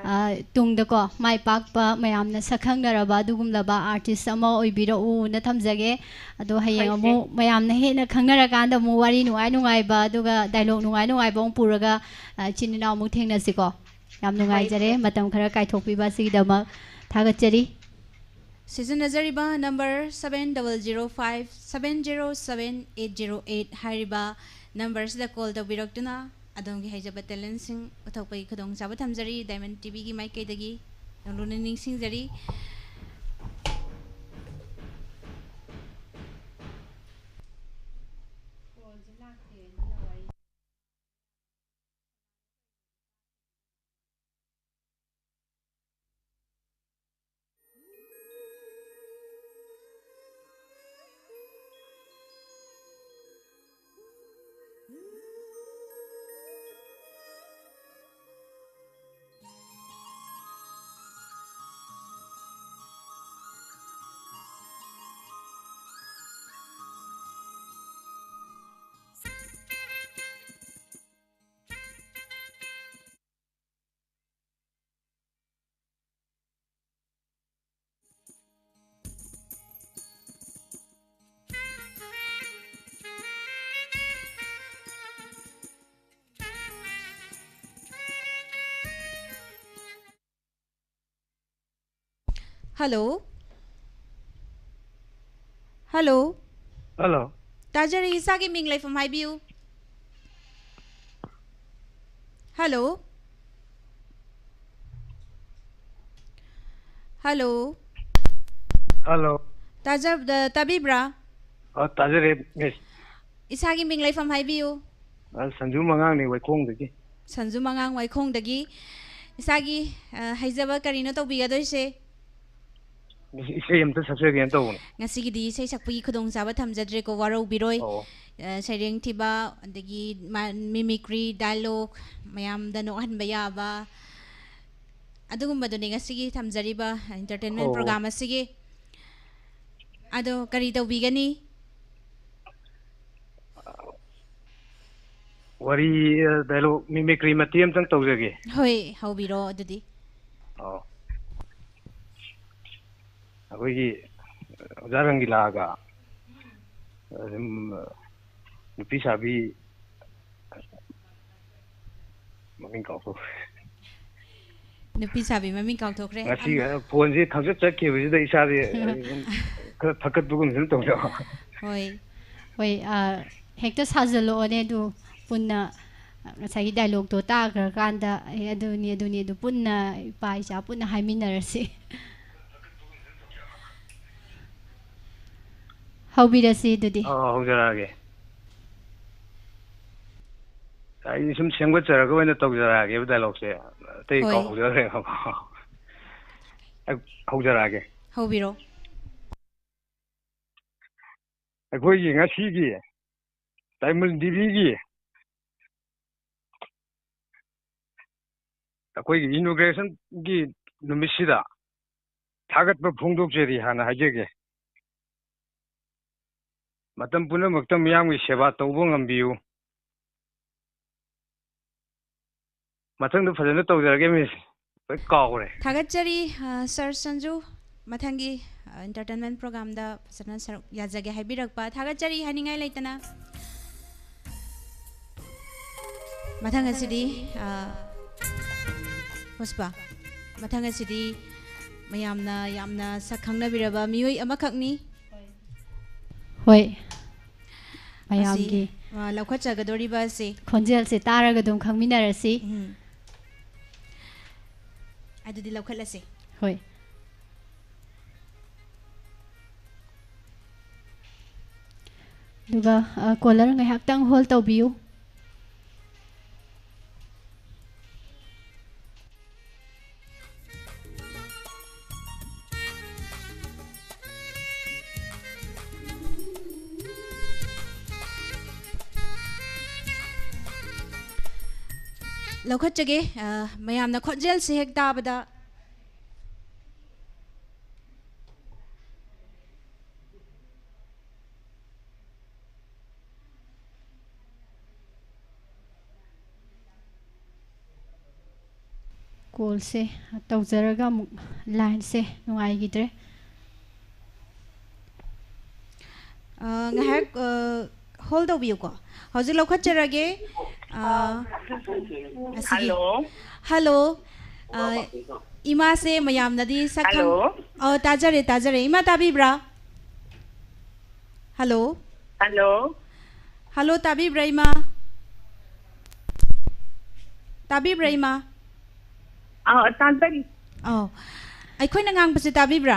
ꯑ, ꯇꯨꯡꯗꯀꯣ ꯃꯥꯏ ꯄꯥꯛꯄ ꯃꯌꯥꯝꯅ ꯁꯛ ꯈꯪꯅꯔꯕ ꯑꯗꯨꯒꯨꯝꯂꯕ ꯑꯥꯔꯇꯤꯁ ꯑꯃ ꯑꯣꯏꯕꯤꯔꯛꯎꯅ ꯊꯝꯖꯒꯦ꯫ ꯑꯗꯣ ꯍꯌꯦꯡ ꯍꯣꯏ, ꯏꯆꯦ꯫ ꯑꯃꯨꯛ ꯃꯌꯥꯝꯅ ꯍꯦꯟꯅ ꯈꯪꯅꯔꯀꯥꯟꯗ ꯑꯃꯨꯛ ꯋꯥꯔꯤ ꯅꯨꯡꯉꯥꯏ ꯅꯨꯡꯉꯥꯏꯕ ꯑꯗꯨꯒ ꯗꯥꯏꯂꯣꯛ ꯅꯨꯡꯉꯥꯏ ꯅꯨꯡꯉꯥꯏꯕ ꯑꯃꯨꯛ ꯄꯨꯔꯒ, ꯑ, ꯏꯆꯤꯟ ꯏꯅꯥꯎ ꯑꯃꯨꯛ ꯊꯦꯡꯅꯁꯤꯀꯣ꯫ ꯌꯥꯝ ꯍꯣꯏ, ꯅꯨꯡꯉꯥꯏꯖꯔꯦ ꯏꯆꯦ꯫ ꯃꯇꯝ ꯈꯔ ꯀꯥꯏꯊꯣꯛꯄꯤꯕ ꯑꯁꯤꯒꯤꯗꯃꯛ꯫ ꯊꯥꯒꯠꯆꯔꯤ꯫ ꯁꯤꯖꯤꯟꯅꯖꯔꯤꯕ number seven double zero five seven zero seven eight zero eight ꯍꯥꯏꯔꯤꯕ ꯅꯝꯕꯔꯁꯤꯗ ꯀꯣꯜ ꯇꯧꯕꯤꯔꯛꯇꯨꯅ ꯑꯗꯣꯝꯒꯤ ꯍꯩꯖꯕ ꯇꯦꯂꯦꯟꯁꯤꯡ ꯎꯠꯊꯣꯛꯄꯒꯤ ꯈꯨꯗꯣꯡꯆꯥꯕ ꯊꯝꯖꯔꯤ ꯗꯥꯏꯃꯟ ꯇꯤꯚꯤꯒꯤ ꯃꯥꯏꯀꯩꯗꯒꯤ ꯅꯧꯂꯨꯅ ꯅꯤꯡꯁꯤꯡꯖꯔꯤ꯫ ꯍꯜꯂꯣ꯫ ꯍꯜꯂꯣ꯫ ꯍꯜꯂꯣ꯫ ꯇꯥꯖꯔꯤ, ꯏꯁꯥꯒꯤ ꯃꯤꯡ ꯂꯩꯐꯝ ꯍꯥꯏꯕꯤꯌꯨ꯫ ꯍꯜꯂꯣ꯫ ꯍꯜꯂꯣ꯫ ꯍꯜꯂꯣ꯫ ꯇꯥꯖ-, ꯇꯥꯕꯤꯕ꯭ꯔꯥ? ꯑ, ꯇꯥꯖꯔꯦ, ꯃꯤꯁ꯫ ꯏꯁꯥꯒꯤ ꯃꯤꯡ ꯂꯩꯐꯝ ꯍꯥꯏꯕꯤꯌꯨ꯫ ꯑ, ꯁꯟꯖꯨ ꯃꯉꯥꯡꯅꯤ, ꯋꯥꯏꯈꯣꯡꯗꯒꯤ꯫ ꯁꯟꯖꯨ ꯃꯉꯥꯡ, ꯋꯥꯏꯈꯣꯡꯗꯒꯤ꯫ ꯏꯁꯥꯒꯤ, ꯑ, ꯍꯩꯖꯕ ꯀꯔꯤꯅꯣ ꯇꯧꯕꯤꯒꯗꯣꯏꯁꯦ? ꯏꯁꯩ ꯑꯝꯇ ꯁꯛꯆꯒꯦꯅ ꯇꯧꯕꯅꯦ꯫ ꯉꯁꯤꯒꯤꯗꯤ ꯏꯁꯩ ꯁꯛꯄꯒꯤ ꯈꯨꯗꯣꯡꯆꯥꯕ ꯊꯝꯖꯗ꯭ꯔꯦꯀꯣ, ꯋꯥꯔꯧꯕꯤꯔꯣꯏ꯫ ꯑꯣ꯫ ꯑ, ꯁꯩꯔꯦꯡ ꯊꯤꯕ, ꯑꯗꯒꯤ ꯃꯥ-, mimicry, dialogue, ꯃꯌꯥꯝꯗ ꯅꯣꯛꯍꯟꯕ ꯌꯥꯕ, ꯑꯗꯨꯒꯨꯝꯕꯗꯨꯅꯤ ꯉꯁꯤꯒꯤ ꯊꯝꯖꯔꯤꯕ entertainment ꯑꯣ꯫ Program ꯑꯁꯤꯒꯤ꯫ ꯑꯗꯣ ꯀꯔꯤ ꯇꯧꯕꯤꯒꯅꯤ? ꯋꯥꯔꯤ, ꯑ, dialogue, mimicry ꯃꯇꯦꯛ ꯑꯃꯇꯪ ꯇꯧꯖꯒꯦ꯫ ꯍꯣꯏ, ꯍꯧꯕꯤꯔꯣ ꯑꯗꯨꯗꯤ꯫ ꯑꯣ꯫ ꯑꯩꯈꯣꯏꯒꯤ ꯑꯣꯖꯥ ꯔꯪꯒꯤꯂꯥꯒ ꯑꯗꯨꯝ ꯅꯨꯄꯤ ꯁꯥꯕꯤ ꯃꯃꯤꯡ ꯀꯥꯎꯊꯣꯛꯈ꯭ꯔꯦ꯫ ꯅꯨꯄꯤ ꯁꯥꯕꯤ ꯃꯃꯤꯡ ꯀꯥꯎꯊꯣꯛꯈ꯭ꯔꯦ꯫ ꯉꯁꯤ ꯑꯃ ꯐꯣꯟꯁꯦ ꯈꯪꯆꯠ ꯆꯠꯈꯤꯕꯁꯤꯗ ꯏꯁꯥꯁꯦ ꯈꯔ ꯊꯛꯀꯠꯄꯒꯨꯝ ꯁꯨꯝ ꯇꯧꯖꯕ꯫ ꯍꯣꯏ꯫ ꯍꯣꯏ, ꯑ, ꯍꯦꯛꯇ ꯁꯥꯖꯜꯂꯛꯑꯣꯅꯦ ꯑꯗꯨ ꯄꯨꯟꯅ꯫ ꯉꯁꯥꯏꯒꯤ dialogueꯇꯣ ꯇꯥꯈ꯭ꯔꯀꯥꯟꯗ, "ꯑꯦ, ꯑꯗꯨꯅꯤ, ꯑꯗꯨꯅꯤ," ꯑꯗꯨ ꯄꯨꯟꯅ ꯏꯄꯥ ꯏꯆꯥ ꯄꯨꯟꯅ ꯍꯥꯏꯃꯤꯟꯅꯔꯁꯤ꯫ ꯍꯧꯕꯤꯔꯁꯤ ꯑꯗꯨꯗꯤ꯫ ꯑꯣ, ꯍꯧꯖꯔꯛꯑꯒꯦ꯫ ꯑꯩ ꯁꯨꯝ ꯁꯦꯝꯒꯠꯆꯔꯒ ꯑꯣꯏꯅ ꯇꯧꯖꯔꯛꯑꯒꯦꯕ dialogueꯁꯦ꯫ ꯑꯇꯩ ꯍꯣꯏ꯫ ꯀꯥꯎꯖꯈ꯭ꯔꯦꯕꯀꯣ꯫ ꯑꯩ ꯍꯧꯖꯔꯛꯑꯒꯦ꯫ ꯍꯧꯕꯤꯔꯣ꯫ ꯑꯩꯈꯣꯏꯒꯤ ꯉꯁꯤꯒꯤ ꯇꯥꯏꯃꯨꯜ ꯗꯦꯕꯤꯒꯤ ꯑꯩꯈꯣꯏꯒꯤ inaugurationꯒꯤ ꯅꯨꯃꯤꯠꯁꯤꯗ ꯊꯥꯒꯠꯄ ꯐꯣꯡꯗꯣꯛꯆꯔꯤ ꯍꯥꯟꯅ ꯍꯥꯏꯖꯒꯦ꯫ ꯃꯇꯝ ꯄꯨꯝꯅꯃꯛꯇ ꯃꯤꯌꯥꯝꯒꯤ ꯁꯦꯕꯥ ꯇꯧꯕ ꯉꯝꯕꯤꯌꯨ꯫ ꯃꯊꯪꯗ ꯐꯖꯅ ꯇꯧꯖꯔꯒꯦ, miss꯫ ꯂꯣꯏ ꯀꯥꯎꯈ꯭ꯔꯦ꯫ ꯊꯥꯒꯠꯆꯔꯤ, ꯑ, sir ꯁꯟꯖꯨ꯫ ꯃꯊꯪꯒꯤ, ꯑ, entertainment programꯗ ꯐꯖꯅ ꯁꯔꯨꯛ ꯌꯥꯖꯒꯦ ꯍꯥꯏꯕꯤꯔꯛꯄ ꯊꯥꯒꯠꯆꯔꯤ ꯍꯥꯏꯅꯤꯡꯉꯥꯏ ꯂꯩꯇꯅ꯫ ꯃꯊꯪ ꯑꯁꯤꯗꯤ, ꯑ, ꯄꯨꯁꯄꯥ, ꯃꯊꯪ ꯑꯁꯤꯗꯤ ꯃꯌꯥꯝꯅ ꯌꯥꯝꯅ ꯁꯛ ꯈꯪꯅꯕꯤꯔꯕ ꯃꯤꯑꯣꯏ ꯑꯃꯈꯛꯅꯤ꯫ ꯍꯣꯏ꯫ ꯃꯌꯥꯝꯒꯤ ꯑꯁꯤ, ꯑ, ꯂꯧꯈꯠꯆꯒꯗꯧꯔꯤꯕ ꯑꯁꯤ꯫ ꯈꯣꯟꯖꯦꯜꯁꯦ ꯇꯥꯔꯒ ꯑꯗꯨꯝ ꯈꯪꯃꯤꯟꯅꯔꯁꯤ꯫ ꯎꯝ꯫ ꯑꯗꯨꯗꯤ ꯂꯧꯈꯠꯂꯁꯤ꯫ ꯍꯣꯏ꯫ ꯑꯗꯨꯒ, ꯑ, caller ꯉꯥꯏꯍꯥꯛꯇꯪ hold ꯇꯧꯕꯤꯌꯨ꯫ ꯂꯧꯈꯠꯆꯒꯦ꯫ ꯑ, ꯃꯌꯥꯝꯅ ꯈꯣꯟꯖꯦꯜꯁꯦ ꯍꯦꯛ ꯇꯥꯕꯗ꯫ ꯀꯣꯜꯁꯦ ꯇꯧꯖꯔꯒ ꯑꯃꯨꯛ ꯂꯥꯏꯟꯁꯦ ꯅꯨꯡꯉꯥꯏꯈꯤꯗ꯭ꯔꯦ꯫ ꯑ, ꯉꯥꯏꯍꯥꯛ, ꯑ, ꯍꯣꯜ ꯇꯧꯕꯤꯌꯨꯀꯣ꯫ ꯍꯧꯖꯤꯛ ꯂꯧꯈꯠꯆꯔꯒꯦ꯫ ꯑ, ꯑꯁꯤꯒꯤ ꯍꯜꯂꯣ꯫ ꯍꯜꯂꯣ꯫ ꯑ, ꯏꯃꯥꯁꯦ ꯃꯌꯥꯝꯅꯗꯤ ꯁꯛ ꯈꯪ-, ꯍꯜꯂꯣ꯫ ꯑ, ꯇꯥꯖꯔꯦ, ꯇꯥꯖꯔꯦ꯫ ꯏꯃꯥ ꯇꯥꯕꯤꯕ꯭ꯔꯥ? ꯍꯜꯂꯣ꯫ ꯍꯜꯂꯣ꯫ ꯍꯜꯂꯣ, ꯇꯥꯕꯤꯕ꯭ꯔꯥ, ꯏꯃꯥ? ꯇꯥꯕꯤꯕ꯭ꯔꯥ, ꯏꯃꯥ? ꯑꯥ, ꯇꯥꯖꯔꯤ꯫ ꯑꯧ꯫ ꯑꯩꯈꯣꯏꯅ ꯉꯥꯡꯕꯁꯦ ꯇꯥꯕꯤꯕ꯭ꯔꯥ?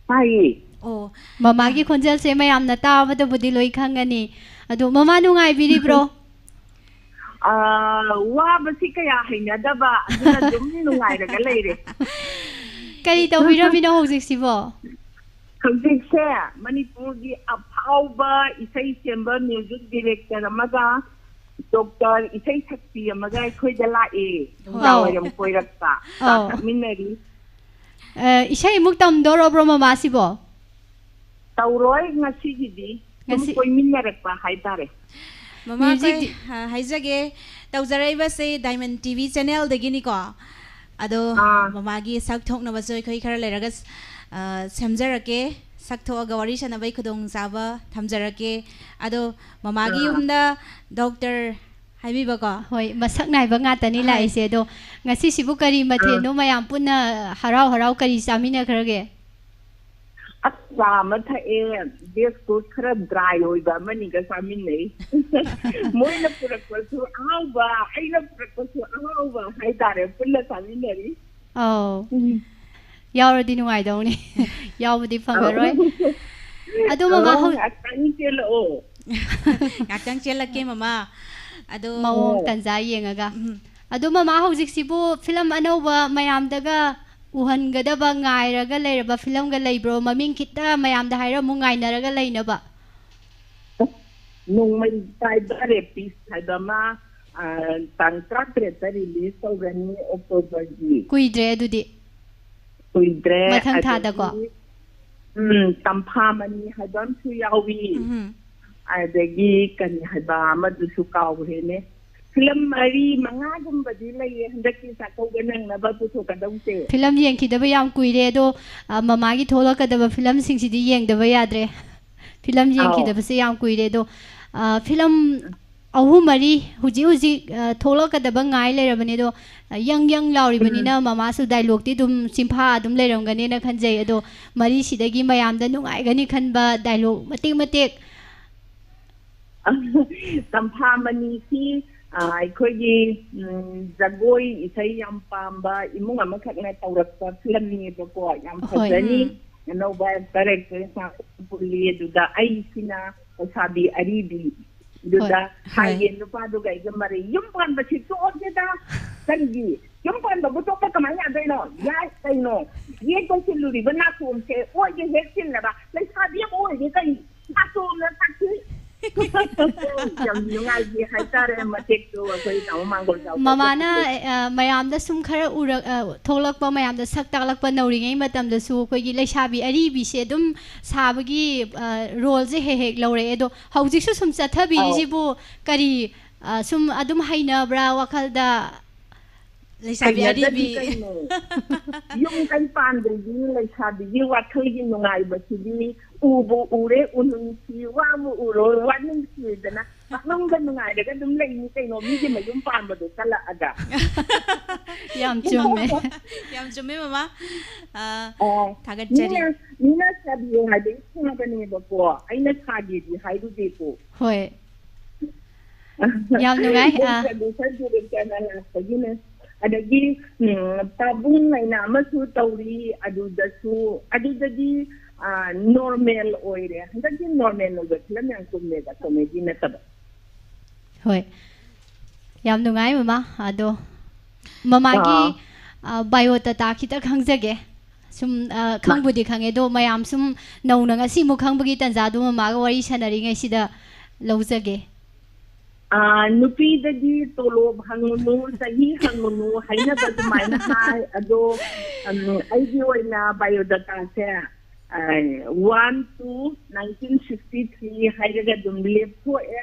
ꯇꯥꯏꯌꯦ꯫ ꯑꯣ꯫ ꯃꯃꯥꯒꯤ ꯈꯣꯟꯖꯦꯜꯁꯦ ꯃꯌꯥꯝꯅ ꯇꯥꯕꯗꯕꯨꯗꯤ ꯂꯣꯏ ꯈꯪꯒꯅꯤ꯫ ꯑꯗꯣ ꯃꯃꯥ ꯅꯨꯡꯉꯥꯏꯕꯤꯔꯤꯕ꯭ꯔꯣ? ꯑꯥ, ꯋꯥꯕꯁꯤ ꯀꯌꯥ ꯍꯩꯅꯗꯕ, ꯑꯗꯨꯅ ꯑꯗꯨꯝ ꯅꯨꯡꯉꯥꯏꯔꯒ ꯂꯩꯔꯦ꯫ ꯀꯔꯤ ꯇꯧꯕꯤꯔꯝꯃꯤꯅꯣ ꯍꯧꯖꯤꯛꯁꯤꯕꯣ? ꯍꯧꯖꯤꯛꯁꯦ ꯃꯅꯤꯄꯨꯔꯒꯤ ꯑꯐꯥꯎꯕ ꯏꯁꯩ ꯁꯦꯝꯕ ꯃ꯭ꯌꯨꯖꯤꯛ ꯗꯤꯔꯦꯛꯇꯔ ꯑꯃꯒ ꯗꯣꯛꯇꯔ ꯏꯁꯩ ꯁꯛꯄꯤ ꯑꯃꯒ ꯑꯩꯈꯣꯏꯗ ꯂꯥꯛꯑꯦ꯫ ꯅꯨꯡꯗꯥꯡ ꯑꯧ꯫ ꯋꯥꯏꯔꯝ ꯀꯣꯏꯔꯛꯄ꯫ ꯆꯥ ꯑꯧ꯫ ꯊꯛꯃꯤꯟꯅꯔꯤ꯫ ꯑ, ꯏꯁꯩꯃꯨꯛ ꯇꯝꯗꯣꯔꯕ꯭ꯔꯣ ꯃꯃꯥꯁꯤꯕꯣ? ꯇꯧꯔꯣꯏ ꯉꯁꯤꯒꯤꯗꯤ꯫ ꯁꯨꯝ ꯉꯁꯤ ꯀꯣꯏꯃꯤꯟꯅꯔꯛꯄ ꯍꯥꯏꯇꯥꯔꯦ꯫ ꯃꯃꯥ, ꯃ꯭ꯌꯨꯖꯤꯛ ꯑꯩꯈꯣꯏ, ꯗꯤ- ꯑ, ꯍꯥꯏꯖꯒꯦ, ꯇꯧꯖꯔꯛꯏꯕꯁꯦ ꯗꯥꯏꯃꯟ ꯇꯤ ꯚꯤ ꯆꯦꯅꯦꯜꯗꯒꯤꯅꯤꯀꯣ꯫ ꯑꯗꯣ ꯑꯥ꯫ ꯃꯃꯥꯒꯤ ꯁꯛ ꯊꯣꯛꯅꯕꯁꯨ ꯑꯩꯈꯣꯏ ꯈꯔ ꯂꯩꯔꯒ, ꯑ, ꯁꯦꯝꯖꯔꯛꯀꯦ꯫ ꯁꯛ ꯊꯣꯛꯑꯒ ꯋꯥꯔꯤ ꯁꯥꯟꯅꯕꯩ ꯈꯨꯗꯣꯡꯆꯥꯕ ꯊꯝꯖꯔꯛꯀꯦ꯫ ꯑꯗꯣ ꯃꯃꯥꯒꯤ ꯑꯥ꯫ ꯌꯨꯝꯗ ꯗꯣꯛꯇꯔ ꯍꯥꯏꯕꯤꯕꯀꯣ? ꯍꯣꯏ, ꯃꯁꯛ ꯅꯥꯏꯕ ꯉꯥꯛꯇꯅꯤ ꯍꯣꯏ꯫ ꯂꯥꯛꯏꯁꯦ꯫ ꯑꯗꯣ ꯉꯁꯤꯁꯤꯕꯨ ꯀꯔꯤ ꯑꯥ꯫ ꯃꯊꯦꯜꯅꯣ ꯃꯌꯥꯝ ꯄꯨꯟꯅ ꯍꯔꯥꯎ ꯍꯔꯥꯎ ꯀꯔꯤ ꯆꯥꯃꯤꯟꯅꯈ꯭ꯔꯒꯦ? ꯑꯁ, ꯆꯥ ꯑꯃ ꯊꯛꯑꯦ, ꯕꯦꯁ ꯀꯣꯠ ꯈꯔ ꯗ꯭ꯔꯥꯏ ꯑꯣꯏꯕ ꯑꯃꯅꯤꯒ ꯆꯥꯃꯤꯟꯅꯩ꯫ ꯃꯣꯏꯅ ꯄꯨꯔꯛꯄꯁꯨ ꯑꯍꯥꯎꯕ, ꯑꯩꯅ ꯄꯨꯔꯛꯄꯁꯨ ꯑꯍꯥꯎꯕ ꯍꯥꯏꯇꯥꯔꯦ, ꯄꯨꯟꯅ ꯆꯥꯃꯤꯟꯅꯔꯤ꯫ ꯑꯧ꯫ ꯎꯝ꯫ ꯌꯥꯎꯔꯗꯤ ꯅꯨꯡꯉꯥꯏꯗꯧꯅꯤ꯫ ꯌꯥꯎꯕꯗꯤ ꯑꯧ꯫ ꯐꯪꯉꯔꯣꯏ꯫ ꯑꯗꯣ ꯃꯃꯥ, ꯑꯧ, ꯍꯧ-, ꯉꯥꯛꯇꯪ ꯆꯦꯜꯂꯛꯑꯣ꯫ ꯉꯥꯛꯇꯪ ꯆꯦꯜꯂꯛꯀꯦ, ꯃꯃꯥ꯫ ꯑꯗꯣ ꯃꯑꯣꯡ ꯍꯣꯏ꯫ ꯇꯟꯖꯥ ꯌꯦꯡꯉꯒ꯫ ꯎꯝ꯫ ꯑꯗꯣ ꯃꯃꯥ, ꯍꯧꯖꯤꯛꯁꯤꯕꯨ ꯐꯤꯂꯝ ꯑꯅꯧꯕ ꯃꯌꯥꯝꯗꯒ ꯎꯍꯟꯒꯗꯕ ꯉꯥꯏꯔꯒ ꯂꯩꯔꯕ ꯐꯤꯂꯝꯒ ꯂꯩꯕ꯭ꯔꯣ? ꯃꯃꯤꯡ ꯈꯤꯇ ꯃꯌꯥꯝꯗ ꯍꯥꯏꯔꯝꯃꯨ, ꯉꯥꯏꯅꯔꯒ ꯂꯩꯅꯕ꯫ ꯅꯣꯡꯃꯩ ꯄꯥꯏꯕ ꯔꯦꯄꯤꯁ ꯍꯥꯏꯕ ꯑꯃ, ꯑ, ꯇꯥꯡ ꯇꯔꯥꯇꯔꯦꯠꯇ release ꯇꯧꯒꯅꯤ, October ꯒꯤ꯫ ꯀꯨꯏꯗ꯭ꯔꯦ ꯑꯗꯨꯗꯤ꯫ ꯀꯨꯏꯗ꯭ꯔꯦ꯫ ꯃꯊꯪ ꯑꯗꯒꯤ, ꯊꯥꯗꯀꯣ? ꯎꯝ, ꯇꯝꯐꯥ ꯃꯅꯤ ꯍꯥꯏꯕ ꯑꯃꯁꯨ ꯌꯥꯎꯏ꯫ ꯎꯝ꯫ ꯑꯗꯒꯤ ꯀꯔꯤ ꯍꯥꯏꯕ ꯑꯃꯗꯨꯁꯨ ꯀꯥꯎꯈ꯭ꯔꯦꯅꯦ꯫ ꯐꯤꯂꯝ ꯃꯔꯤ ꯃꯉꯥꯒꯨꯝꯕꯗꯤ ꯂꯩꯌꯦ ꯍꯟꯗꯛꯀꯤ ꯆꯥꯛꯀꯧꯕ ꯅꯪꯅꯕ ꯄꯨꯊꯣꯛꯀꯗꯧꯁꯦ꯫ ꯐꯤꯂꯝ ꯌꯦꯡꯈꯤꯗꯕ ꯌꯥꯝ ꯀꯨꯏꯔꯦ ꯑꯗꯣ, ꯑ, ꯃꯃꯥꯒꯤ ꯊꯣꯛꯂꯛꯀꯗꯕ ꯐꯤꯂꯝꯁꯤꯡꯁꯤꯗꯤ ꯌꯦꯡꯗꯕ ꯌꯥꯗ꯭ꯔꯦ꯫ ꯐꯤꯂꯝ ꯑꯥꯎ꯫ ꯌꯦꯡꯈꯤꯗꯕꯁꯦ ꯌꯥꯝ ꯀꯨꯏꯔꯦ ꯑꯗꯣ, ꯑ, ꯐꯤꯂꯝ ꯑꯍꯨꯝ ꯃꯔꯤ ꯍꯧꯖꯤꯛ ꯍꯧꯖꯤꯛ, ꯑ, ꯊꯣꯛꯂꯛꯀꯗꯕ ꯉꯥꯏ ꯂꯩꯔꯕꯅꯦ ꯑꯗꯣ, ꯑ, ꯌꯪ ꯌꯪ ꯂꯥꯎꯔꯤꯕꯅꯤꯅ ꯃꯃꯥꯁꯨ dialogue ꯇꯤ ꯑꯗꯨꯝ ꯆꯤꯟꯐꯥ ꯑꯗꯨꯝ ꯂꯩꯔꯝꯒꯅꯦꯅ ꯈꯟꯖꯩ꯫ ꯑꯗꯣ ꯃꯔꯤꯁꯤꯗꯒꯤ ꯃꯌꯥꯝꯗ ꯅꯨꯡꯉꯥꯏꯒꯅꯤ ꯈꯟꯕ dialogue ꯃꯇꯦꯛ ꯃꯇꯦꯛ꯫ ꯇꯝꯐꯥ ꯃꯅꯤꯁꯤ, ꯑ, ꯑꯩꯈꯣꯏꯒꯤ, ꯎꯝ, ꯖꯒꯣꯏ ꯏꯁꯩ ꯌꯥꯝ ꯄꯥꯝꯕ ꯏꯃꯨꯡ ꯑꯃꯈꯛꯅ ꯇꯧꯔꯛꯄ ꯐꯤꯂꯝꯅꯦꯕꯀꯣ꯫ ꯌꯥꯝ ꯍꯣꯏ꯫ ꯐꯖꯅꯤ꯫ ꯎꯝ꯫ ꯑꯅꯧꯕ character ꯉꯥꯛꯇ ꯄꯨꯜꯂꯤ꯫ ꯑꯗꯨꯗ ꯑꯩꯁꯤꯅ ꯂꯩꯁꯥꯕꯤ ꯑꯔꯤꯕꯤ꯫ ꯑꯗꯨꯗ ꯍꯣꯏ꯫ ꯍꯣꯏ꯫ ꯍꯥꯏꯌꯦ ꯅꯨꯄꯥꯗꯨꯒ ꯑꯩꯒ ꯃꯔꯩ, "ꯌꯨꯝ ꯄꯥꯟꯕꯁꯤ ꯇꯣꯛꯑꯁꯤꯗ꯫ ꯀꯔꯤꯒꯤ? ꯌꯨꯝ ꯄꯥꯟꯕꯕꯨ ꯇꯣꯛꯄ ꯀꯃꯥꯏꯅ ꯌꯥꯗꯣꯏꯅꯣ? ꯌꯥꯏ ꯀꯩꯅꯣ? ꯌꯦꯠ ꯇꯧꯁꯤꯜꯂꯨꯔꯤꯕ ꯅꯥꯀꯣꯡꯁꯦ ꯑꯣꯏꯒ ꯍꯦꯛ ꯁꯤꯜꯂꯕ ꯂꯩꯁꯥꯕꯤ ꯑꯃ ꯑꯣꯏꯒꯦ ꯀꯩ? ꯅꯥꯇꯣꯝꯅ ꯁꯛꯁꯤ!" ꯌꯥꯝ ꯅꯨꯡꯉꯥꯏꯈꯤ ꯍꯥꯏꯇꯥꯔꯦ ꯃꯇꯦꯛꯇꯣ ꯑꯩꯈꯣꯏ ꯇꯥꯃꯣ ꯃꯥꯡꯒꯣꯜ ꯆꯥꯎꯕ ꯃꯃꯥꯅ, ꯆꯠꯄꯁꯦ꯫ ꯑ, ꯃꯌꯥꯝꯗ ꯁꯨꯝ ꯈꯔ ꯎꯔ-, ꯑ, ꯊꯣꯛꯂꯛꯄ, ꯃꯌꯥꯝꯗ ꯁꯛ ꯇꯥꯛꯂꯛꯄ ꯅꯧꯔꯤꯉꯩ ꯃꯇꯝꯗꯁꯨ ꯑꯩꯈꯣꯏꯒꯤ ꯂꯩꯁꯥꯕꯤ ꯑꯔꯤꯕꯤꯁꯦ ꯑꯗꯨꯝ ꯁꯥꯕꯒꯤ, ꯑ, role ꯁꯦ ꯍꯦꯛ ꯍꯦꯛ ꯂꯧꯔꯛꯑꯦ꯫ ꯑꯗꯣ ꯍꯧꯖꯤꯛꯁꯨ ꯁꯨꯝ ꯑꯧ꯫ ꯆꯠꯊꯕꯤꯔꯤꯁꯤꯕꯨ ꯀꯔꯤ, ꯑ, ꯁꯨꯝ ꯑꯗꯨꯝ ꯍꯩꯅꯕ꯭ꯔꯥ ꯋꯥꯈꯜꯗ? ꯂꯩꯁꯥꯕꯤ ꯍꯩꯅꯗꯗꯤ ꯑꯔꯤꯕꯤ꯫ ꯀꯩꯅꯣ? ꯌꯨꯝ ꯀꯩ ꯄꯥꯟꯗ꯭ꯔꯤꯕꯤ ꯂꯩꯁꯥꯕꯤꯒꯤ ꯋꯥꯈꯜꯒꯤ ꯅꯨꯡꯉꯥꯏꯕꯁꯤꯗꯤ ꯎꯕꯨ ꯎꯔꯦ ꯎꯅꯨꯡꯁꯤ, ꯋꯥꯕꯨ ꯎꯔꯣ ꯋꯥꯅꯨꯡꯁꯤꯗꯅ ꯄꯥꯛꯅꯨꯡꯗ ꯅꯨꯡꯉꯥꯏꯔꯒ ꯑꯗꯨꯝ ꯂꯩꯅꯤ ꯀꯩꯅꯣ, ꯃꯤꯒꯤ ꯃꯌꯨꯝ ꯄꯥꯟꯕꯗꯣ ꯆꯠꯂꯛꯑꯒ꯫ ꯌꯥꯝ ꯆꯨꯝꯃꯦ꯫ ꯌꯥꯝ ꯆꯨꯝꯃꯦ, ꯃꯃꯥ꯫ ꯑ, ꯑꯣ, ꯊꯥꯒꯠꯆꯔꯤ꯫ ꯃꯤꯅ, ꯃꯤꯅ ꯁꯥꯕꯤꯌꯣ ꯍꯥꯏꯕꯒꯤ ꯁꯥꯕꯅꯦꯕꯀꯣ, ꯑꯩꯅ ꯁꯥꯒꯦꯗꯤ ꯍꯥꯏꯔꯨꯗꯦꯀꯣ꯫ ꯍꯣꯏ꯫ ꯌꯥꯝ ꯅꯨꯡꯉꯥꯏ, ꯑꯗꯩ ꯑ꯫ Producer director ꯅ ꯂꯥꯛꯄꯒꯤꯅꯦ꯫ ꯑꯗꯒꯤ, ꯎꯝ, ꯄꯥꯕꯨꯡ ꯍꯥꯏꯅ ꯑꯃꯁꯨ ꯇꯧꯔꯤ, ꯑꯗꯨꯗꯁꯨ, ꯑꯗꯨꯗꯗꯤ, ꯑ, normal ꯑꯣꯏꯔꯦ꯫ ꯍꯟꯗꯛꯇꯤ normal ꯑꯣꯏꯕ ꯐꯤꯂꯝ ꯌꯥꯝ ꯀꯨꯝꯃꯦꯕ, comedy ꯅꯠꯇꯕ꯫ ꯍꯣꯏ꯫ ꯌꯥꯝ ꯅꯨꯡꯉꯥꯏ, ꯃꯃꯥ꯫ ꯑꯗꯣ ꯃꯃꯥꯒꯤ, ꯑꯥ꯫ ꯑ, biodata ꯈꯤꯇ ꯈꯪꯖꯒꯦ꯫ ꯁꯨꯝ, ꯑ, ꯃꯥ- ꯈꯪꯕꯨꯗꯤ ꯈꯪꯉꯦ, ꯑꯗꯣ ꯃꯌꯥꯝ ꯁꯨꯝ ꯅꯧꯅ ꯉꯁꯤꯃꯨꯛ ꯈꯪꯕꯒꯤ ꯇꯥꯟꯖꯥꯗꯣ ꯃꯃꯥꯒ ꯋꯥꯔꯤ ꯁꯥꯟꯅꯔꯤꯉꯩꯁꯤꯗ ꯂꯧꯖꯒꯦ꯫ ꯑꯥ, ꯅꯨꯄꯤꯗꯗꯤ ꯇꯣꯂꯣꯞ ꯍꯪꯉꯨꯅꯨ, ꯆꯍꯤ ꯍꯪꯉꯨꯅꯨ ꯍꯥꯏꯅꯕ ꯑꯗꯨꯃꯥꯏꯅ ꯍꯥꯏ꯫ ꯑꯗꯣ, ꯎꯝ, ꯑꯩꯒꯤ ꯑꯣꯏꯅ ꯕꯥꯏꯑꯣꯗꯥꯇꯥꯁꯦ, ꯑ, one to nineteen sixty three ꯍꯥꯏꯔꯒ ꯑꯗꯨꯝ ꯂꯦꯞꯊꯣꯛꯑꯦ꯫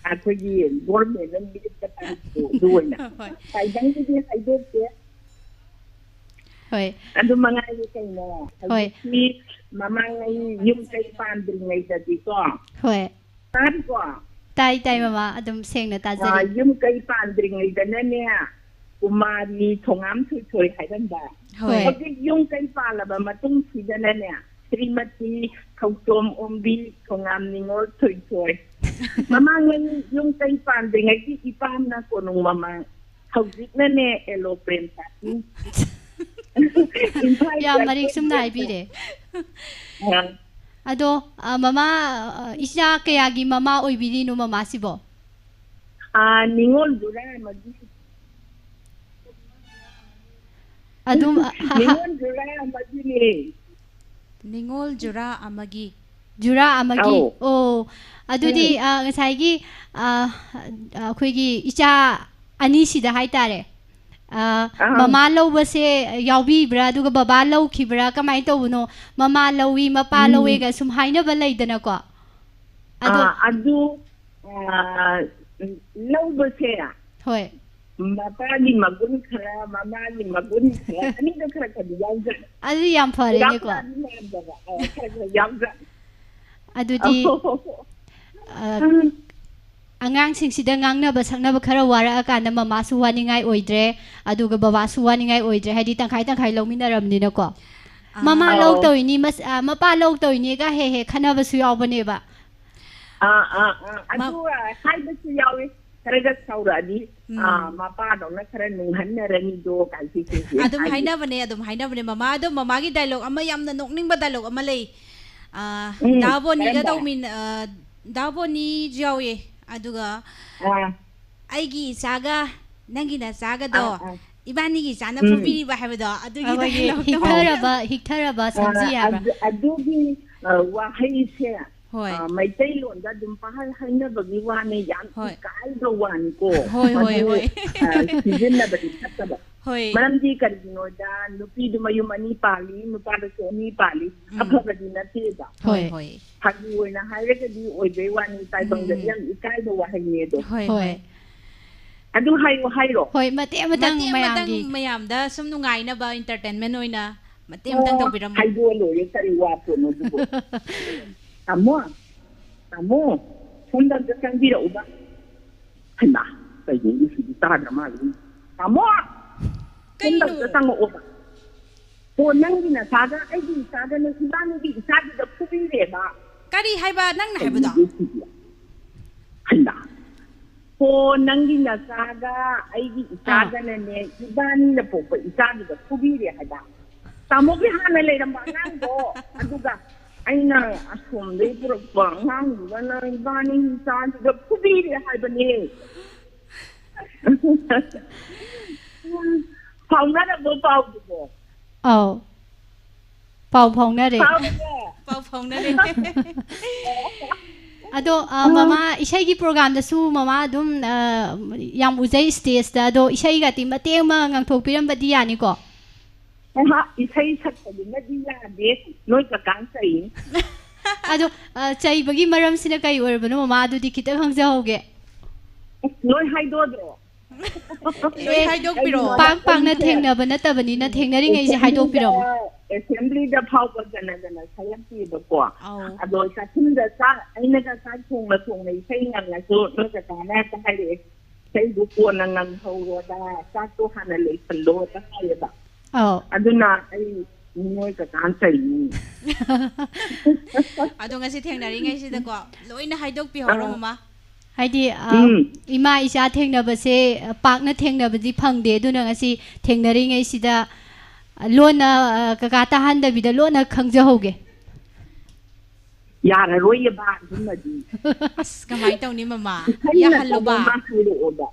ꯑꯩꯈꯣꯏꯒꯤ ꯒꯣꯔꯃꯦꯟꯅ ꯂꯦꯞꯄ ꯇꯥꯏꯞꯇꯣ ꯑꯗꯨ ꯑꯣꯏꯅ꯫ ꯍꯣꯏ꯫ ꯇꯥꯏꯕꯪꯒꯤꯗꯤ ꯍꯥꯏꯗꯣꯛꯇꯦ꯫ ꯍꯣꯏ꯫ ꯑꯗꯨ ꯃꯉꯥꯏꯔꯦ ꯀꯩꯅꯣ꯫ ꯍꯣꯏ꯫ ꯍꯧꯖꯤꯛꯇꯤ ꯃꯃꯥꯡꯉꯩ ꯌꯨꯝ ꯀꯩ ꯄꯥꯟꯗ꯭ꯔꯤꯉꯩꯗꯗꯤꯀꯣ꯫ ꯍꯣꯏ꯫ ꯇꯥꯔꯤꯀꯣ? ꯇꯥꯏ, ꯇꯥꯏ, ꯃꯃꯥ꯫ ꯑꯗꯨꯝ ꯁꯦꯡꯅ ꯑ, ꯇꯥꯖꯔꯤ꯫ ꯌꯨꯝ ꯀꯩ ꯄꯥꯟꯗ꯭ꯔꯤꯉꯩꯗꯅꯅꯦ, ꯀꯨꯃꯥꯔꯤ ꯊꯣꯉꯥꯝ ꯊꯣꯏꯊꯣꯏ ꯍꯥꯏꯔꯝꯕ꯫ ꯍꯣꯏ꯫ ꯍꯧꯖꯤꯛ ꯌꯨꯝ ꯀꯩ ꯄꯥꯜꯂꯕ ꯃꯇꯨꯡꯁꯤꯗꯅꯅꯦ, ꯁ꯭ꯔꯤꯃꯇꯤ ꯈꯧꯇꯣꯝ ꯑꯣꯝꯕꯤ ꯊꯣꯉꯥꯝ ꯅꯤꯉꯣꯜ ꯊꯣꯏꯊꯣꯏ꯫ ꯃꯃꯥꯡꯉꯩ ꯌꯨꯝ ꯀꯩ ꯄꯥꯟꯗ꯭ꯔꯤꯉꯩꯒꯤ ꯏꯄꯥꯝꯅ ꯀꯣꯅꯨꯡ ꯃꯃꯥꯡ, ꯍꯧꯖꯤꯛꯅꯅꯦ ꯑꯦꯂꯣ ꯄ꯭ꯔꯦꯝ ꯁꯥꯇꯤ꯫ ꯏꯝꯐꯥꯜ ꯌꯥꯝ ꯃꯔꯤꯛ ꯆꯨꯝꯅ ꯍꯥꯏꯕꯤꯔꯦ꯫ ꯑ꯫ ꯑꯗꯣ, ꯑ, ꯃꯃꯥ, ꯑ, ꯏꯆꯥ ꯀꯌꯥꯒꯤ ꯃꯃꯥ ꯑꯣꯏꯕꯤꯔꯤꯅꯣ ꯃꯃꯥꯁꯤꯕꯣ? ꯑ, ꯅꯤꯉꯣꯜ ꯖꯨꯔꯥ ꯑꯃꯒꯤ꯫ ꯑꯗꯨꯝ, ꯑ, ꯍ, ꯍ꯫ ꯅꯤꯉꯣꯜ ꯖꯨꯔꯥ ꯑꯃꯒꯤꯅꯦ꯫ ꯅꯤꯉꯣꯜ ꯖꯨꯔꯥ ꯑꯃꯒꯤ꯫ ꯖꯨꯔꯥ ꯑꯃꯒꯤ? ꯑꯧ꯫ ꯑꯣ, ꯑꯗꯨꯗꯤ, ꯎꯝ꯫ ꯑ, ꯉꯁꯥꯏꯒꯤ, ꯑ, ꯑ, ꯑꯩꯈꯣꯏꯒꯤ ꯏꯆꯥ ꯑꯅꯤꯁꯤꯗ ꯍꯥꯏꯇꯥꯔꯦ, ꯑ, ꯑꯥ꯫ ꯃꯃꯥ ꯂꯧꯕꯁꯦ ꯌꯥꯎꯕꯤꯕ꯭ꯔꯥ? ꯑꯗꯨꯒ ꯕꯕꯥ ꯂꯧꯈꯤꯕ꯭ꯔꯥ? ꯀꯃꯥꯏꯅ ꯇꯧꯕꯅꯣ? ꯃꯃꯥ ꯂꯧꯏ, ꯃꯄꯥ ꯎꯝ꯫ ꯂꯧꯋꯦꯒ ꯁꯨꯝ ꯍꯥꯏꯅꯕ ꯂꯩꯗꯅꯀꯣ꯫ ꯑꯗꯣ ꯑꯥ, ꯑꯗꯨ, ꯑꯥ, ꯂꯧꯕꯁꯦ ꯍꯣꯏ꯫ ꯃꯄꯥꯒꯤ ꯃꯒꯨꯟ ꯈꯔ, ꯃꯃꯥꯒꯤ ꯃꯒꯨꯟ ꯈꯔ, ꯑꯅꯤꯗꯣ ꯈꯔ ꯈꯔꯗꯤ ꯌꯥꯎꯖꯩ꯫ ꯑꯗꯨꯗꯤ ꯌꯥꯝ ꯐꯔꯦꯅꯦꯀꯣ꯫ ꯄꯨꯔꯥ ꯄꯨꯔꯥꯗꯤ ꯃꯥꯟꯗꯕ, ꯑ, ꯈꯔ ꯈꯔ ꯌꯥꯎꯖꯩ꯫ ꯑꯗꯨꯗꯤ, ꯑꯧ꯫ ꯑ, ꯎꯝ꯫ ꯑꯉꯥꯡꯁꯤꯡꯁꯤꯗ ꯉꯥꯡꯅꯕ ꯁꯛꯅꯕ ꯈꯔ ꯋꯥꯔꯛꯑꯀꯥꯟꯗ ꯃꯃꯥꯁꯨ ꯋꯥꯅꯤꯡꯉꯥꯏ ꯑꯣꯏꯗ꯭ꯔꯦ, ꯑꯗꯨꯒ ꯕꯕꯥꯁꯨ ꯋꯥꯅꯤꯡꯉꯥꯏ ꯑꯣꯏꯗ꯭ꯔꯦ, ꯍꯥꯏꯗꯤ ꯇꯪꯈꯥꯏ ꯇꯪꯈꯥꯏ ꯂꯧꯃꯤꯟꯅꯔꯕꯅꯤꯅꯀꯣ꯫ ꯑꯥ꯫ ꯃꯃꯥ ꯂꯧ ꯑꯧ꯫ ꯇꯧꯔꯤꯅꯤ, ꯃꯁ-, ꯑ, ꯃꯄꯥ ꯂꯧ ꯇꯧꯔꯤꯅꯦꯒ ꯍꯦꯛ ꯍꯦꯛ ꯈꯟꯅꯕꯁꯨ ꯌꯥꯎꯕꯅꯦꯕ꯫ ꯑꯥ, ꯑꯥ, ꯑꯥ꯫ ꯃ-, ꯑꯗꯨ, ꯑ, ꯍꯥꯏꯕꯁꯨ ꯌꯥꯎꯋꯤ꯫ ꯈꯔꯒ ꯁꯥꯎꯔꯛꯑꯗꯤ, ꯎꯝ꯫ ꯑ, ꯃꯄꯥꯗꯧꯅ ꯈꯔ ꯅꯨꯡꯍꯟꯅꯔꯅꯤꯗꯣ ꯀꯥꯏꯁꯤ ꯁꯤꯁꯤ ꯑꯗꯨꯝ ꯍꯥꯏꯗꯤ꯫ ꯍꯥꯏꯅꯕꯅꯦ, ꯑꯗꯨꯝ ꯍꯥꯏꯅꯕꯅꯦ꯫ ꯃꯃꯥ, ꯑꯗꯣ ꯃꯃꯥꯒꯤ dialogue ꯑꯃ, ꯌꯥꯝꯅ ꯅꯣꯛꯅꯤꯡꯕ dialogue ꯑꯃ ꯂꯩ꯫ ꯑ, ꯎꯝ, ꯗꯥ ꯕꯣꯅꯤꯒ ꯀꯔꯝꯕ? ꯇꯧꯃꯤꯟ-, ꯑ, ꯗꯥ ꯕꯣꯅꯤꯁꯨ ꯌꯥꯎꯋꯦ꯫ ꯑꯗꯨꯒ ꯑꯥ꯫ "ꯑꯩꯒꯤ ꯏꯆꯥꯒ ꯅꯪꯒꯤ ꯅꯆꯥꯒꯗꯣ ꯑꯥ, ꯑꯥ꯫ ꯏꯕꯥꯅꯤꯒꯤ ꯏꯆꯥꯅ ꯎꯝ꯫ ꯐꯨꯕꯤꯔꯤꯕ" ꯍꯥꯏꯕꯗꯣ, ꯑꯗꯨꯒꯤ ꯑꯩꯈꯣꯏꯒꯤ dialogue ꯇꯣ꯫ ꯍꯤꯛꯊꯔꯕ, ꯍꯤꯛꯊꯔꯕ ꯑꯥ, ꯁꯝꯖꯤ ꯍꯥꯏꯕ꯭ꯔꯥ? ꯑꯗꯨ-, ꯑꯗꯨꯒꯤ, ꯑ, ꯋꯥꯍꯩꯁꯦ ꯍꯣꯏ꯫ ꯑ, ꯃꯩꯇꯩꯂꯣꯟꯗ ꯑꯗꯨꯝ ꯄꯪꯍꯥꯏ ꯍꯥꯏꯅꯕꯒꯤ ꯋꯥꯅꯦ, ꯌꯥꯝ ꯍꯣꯏ꯫ ꯏꯀꯥꯏꯕ ꯋꯥꯅꯤꯀꯣ꯫ ꯍꯣꯏ, ꯍꯣꯏ, ꯃꯗꯨ, ꯍꯣꯏ꯫ ꯑ, ꯁꯤꯖꯤꯟꯅꯕꯗꯤ ꯐꯠꯇꯕ꯫ ꯍꯣꯏ꯫ ꯃꯔꯝꯗꯤ ꯀꯔꯤꯒꯤꯅꯣꯗ, ꯅꯨꯄꯤꯗꯨ ꯃꯌꯨꯝ ꯑꯅꯤ ꯄꯥꯜꯂꯤ, ꯅꯨꯄꯥꯗꯁꯨ ꯑꯅꯤ ꯄꯥꯜꯂꯤ, ꯎꯝ꯫ ꯑꯐꯕꯗꯤ ꯅꯠꯇꯦꯕ꯫ ꯍꯣꯏ, ꯍꯣꯏ꯫ ꯍꯣꯏ꯫ ꯐꯥꯒꯤ ꯑꯣꯏꯅ ꯍꯥꯏꯔꯒꯗꯤ ꯑꯣꯏꯕꯩ ꯋꯥꯅꯤ, ꯇꯥꯏꯕꯪꯗꯗꯤ ꯎꯝ꯫ ꯌꯥꯝ ꯏꯀꯥꯏꯕ ꯋꯥꯍꯩꯅꯦ ꯑꯗꯣ꯫ ꯍꯣꯏ, ꯍꯣꯏ꯫ ꯍꯣꯏ꯫ ꯑꯗꯨ ꯍꯥꯏꯔꯣ, ꯍꯥꯏꯔꯣ꯫ ꯍꯣꯏ, ꯃꯇꯦꯛ ꯑꯃꯇꯪ ꯃꯇꯦꯛ ꯑꯃꯇꯪ ꯃꯌꯥꯝꯒꯤ꯫ ꯃꯌꯥꯝꯗ ꯁꯨꯝ ꯅꯨꯡꯉꯥꯏꯅꯕ, entertainment ꯑꯣꯏꯅ ꯃꯇꯦꯛ ꯑꯃꯇꯪ ꯑꯣ, ꯇꯧꯕꯤꯔꯝꯃꯣ꯫ ꯍꯥꯏꯗꯣꯛꯑ ꯂꯣꯏꯔꯦ, ꯀꯔꯤ ꯋꯥ ꯄꯣꯠꯅꯣ ꯑꯗꯨꯕꯨ꯫ ꯇꯥꯃꯣ, ꯇꯥꯃꯣ, ꯁꯣꯝꯗ ꯑꯝꯇ ꯆꯪꯕꯤꯔꯛꯎꯕ꯫ ꯍꯩꯃꯥ, ꯀꯩꯅꯣ ꯉꯁꯤꯗꯤ ꯇꯥꯗ꯭ꯔ ꯃꯥꯜꯂꯦ꯫ ꯇꯥꯃꯣ! ꯁꯣꯝꯗ ꯑꯝꯇ ꯀꯩꯅꯣ? ꯆꯪꯉꯛꯑꯣꯕ꯫ ꯑꯣ, ꯅꯪꯒꯤ ꯅꯆꯥꯒ ꯑꯩꯒꯤ ꯏꯆꯥꯒꯅ ꯏꯕꯥꯅꯤꯒꯤ ꯏꯆꯥꯗꯨꯗ ꯐꯨꯕꯤꯔꯦꯕ꯫ ꯀꯔꯤ ꯍꯥꯏꯕ ꯅꯪꯅ ꯍꯥꯏꯕꯗꯣ? ꯀꯩꯅꯣ ꯁꯤꯗꯤ? ꯍꯩꯃꯥ꯫ ꯑꯣ, ꯅꯪꯒꯤ ꯅꯆꯥꯒ ꯑꯩꯒꯤ ꯏꯆꯥꯒꯅꯅꯦ, ꯏꯕꯥꯅꯤꯅ ꯄꯣꯛꯄ ꯏꯆꯥꯗꯨꯗ ꯐꯨꯕꯤꯔꯦ ꯍꯥꯏꯕ꯫ ꯇꯥꯃꯣꯒꯤ ꯍꯥꯟꯅ ꯂꯩꯔꯝꯕ ꯑꯉꯥꯡꯗꯣ, ꯑꯗꯨꯒ ꯑꯩꯅ ꯑꯁꯣꯝꯗꯒꯤ ꯄꯨꯔꯛꯄ ꯑꯉꯥꯡꯗꯨꯒꯅ ꯏꯕꯥꯅꯤꯒꯤ ꯏꯆꯥꯗꯨꯗ ꯐꯨꯕꯤꯔꯦ ꯍꯥꯏꯕꯅꯦ꯫ ꯐꯥꯎꯅꯔꯕꯣ ꯄꯥꯎꯗꯨꯕꯣ? ꯑꯧ꯫ ꯄꯥꯎ ꯐꯥꯎꯅꯔꯦ꯫ ꯐꯥꯎꯔꯕꯣ? ꯄꯥꯎ ꯐꯥꯎꯅꯔꯦ꯫ ꯑꯗꯣ, ꯑ, ꯃꯃꯥ, ꯏꯁꯩꯒꯤ programꯗꯁꯨ ꯃꯃꯥ ꯑꯗꯨꯝ, ꯑ, ꯌꯥꯝ ꯎꯖꯩ stageꯇ꯫ ꯑꯗꯣ ꯏꯁꯩꯒꯗꯤ ꯃꯇꯦꯛ ꯑꯃ ꯉꯪꯊꯣꯛꯄꯤꯔꯝꯕꯗꯤ ꯌꯥꯅꯤꯀꯣ? ꯑꯍꯥ, ꯏꯁꯩ ꯁꯛꯄꯗꯨꯅꯗꯤ ꯌꯥꯗꯦ, ꯅꯣꯏ ꯀꯀꯥꯡ ꯆꯩꯅꯤ꯫ ꯑꯗꯣ, ꯑ, ꯆꯩꯕꯒꯤ ꯃꯔꯝꯁꯤꯅ ꯀꯩ ꯑꯣꯏꯔꯕꯅꯣ, ꯃꯃꯥ? ꯑꯗꯨꯗꯤ ꯈꯤꯇꯪ ꯈꯪꯖꯍꯧꯒꯦ꯫ ꯑꯁ, ꯂꯣꯏ ꯍꯥꯏꯗꯣꯛꯑꯗ꯭ꯔꯣ? ꯂꯣꯏ ꯍꯥꯏꯗꯣꯛꯄꯤꯔꯛꯑꯣ꯫ ꯄꯥꯛ ꯄꯥꯛꯅ ꯊꯦꯡꯅꯕ ꯅꯠꯇꯕꯅꯤꯅ, ꯊꯦꯡꯅꯔꯤꯉꯩꯁꯦ ꯍꯥꯏꯗꯣꯛꯄꯤꯔꯝꯃꯣ꯫ ꯑꯦꯁꯦꯝꯕ꯭ꯂꯤꯗ ꯐꯥꯎꯕ ꯖꯅ ꯖꯅ ꯁꯛꯂꯛꯇꯦꯕꯀꯣ꯫ ꯑꯧ꯫ ꯑꯗꯣ ꯆꯥꯛꯈꯨꯝꯗ ꯆꯥꯛ, ꯑꯩꯅꯒ ꯆꯥꯛ ꯊꯣꯡꯅ ꯊꯣꯡꯅ ꯏꯁꯩ ꯉꯪꯉꯁꯨ ꯅꯣꯏ ꯀꯀꯥꯅ ꯍꯦꯛꯇ ꯍꯥꯏꯔꯛꯑꯦ, "ꯏꯁꯩꯗꯨ ꯀꯣꯟꯅ ꯉꯪꯍꯧꯔꯣꯗ, ꯆꯥꯛꯇꯣ ꯍꯥꯟꯅ ꯂꯣꯏꯁꯜꯂꯣꯗ" ꯍꯥꯏꯌꯦꯕ꯫ ꯑꯧ꯫ ꯑꯗꯨꯅ ꯑꯩ ꯅꯣꯏ ꯀꯀꯥꯅ ꯆꯩꯅꯤ꯫ ꯑꯗꯣ ꯉꯁꯤ ꯊꯦꯡꯅꯔꯤꯉꯩꯁꯤꯗꯀꯣ, ꯂꯣꯏꯅ ꯍꯥꯏꯗꯣꯛꯄꯤꯍꯧꯔꯣ, ꯑꯥ꯫ ꯃꯃꯥ꯫ ꯍꯥꯏꯗꯤ, ꯑ, ꯎꯝ꯫ ꯏꯃꯥ ꯏꯆꯥ ꯊꯦꯡꯅꯕꯁꯦ, ꯑ, ꯄꯥꯛꯅ ꯊꯦꯡꯅꯕꯗꯤ ꯐꯪꯗꯦ꯫ ꯑꯗꯨꯅ ꯉꯁꯤ ꯊꯦꯡꯅꯔꯤꯉꯩꯁꯤꯗ, ꯑ, ꯂꯣꯟꯅ, ꯑ, ꯀꯀꯥ ꯇꯥꯍꯟꯗꯕꯤꯗ ꯂꯣꯟꯅ ꯈꯪꯖꯍꯧꯒꯦ꯫ ꯌꯥꯔꯔꯣꯏꯌꯦꯕ ꯑꯗꯨꯃꯗꯤ꯫ ꯑꯁ, ꯀꯃꯥꯏꯅ ꯇꯧꯅꯤ, ꯃꯃꯥ? ꯏꯁꯩ ꯌꯥꯍꯜꯂꯨꯕ꯫ ꯅꯠꯇꯕ ꯑꯃ ꯍꯥꯏꯔꯛꯑꯣꯕ꯫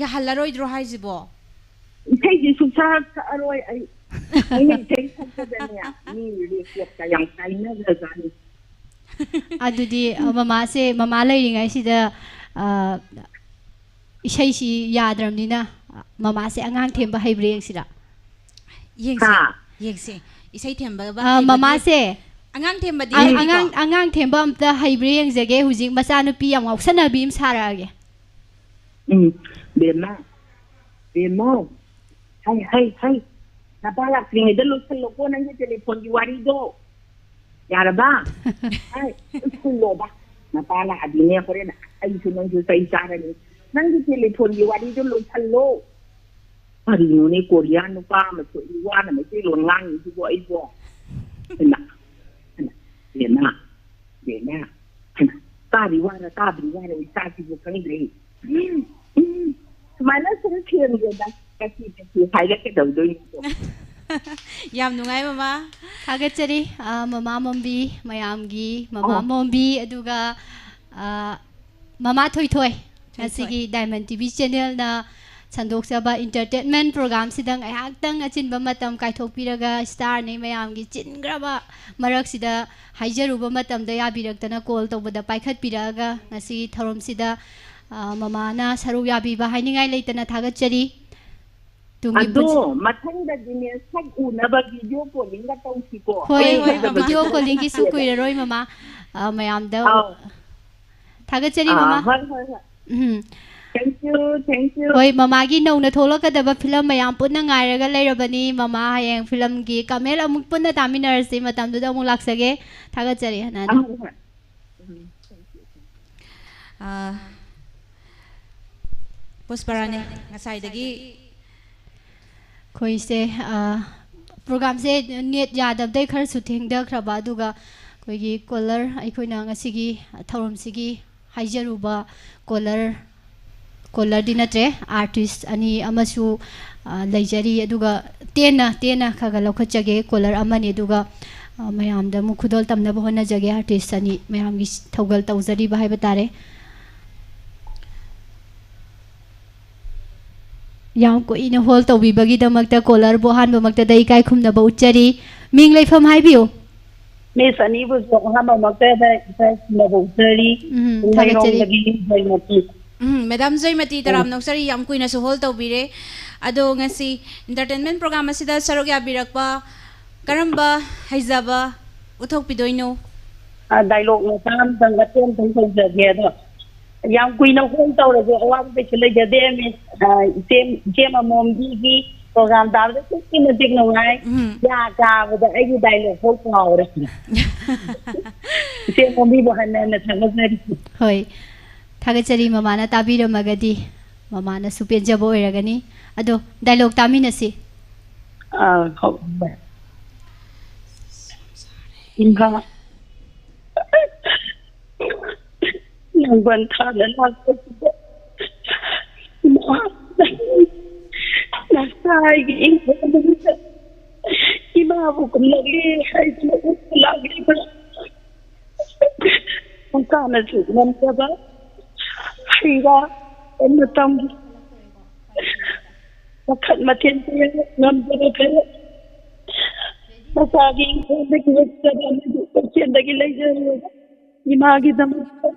ꯌꯥꯍꯜꯂꯔꯣꯏꯗ꯭ꯔꯣ ꯍꯥꯏꯁꯤꯕꯣ? ꯏꯁꯩꯗꯤ ꯁꯨꯡꯁꯛ ꯁꯛꯑꯔꯣꯏ ꯑꯩ꯫ ꯑꯩꯅ ꯏꯁꯩ ꯁꯛꯄꯗꯅꯦ, ꯃꯤ ꯔꯦꯀꯣꯔꯗꯀ ꯌꯥꯝ ꯀꯥꯏꯅꯈ꯭ꯔꯖꯥꯠꯅꯤ꯫ ꯑꯗꯨꯗꯤ ꯑ, ꯃꯃꯥꯁꯦ, ꯃꯃꯥ ꯂꯩꯔꯤꯉꯩꯁꯤꯗ, ꯑ, ꯏꯁꯩꯁꯤ ꯌꯥꯗ꯭ꯔꯕꯅꯤꯅ, ꯑ, ꯃꯃꯥꯁꯦ ꯑꯉꯥꯡ ꯊꯦꯝꯕ ꯍꯩꯕ꯭ꯔꯥ ꯌꯦꯡꯁꯤꯔꯥ? ꯌꯦꯡꯁꯦ꯫ ꯍꯥ? ꯌꯦꯡꯁꯦ꯫ ꯏꯁꯩ ꯊꯦꯝꯕ ꯑ, ꯍꯩꯕꯗꯤ, ꯃꯃꯥꯁꯦ, ꯑꯉꯥꯡ ꯊꯦꯝꯕꯗꯤ ꯑ, ꯍꯩꯕꯤꯀꯣ? ꯑꯉꯥꯡ, ꯑꯉꯥꯡ ꯊꯦꯝꯕ ꯑꯝꯇ ꯍꯩꯕ꯭ꯔꯥ ꯌꯦꯡꯖꯒꯦ꯫ ꯍꯧꯖꯤꯛ ꯃꯆꯥꯅꯨꯄꯤ ꯌꯥꯝ ꯉꯥꯎꯁꯟꯅꯕꯤ ꯑꯃ ꯁꯥꯔꯛꯑꯒꯦ꯫ ꯎꯝ, ꯕꯦꯝꯃ, ꯕꯦꯝꯃꯧ, ꯍꯩ, ꯍꯩ, ꯍꯩ, ꯅꯄꯥ ꯂꯥꯛꯇ꯭ꯔꯤꯉꯩꯗ ꯂꯣꯏꯁꯜꯂꯣꯀꯣ ꯅꯪꯒꯤ ꯇꯦꯂꯤꯐꯣꯟꯒꯤ ꯋꯥꯔꯤꯗꯣ꯫ ꯌꯥꯔꯕ? ꯍꯩ, ꯂꯣꯏꯁꯜꯂꯣꯕ꯫ ꯅꯄꯥ ꯂꯥꯛꯑꯗꯤꯅꯦ ꯍꯣꯔꯦꯟ ꯑꯩꯁꯨ ꯅꯪꯁꯨ ꯆꯩ ꯆꯥꯔꯅꯤ꯫ ꯅꯪꯒꯤ ꯇꯦꯂꯤꯐꯣꯟꯒꯤ ꯋꯥꯔꯤꯗꯣ ꯂꯣꯏꯁꯜꯂꯣ꯫ ꯀꯔꯤꯅꯣꯅꯦ, ꯀꯣꯔꯤꯌꯥ ꯅꯨꯄꯥ ꯑꯃ ꯊꯣꯛꯏ, ꯋꯥꯅ ꯃꯩꯇꯩꯂꯣꯟ ꯉꯥꯡꯉꯤꯁꯤꯕꯣ ꯑꯩꯕꯣ? ꯍꯩꯃꯥ, ꯍꯩꯃꯥ, ꯕꯦꯝꯃ, ꯕꯦꯝꯃ, ꯍꯩꯃꯥ, ꯇꯥꯔꯤ ꯋꯥꯔ ꯇꯥꯗ꯭ꯔꯤ ꯋꯥꯔ ꯏꯆꯥꯁꯤꯕꯨ ꯈꯪꯗ꯭ꯔꯦ꯫ ꯎꯝ, ꯎꯝ, ꯁꯨꯃꯥꯏꯅ ꯁꯨꯝ ꯊꯦꯝꯒꯦꯗ, ꯀꯁꯤ ꯀꯁꯤ ꯍꯥꯏꯔꯛꯀꯗꯧꯗꯣꯏꯅꯤꯀꯣ꯫ ꯌꯥꯝ ꯅꯨꯡꯉꯥꯏ, ꯃꯃꯥ꯫ ꯊꯥꯒꯠꯆꯔꯤ, ꯑ, ꯃꯃꯥ ꯃꯣꯝꯕꯤ ꯃꯌꯥꯝꯒꯤ, ꯃꯃꯥ ꯑꯣ꯫ ꯃꯣꯝꯕꯤ, ꯑꯗꯨꯒ, ꯑ, ꯃꯃꯥ ꯊꯣꯏꯊꯣꯏ, ꯊꯣꯏꯊꯣꯏ꯫ ꯉꯁꯤꯒꯤ Diamond TV channelꯅ ꯁꯟꯗꯣꯛꯆꯕ entertainment programꯁꯤꯗ ꯉꯥꯏꯍꯥꯛꯇꯪ ꯑꯆꯤꯟꯕ ꯃꯇꯝ ꯀꯥꯏꯊꯣꯛꯄꯤꯔꯒ starꯅꯤ ꯃꯌꯥꯝꯒꯤ ꯆꯤꯟꯈ꯭ꯔꯕ ꯃꯔꯛꯁꯤꯗ ꯍꯥꯏꯖꯔꯨꯕ ꯃꯇꯝꯗ ꯌꯥꯕꯤꯔꯛꯇꯅ call ꯇꯧꯕꯗ ꯄꯥꯏꯈꯠꯄꯤꯔꯛꯑꯒ ꯉꯁꯤꯒꯤ ꯊꯧꯔꯝꯁꯤꯗ, ꯑ, ꯃꯃꯥꯅ ꯁꯔꯨꯛ ꯌꯥꯕꯤꯕ ꯍꯥꯏꯅꯤꯡꯉꯥꯏ ꯂꯩꯇꯅ ꯊꯥꯒꯠꯆꯔꯤ꯫ ꯇꯨꯡꯒꯤ ꯑꯗꯣ ꯄꯨꯟꯁꯤ- ꯃꯊꯪꯗꯗꯤꯅꯦ ꯁꯛ ꯎꯅꯕ video callingꯒ ꯇꯧꯁꯤꯀꯣ꯫ ꯍꯣꯏ, ꯍꯣꯏ, ꯍꯣꯏ, ꯍꯣꯏ, ꯃꯃꯥ꯫ video callingꯒꯤꯁꯨ ꯀꯨꯏꯔꯔꯣꯏ, ꯃꯃꯥ꯫ ꯑ, ꯃꯌꯥꯝꯗ ꯑꯥꯎ꯫ ꯊꯥꯒꯠꯆꯔꯤ, ꯑꯥ, ꯃꯃꯥ꯫ ꯍꯣꯏ, ꯍꯣꯏ, ꯍꯣꯏ꯫ ꯎꯝ꯫ Thank you, thank you. ꯍꯣꯏ, ꯃꯃꯥꯒꯤ ꯅꯧꯅ ꯊꯣꯛꯂꯛꯀꯗꯕ film ꯃꯌꯥꯝ ꯄꯨꯟꯅ ꯉꯥꯏꯔꯒ ꯂꯩꯔꯕꯅꯤ꯫ ꯃꯃꯥ ꯍꯌꯦꯡ filmꯒꯤ comment ꯑꯃꯨꯛ ꯄꯨꯟꯅ ꯇꯥꯃꯤꯟꯅꯔꯁꯤ꯫ ꯃꯇꯝꯗꯨꯗ ꯑꯃꯨꯛ ꯂꯥꯛꯆꯒꯦ꯫ ꯊꯥꯒꯠꯆꯔꯤ, ꯍꯅꯥꯅꯤ꯫ ꯑꯥ, ꯍꯣꯏ, ꯍꯣꯏ꯫ ꯎꯝ, thank you, thank you. ꯑ, ꯄꯨꯁꯄꯔꯥꯅꯤ, ꯉꯁꯥꯏꯗꯒꯤ꯫ ꯑꯩꯈꯣꯏꯁꯦ, ꯑ, programꯁꯦ net ꯌꯥꯗꯕꯗꯩ ꯈꯔꯁꯨ ꯊꯦꯡꯊꯈ꯭ꯔꯕ, ꯑꯗꯨꯒ ꯑꯩꯈꯣꯏꯒꯤ caller, ꯑꯩꯈꯣꯏꯅ ꯉꯁꯤꯒꯤ ꯊꯧꯔꯝꯁꯤꯒꯤ ꯍꯥꯏꯖꯔꯨꯕ caller, callerꯗꯤ ꯅꯠꯇ꯭ꯔꯦ, artist ꯑꯅꯤ ꯑꯃꯁꯨ, ꯑ, ꯂꯩꯖꯔꯤ, ꯑꯗꯨꯒ ꯇꯦꯟꯅ, ꯇꯦꯟꯅ ꯈꯔ ꯈꯔ ꯂꯧꯈꯠꯆꯒꯦ꯫ Caller ꯑꯃꯅꯤ, ꯑꯗꯨꯒ, ꯑ, ꯃꯌꯥꯝꯗ ꯑꯃꯨꯛ ꯈꯨꯗꯣꯜ ꯇꯝꯅꯕ ꯍꯣꯠꯅꯖꯒꯦ꯫ Artist ꯑꯅꯤ ꯃꯌꯥꯝꯒꯤ ꯊꯧꯒꯜ ꯇꯧꯖꯔꯤꯕ ꯍꯥꯏꯕ ꯇꯥꯔꯦ꯫ ꯌꯥꯝ ꯀꯨꯏꯅ hold ꯇꯧꯕꯤꯕꯒꯤꯗꯃꯛꯇ callerꯕꯨ ꯑꯍꯥꯟꯕꯃꯛꯇꯗ ꯏꯀꯥꯏ ꯈꯨꯝꯅꯕ ꯎꯠꯆꯔꯤ꯫ ꯃꯤꯡ ꯂꯩꯐꯝ ꯍꯥꯏꯕꯤꯌꯨ꯫ ꯃꯤꯁ ꯑꯅꯤꯕꯨꯁꯨ ꯑꯍꯥꯟꯕꯃꯛꯇꯗ ꯏꯀꯥꯏ ꯈꯨꯝꯅꯕ ꯎꯠꯆꯔꯤ꯫ ꯎꯝ, ꯆꯤꯡꯃꯩꯔꯣꯡꯗꯒꯤ ꯖꯣꯏꯃꯇꯤ꯫ ꯎꯝ, ꯃꯦꯗꯥꯝ ꯖꯣꯏꯃꯇꯤ, ꯇꯔꯥꯝꯅ ꯑꯣꯛꯆꯔꯤ, ꯌꯥꯝ ꯀꯨꯏꯅꯁꯨ ꯍꯣꯜ ꯇꯧꯕꯤꯔꯦ꯫ ꯑꯗꯣ ꯉꯁꯤ ꯏꯟꯇꯔꯇꯦꯟꯃꯦꯟ ꯄ꯭ꯔꯣꯒ꯭ꯔꯥꯝ ꯑꯁꯤꯗ ꯁꯔꯨꯛ ꯌꯥꯕꯤꯔꯛꯄ ꯀꯔꯝꯕ ꯍꯩꯖꯕ ꯎꯠꯊꯣꯛꯄꯤꯗꯣꯏꯅꯣ? ꯑ, ꯗꯥꯏꯂꯣꯒ ꯃꯆꯥ ꯑꯃꯇꯪ ꯑꯇꯦꯟ ꯑꯇꯦꯟ ꯇꯧꯖꯒꯦ꯫ ꯑꯗꯣ ꯌꯥꯝ ꯀꯨꯏꯅ ꯍꯣꯜ ꯇꯧꯔꯁꯨ ꯑꯋꯥꯕ ꯀꯩꯁꯨ ꯂꯩꯖꯗꯦ, ꯃꯤꯁ꯫ ꯑ, ꯏꯆꯦ, ꯏꯆꯦ ꯃꯃꯣꯝꯕꯤꯒꯤ ꯄ꯭ꯔꯣꯒ꯭ꯔꯥꯝ ꯇꯥꯕꯗ ꯑꯗꯨꯛꯀꯤ ꯃꯇꯤꯛ ꯅꯨꯡꯉꯥꯏ꯫ ꯎꯝ꯫ ꯌꯥ ꯀꯥꯕꯗ ꯑꯩꯒꯤ ꯗꯥꯏꯂꯣꯒ ꯐꯥꯎ ꯀꯥꯎꯔꯦ꯫ ꯏꯆꯦ ꯃꯣꯝꯕꯤꯕꯨ ꯍꯟꯅ ꯍꯟꯅ ꯊꯥꯒꯠꯆꯔꯤ꯫ ꯍꯣꯏ, ꯊꯥꯒꯠꯆꯔꯤ꯫ ꯃꯃꯥꯅ ꯇꯥꯕꯤꯔꯝꯃꯒꯗꯤ ꯃꯃꯥꯅꯁꯨ ꯄꯦꯟꯖꯕ ꯑꯣꯏꯔꯒꯅꯤ꯫ ꯑꯗꯣ ꯗꯥꯏꯂꯣꯒ ꯇꯥꯃꯤꯟꯅꯁꯤ꯫ ꯑꯥ, ꯍꯣꯏ꯫ ꯏꯃꯥ, ꯂꯥꯡꯕꯟ ꯊꯥꯅ ꯂꯥꯛꯄꯁꯤꯗ, ꯏꯃꯥ, ꯅꯆꯥꯒꯤ ꯏꯪꯈꯣꯜꯗꯨꯗ ꯏꯃꯥꯕꯨ ꯀꯨꯝꯂꯛꯂꯦ ꯍꯥꯏꯗꯨꯅ ꯎꯠꯄ ꯂꯥꯛꯂꯤꯕ꯭ꯔꯥ? ꯃꯆꯥꯅꯁꯨ ꯉꯝꯖꯕ ꯍꯩ ꯔꯥ ꯃꯇꯝꯒꯤ ꯃꯈꯜ ꯃꯊꯦꯜ ꯀꯌꯥ ꯉꯝꯖꯕ ꯈꯔ ꯃꯆꯥꯒꯤ ꯏꯪꯈꯣꯜꯗꯒꯤ ꯍꯦꯛꯆꯕ ꯑꯃꯗꯤ ꯀꯩꯊꯦꯜꯗꯒꯤ ꯂꯩꯖꯔꯨꯔꯕ ꯏꯃꯥꯒꯤꯗꯃꯛꯇ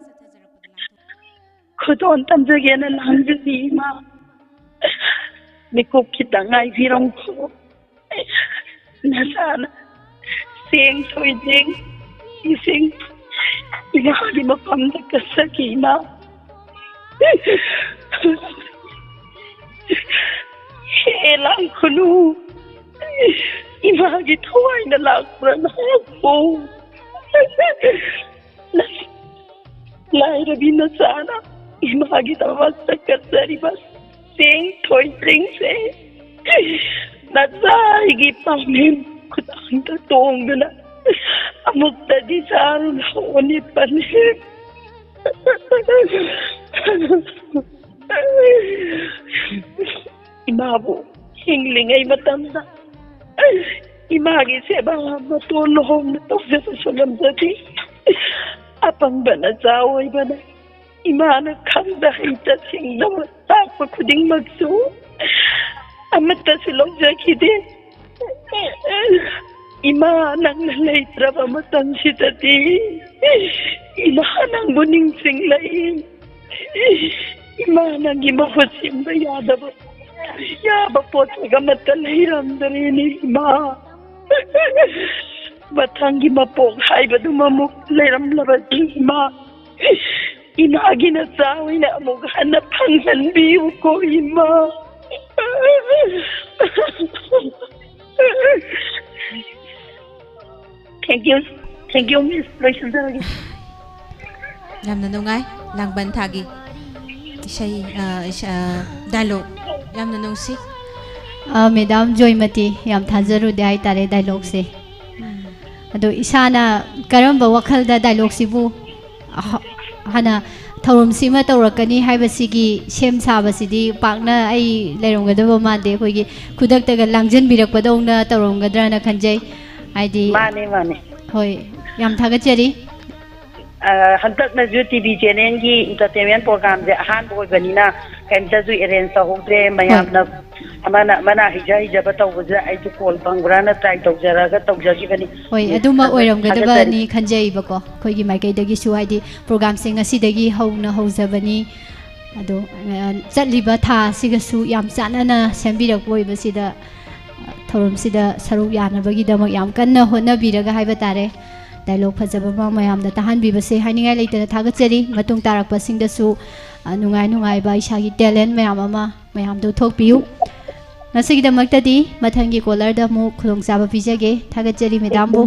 ꯈꯨꯗꯣꯜ ꯇꯝꯖꯒꯦꯅ ꯂꯥꯡꯖꯔꯤ ꯏꯃꯥ꯫ ꯃꯤꯀꯨꯞ ꯈꯤꯇꯪ ꯉꯥꯏꯕꯤꯔꯝꯈꯣ꯫ ꯅꯁꯥꯅ ꯆꯦꯡ ꯊꯣꯏꯗꯤꯡ ꯏꯁꯤꯡ ꯏꯃꯥꯒꯤ ꯃꯐꯝꯗ ꯀꯠꯆꯈꯤ ꯏꯃꯥ꯫ ꯍꯦ ꯂꯥꯡꯈꯨꯅꯨ, ꯏꯃꯥꯒꯤ ꯊꯋꯥꯏꯅ ꯂꯥꯛꯄ꯭ꯔꯥ ꯅꯍꯥꯛꯄꯨ? ꯂꯥꯏꯔꯕꯤ ꯅꯆꯥꯅ ꯏꯃꯥꯒꯤꯗꯃꯛꯇ ꯀꯠꯆꯔꯤꯕ ꯆꯦꯡ ꯊꯣꯏꯗꯤꯡꯁꯦ ꯅꯆꯥ ꯑꯩꯒꯤ ꯄꯥꯃꯦꯟ ꯈꯨꯗꯥꯡꯗ ꯇꯣꯡꯗꯨꯅ ꯑꯃꯨꯛꯇꯗꯤ ꯆꯥꯔꯨ ꯂꯥꯛꯑꯣꯅꯦ ꯄꯟꯍꯦ꯫ ꯏꯃꯥꯕꯨ ꯍꯤꯡꯂꯤꯉꯩ ꯃꯇꯝꯗ ꯏꯃꯥꯒꯤ ꯁꯦꯕꯥ ꯃꯇꯣꯟ ꯂꯨꯍꯣꯡꯅ ꯇꯧꯖꯕꯁꯨ ꯉꯝꯖꯗꯦ꯫ ꯑꯄꯪꯕ ꯅꯆꯥ ꯑꯣꯏꯕꯅ ꯏꯃꯥꯅ ꯈꯪꯗ ꯍꯩꯇ ꯁꯤꯡꯅꯕ ꯇꯥꯛꯄ ꯈꯨꯗꯤꯡꯃꯛꯁꯨ ꯑꯃꯠꯇꯁꯨ ꯂꯧꯖꯈꯤꯗꯦ꯫ ꯏꯃꯥ, ꯅꯪꯅ ꯂꯩꯇ꯭ꯔꯕ ꯃꯇꯝꯁꯤꯗꯗꯤ ꯏꯃꯥ, ꯅꯪꯕꯨ ꯅꯤꯡꯁꯤꯡꯂꯛꯏ꯫ ꯏꯃꯥ, ꯅꯪꯒꯤ ꯃꯍꯨꯠ ꯁꯤꯟꯕ ꯌꯥꯗꯕ, ꯌꯥꯕ ꯄꯣꯠꯁꯛ ꯑꯃꯠꯇ ꯂꯩꯔꯝꯗ꯭ꯔꯦꯅꯦ ꯏꯃꯥ꯫ ꯃꯊꯪꯒꯤ ꯃꯄꯣꯛ ꯍꯥꯏꯕꯗꯨꯃ ꯑꯃꯨꯛ ꯂꯩꯔꯝꯂꯕꯗꯤ ꯏꯃꯥ, ꯏꯃꯥꯒꯤ ꯅꯆꯥ ꯑꯣꯏꯅ ꯑꯃꯨꯛ ꯍꯟꯅ ꯐꯪꯍꯟꯕꯤꯌꯨꯀꯣ ꯏꯃꯥ꯫ Thank you, thank you, Miss, ꯂꯣꯏꯁꯤꯟꯖꯔꯒꯦ꯫ ꯌꯥꯝꯅ ꯅꯨꯡꯉꯥꯏ꯫ ꯂꯥꯡꯕꯟ ꯊꯥꯒꯤ ꯏꯁꯩ, ꯑ, ꯏꯁ-, ꯑ, dialogue ꯌꯥꯝꯅ ꯅꯨꯡꯁꯤ꯫ ꯑ, Madam ꯖꯣꯏꯃꯇꯤ, ꯌꯥꯝ ꯊꯥꯖꯔꯨꯗꯦ ꯍꯥꯏꯇꯥꯔꯦ dialogueꯁꯦ꯫ ꯑꯗꯣ ꯏꯁꯥꯅ ꯀꯔꯝꯕ ꯋꯥꯈꯜꯗ dialogueꯁꯤꯕꯨ ꯑꯍ-, ꯍꯥꯟꯅ ꯊꯧꯔꯝꯁꯤꯃ ꯇꯧꯔꯛꯀꯅꯤ ꯍꯥꯏꯕꯁꯤꯒꯤ ꯁꯦꯝ ꯁꯥꯕꯁꯤꯗꯤ ꯄꯥꯛꯅ ꯑꯩ ꯂꯩꯔꯝꯒꯗꯕ ꯃꯥꯟꯗꯦ꯫ ꯑꯩꯈꯣꯏꯒꯤ ꯈꯨꯗꯛꯇꯒ ꯂꯥꯡꯖꯟꯕꯤꯔꯛꯄꯗꯧꯅ ꯇꯧꯔꯝꯒꯗ꯭ꯔꯅ ꯈꯟꯖꯩ꯫ ꯍꯥꯏꯗꯤ, ꯃꯥꯅꯦ, ꯃꯥꯅꯦ꯫ ꯍꯣꯏ, ꯌꯥꯝ ꯊꯥꯒꯠꯆꯔꯤ꯫ ꯑ, ꯍꯟꯗꯛꯅꯁꯨ ꯇꯤ ꯚꯤ ꯆꯦꯅꯦꯜꯒꯤ entertainment programꯁꯦ ꯑꯍꯥꯟꯕ ꯑꯣꯏꯕꯅꯤꯅ ꯀꯩꯝꯇꯁꯨ arrange ꯇꯧꯍꯧꯗ꯭ꯔꯦ꯫ ꯃꯌꯥꯝꯅ ꯑꯃꯅ ꯑꯃꯅ ꯍꯩꯖ ꯍꯩꯖꯕ ꯇꯧꯕꯁꯤꯗ ꯑꯩꯁꯨ call ꯐꯪꯕ꯭ꯔꯥꯅ try ꯇꯧꯖꯔꯒ ꯇꯧꯖꯈꯤꯕꯅꯤ꯫ ꯍꯣꯏ, Miss, ꯑꯗꯨꯃꯛ ꯊꯥꯒꯠ-, ꯊꯥꯒꯠꯆꯔꯤ꯫ ꯑꯣꯏꯔꯝꯒꯗꯕꯅꯤ ꯈꯟꯖꯩꯕꯀꯣ꯫ ꯑꯩꯈꯣꯏꯒꯤ ꯃꯥꯏꯀꯩꯗꯒꯤꯁꯨ, ꯍꯥꯏꯗꯤ, programꯁꯦ ꯉꯁꯤꯗꯒꯤ ꯍꯧꯅ ꯍꯧꯖꯕꯅꯤ꯫ ꯑꯗꯣ, ꯑ, ꯆꯠꯂꯤꯕ ꯊꯥ ꯑꯁꯤꯒꯁꯨ ꯌꯥꯝ ꯆꯥꯟꯅꯅ ꯁꯦꯝꯕꯤꯔꯛꯄ ꯑꯣꯏꯕꯁꯤꯗ, ꯑ, ꯊꯧꯔꯝꯁꯤꯗ ꯁꯔꯨꯛ ꯌꯥꯅꯕꯒꯤꯗꯃꯛ ꯌꯥꯝ ꯀꯟꯅ ꯍꯣꯠꯅꯕꯤꯔꯒ ꯍꯥꯏꯕ ꯇꯥꯔꯦ꯫ Dialogue ꯐꯖꯕ ꯑꯃ ꯃꯌꯥꯝꯗ ꯇꯥꯍꯟꯕꯤꯕꯁꯦ ꯍꯥꯏꯅꯤꯡꯉꯥꯏ ꯂꯩꯇꯅ ꯊꯥꯒꯠꯆꯔꯤ꯫ ꯃꯇꯨꯡ ꯇꯥꯔꯛꯄꯁꯤꯡꯗꯁꯨ, ꯑ, ꯅꯨꯡꯉꯥꯏ ꯅꯨꯡꯉꯥꯏꯕ ꯏꯁꯥꯒꯤ talent ꯃꯌꯥꯝ ꯑꯃ ꯃꯌꯥꯝꯗ ꯎꯠꯊꯣꯛꯄꯤꯌꯨ꯫ ꯉꯁꯤꯒꯤꯗꯃꯛꯇꯗꯤ ꯃꯊꯪꯒꯤ callerꯗ ꯑꯃꯨꯛ ꯈꯨꯗꯣꯡꯆꯥꯕ ꯄꯤꯖꯒꯦ꯫ ꯊꯥꯒꯠꯆꯔꯤ madamꯕꯨ꯫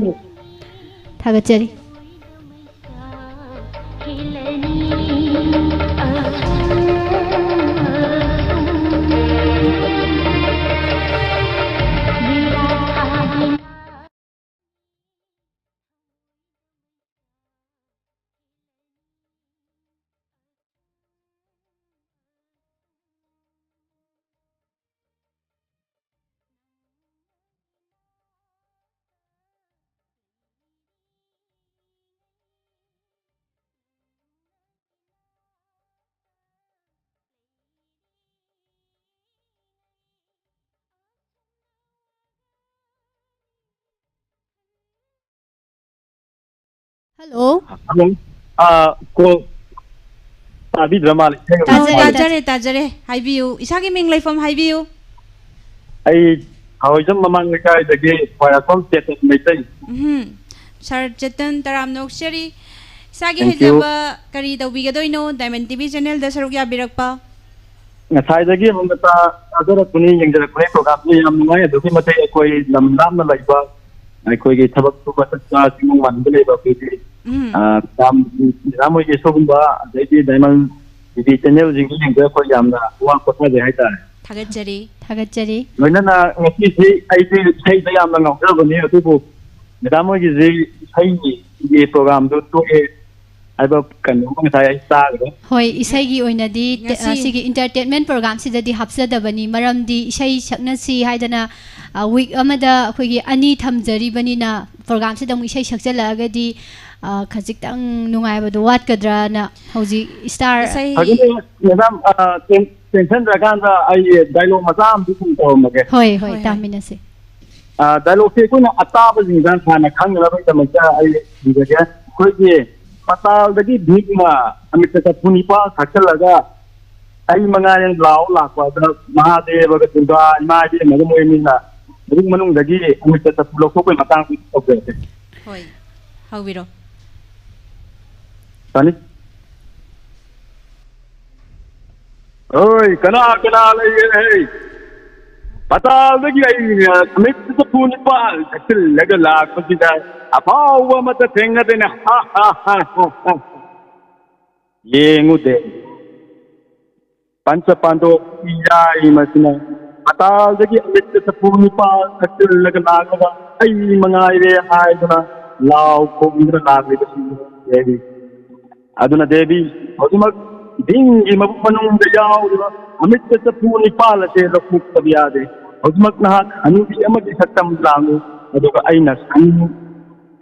ꯊꯥꯒꯠꯆꯔꯤ꯫ ꯍꯜꯂꯣ꯫ ꯍꯜꯂꯣ꯫ ꯑꯥ, ꯀꯣꯜ ꯇꯥꯕꯤꯗ꯭ꯔ ꯃꯥꯜꯂꯦ꯫ ꯇꯥꯖꯔꯦ, ꯇꯥꯖꯔꯦ, ꯇꯥꯖꯔꯦ꯫ ꯍꯥꯏꯕꯤꯌꯨ꯫ ꯏꯁꯥꯒꯤ ꯃꯤꯡ ꯂꯩꯐꯝ ꯍꯥꯏꯕꯤꯌꯨ꯫ ꯑꯩ ꯊꯥꯡꯃꯩꯕꯟ ꯃꯃꯥꯡ ꯂꯩꯀꯥꯏꯗꯒꯤ ꯈ꯭ꯋꯥꯏꯔꯥꯛꯄꯝ ꯆꯦꯇꯟ ꯃꯩꯇꯩ꯫ ꯎꯝ꯫ ꯁꯥꯔ ꯆꯦꯇꯟ, ꯇꯔꯥꯝꯅ ꯑꯣꯛꯆꯔꯤ꯫ ꯏꯁꯥꯒꯤ Thank you. ꯍꯩꯖꯕ ꯀꯔꯤ ꯇꯧꯕꯤꯒꯗꯣꯏꯅꯣ ꯗꯥꯏꯃꯟ ꯇꯤ ꯚꯤ ꯆꯦꯅꯦꯜꯗ ꯁꯔꯨꯛ ꯌꯥꯕꯤꯔꯛꯄ? ꯉꯁꯥꯏꯗꯒꯤ ꯍꯧꯅ ꯇꯥ-, ꯇꯥꯖꯔꯛꯄꯅꯤ, ꯌꯦꯡꯖꯔꯛꯄꯅꯤ꯫ ꯄ꯭ꯔꯣꯒ꯭ꯔꯥꯝꯁꯤ ꯌꯥꯝ ꯅꯨꯡꯉꯥꯏ꯫ ꯑꯗꯨꯛꯀꯤ ꯃꯇꯤꯛ ꯑꯩꯈꯣꯏ ꯂꯝ ꯂꯥꯞꯅ ꯂꯩꯕ, ꯑꯩꯈꯣꯏꯒꯤ ꯊꯕꯛ ꯁꯨꯕ ꯆꯠꯄ ꯆꯤꯡꯅꯨꯡ ꯃꯥꯟꯗ ꯂꯩꯕ ꯑꯩꯈꯣꯏꯗꯤ, ꯎꯝ꯫ ꯑꯥ, ꯌꯥꯝ, ꯃꯦꯗꯥꯝ ꯍꯣꯏꯒꯤ ꯁꯤꯒꯨꯝꯕ, ꯑꯗꯩꯗꯤ ꯗꯥꯏꯃꯟ ꯇꯤ ꯚꯤ ꯆꯦꯅꯦꯜꯁꯤꯡꯁꯤ ꯌꯦꯡꯕꯗ ꯑꯩꯈꯣꯏ ꯌꯥꯝꯅ ꯋꯥ ꯄꯣꯊꯥꯖꯩ ꯍꯥꯏꯇꯥꯔꯦ꯫ ꯊꯥꯒꯠꯆꯔꯤ꯫ ꯊꯥꯒꯠꯆꯔꯤ꯫ ꯂꯣꯏꯅꯅ ꯉꯁꯤꯁꯤ ꯑꯩꯁꯦ ꯏꯁꯩꯗ ꯌꯥꯝꯅ ꯉꯥꯎꯖꯕꯅꯤ, ꯑꯗꯨꯕꯨ ꯃꯦꯗꯥꯝ ꯍꯣꯏꯒꯤꯁꯤ ꯏꯁꯩꯒꯤ ꯄ꯭ꯔꯣꯒ꯭ꯔꯥꯝꯗꯣ ꯇꯣꯛꯑꯦ ꯍꯥꯏꯕ ꯀꯩꯅꯣꯝꯃ ꯉꯁꯥꯏ ꯑꯩ ꯇꯥꯈ꯭ꯔꯦ꯫ ꯍꯣꯏ, ꯏꯁꯩꯒꯤ ꯑꯣꯏꯅꯗꯤ ꯇ- ꯉꯁꯤ ꯑ, ꯁꯤꯒꯤ ꯏꯟꯇꯔꯇꯦꯟꯃꯦꯟ ꯄ꯭ꯔꯣꯒ꯭ꯔꯥꯝꯁꯤꯗꯗꯤ ꯍꯥꯞꯆꯗꯕꯅꯤ, ꯃꯔꯝꯗꯤ ꯏꯁꯩ ꯁꯛꯅꯁꯤ ꯍꯥꯏꯗꯅ, ꯑ, ꯋꯤꯛ ꯑꯃꯗ ꯑꯩꯈꯣꯏꯒꯤ ꯑꯅꯤ ꯊꯝꯖꯔꯤꯕꯅꯤꯅ, ꯄ꯭ꯔꯣꯒ꯭ꯔꯥꯝꯁꯤꯗ ꯑꯃꯨꯛ ꯏꯁꯩ ꯁꯛꯆꯜꯂꯛꯑꯒꯗꯤ, ꯑ, ꯈꯖꯤꯛꯇꯪ ꯅꯨꯡꯉꯥꯏꯕꯗꯣ ꯋꯥꯠꯀꯗ꯭ꯔꯅ ꯍꯧꯖꯤꯛ ꯏꯁꯇꯥꯔ ꯏꯁꯩ ꯐꯖꯅ ꯃꯦꯗꯥꯝ, ꯑ, ꯇꯦꯟ-, ꯇꯦꯟꯁꯟꯗ꯭ꯔꯀꯥꯟꯗ ꯑꯩ ꯗꯥꯏꯂꯣꯛ ꯃꯆꯥ ꯑꯃꯗꯤ ꯁꯨꯝ ꯇꯧꯔꯝꯃꯒꯦ꯫ ꯍꯣꯏ, ꯍꯣꯏ, ꯍꯣꯏ, ꯍꯣꯏ꯫ ꯇꯥꯃꯤꯟꯅꯁꯦ꯫ ꯑ, ꯗꯥꯏꯂꯣꯛꯁꯦ ꯑꯩꯈꯣꯏꯅ ꯑꯇꯥꯕꯁꯤꯡꯗ ꯍꯥꯟꯅ ꯈꯪꯅꯅꯕꯒꯤꯗꯃꯛꯇ ꯑꯩ ꯏꯖꯒꯦ꯫ ꯑꯩꯈꯣꯏꯒꯤ ꯄꯇꯥꯜꯗꯒꯤ ꯚꯤꯝꯅ ꯑꯃꯤꯠꯇ ꯆꯐꯨ ꯅꯤꯄꯥꯜ ꯊꯛꯆꯜꯂꯒ ꯑꯩ ꯃꯉꯥꯏꯔꯦ ꯂꯥꯎ ꯂꯥꯛꯄ ꯑꯗ ꯃꯍꯥꯗꯦꯕꯒ ꯗꯨꯔꯒꯥ ꯏꯃꯥ ꯏꯕꯦꯟꯅꯒ ꯃꯣꯏ ꯑꯅꯤꯅ ꯏꯃꯨꯡ ꯃꯅꯨꯡꯗꯒꯤ ꯑꯃꯤꯠꯇ ꯆꯐꯨ ꯂꯧꯊꯣꯛꯄꯒꯤ ꯃꯇꯥꯡꯗ ꯇꯧꯖꯔꯛꯀꯦ꯫ ꯍꯣꯏ, ꯍꯧꯕꯤꯔꯣ꯫ ꯌꯥꯅꯤ? ꯍꯣꯏ, ꯀꯅꯥ ꯀꯅꯥ ꯂꯩꯒꯦ? ꯍꯩ, ꯄꯇꯥꯜꯗꯒꯤ ꯑꯩꯅ ꯅꯨꯃꯤꯠꯇꯨꯗ ꯄꯨꯡ ꯅꯤꯄꯥꯜ ꯊꯛꯆꯤꯜꯂꯒ ꯂꯥꯛꯄꯁꯤꯗ ꯑꯐꯥꯎꯕ ꯑꯃꯠꯇ ꯊꯦꯡꯅꯗꯦꯅꯦ꯫ ꯍꯥ, ꯍꯥ, ꯍꯥ, ꯍꯥ, ꯍꯥ꯫ ꯌꯦꯡꯉꯨꯗꯦ꯫ ꯄꯟꯆ ꯄꯥꯟꯗꯣꯞ ꯏꯌꯥꯏ ꯃꯁꯤꯅ ꯄꯇꯥꯜꯗꯒꯤ ꯑꯃꯤꯠꯇ ꯆꯐꯨ ꯅꯤꯄꯥꯜ ꯊꯛꯆꯤꯜꯂꯒ ꯂꯥꯛꯂꯒ ꯑꯩ ꯃꯉꯥꯏꯔꯦ ꯍꯥꯏꯗꯨꯅ ꯂꯥꯎ ꯈꯣꯡꯗꯨꯅ ꯂꯥꯛꯂꯤꯕꯁꯤ ꯌꯦꯡꯉꯤ꯫ ꯑꯗꯨꯅ ꯗꯦꯕꯤ, ꯍꯧꯖꯤꯛꯃꯛ ꯚꯤꯝꯒꯤ ꯃꯕꯨꯛ ꯃꯅꯨꯡꯗ ꯌꯥꯎꯔꯤꯕ ꯑꯃꯤꯠꯇ ꯆꯐꯨ ꯅꯤꯄꯥꯜ ꯑꯁꯦ ꯂꯧꯊꯣꯛꯇꯕ ꯌꯥꯗꯦ꯫ ꯍꯧꯖꯤꯛꯃꯛ ꯅꯍꯥꯛ ꯍꯅꯨꯕꯤ ꯑꯃꯒꯤ ꯁꯛꯇꯝ ꯂꯥꯡꯉꯨ, ꯑꯗꯨꯒ ꯑꯩꯅ ꯁꯟ,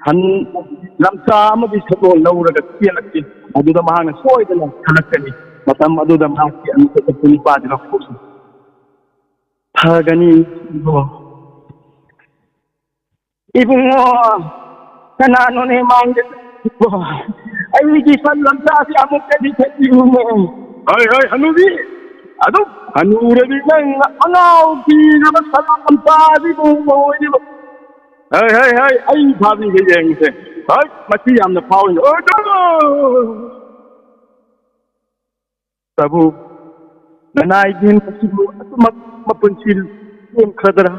ꯁꯟ ꯂꯝꯆꯥ ꯑꯃꯒꯤ ꯁꯛꯂꯣꯟ ꯂꯧꯔꯒ ꯆꯦꯜꯂꯛꯀꯦ꯫ ꯑꯗꯨꯗ ꯃꯍꯥꯛꯅ ꯁꯣꯏꯗꯅ ꯈꯜꯂꯛꯀꯅꯤ꯫ ꯃꯇꯝ ꯑꯗꯨꯗ ꯃꯍꯥꯛꯀꯤ ꯑꯃꯤꯠꯇ ꯆꯐꯨ ꯅꯤꯄꯥꯜꯗꯤ ꯂꯧꯊꯣꯛꯁꯤ꯫ ꯐꯒꯅꯤ, ꯏꯕꯨꯡꯉꯣ꯫ ꯏꯕꯨꯡꯉꯣ, ꯀꯅꯥꯅꯣꯅꯦ ꯃꯥꯡꯗ ꯑꯩꯒꯤ ꯁꯟ ꯂꯝꯆꯥꯁꯤ ꯑꯃꯨꯛꯇꯗꯤ ꯊꯛꯄꯤꯌꯨꯅꯦ꯫ ꯍꯣꯏ, ꯍꯣꯏ, ꯍꯅꯨꯕꯤ꯫ ꯑꯗꯨꯝ ꯍꯅꯨꯔꯗꯤ ꯅꯪ ꯑꯉꯥꯎ ꯄꯤꯔꯕ ꯁꯟ ꯂꯝꯆꯥꯁꯤꯕꯨ ꯑꯣꯏꯔꯤꯕ꯫ ꯍꯣꯏ, ꯍꯣꯏ, ꯍꯣꯏ, ꯑꯩ ꯐꯥꯕꯤꯒꯦ ꯌꯦꯡꯁꯦ꯫ ꯍꯣꯏ, ꯃꯊꯤ ꯌꯥꯝꯅ ꯐꯥꯎꯏ꯫ ꯑꯣ, ꯄ꯭ꯔꯚꯨ, ꯅꯅꯥꯏꯒꯤ ꯑꯁꯤꯕꯨ ꯑꯗꯨꯃꯛ ꯃꯄꯨꯟꯁꯤ ꯂꯦꯟꯈ꯭ꯔꯗ꯭ꯔꯥ?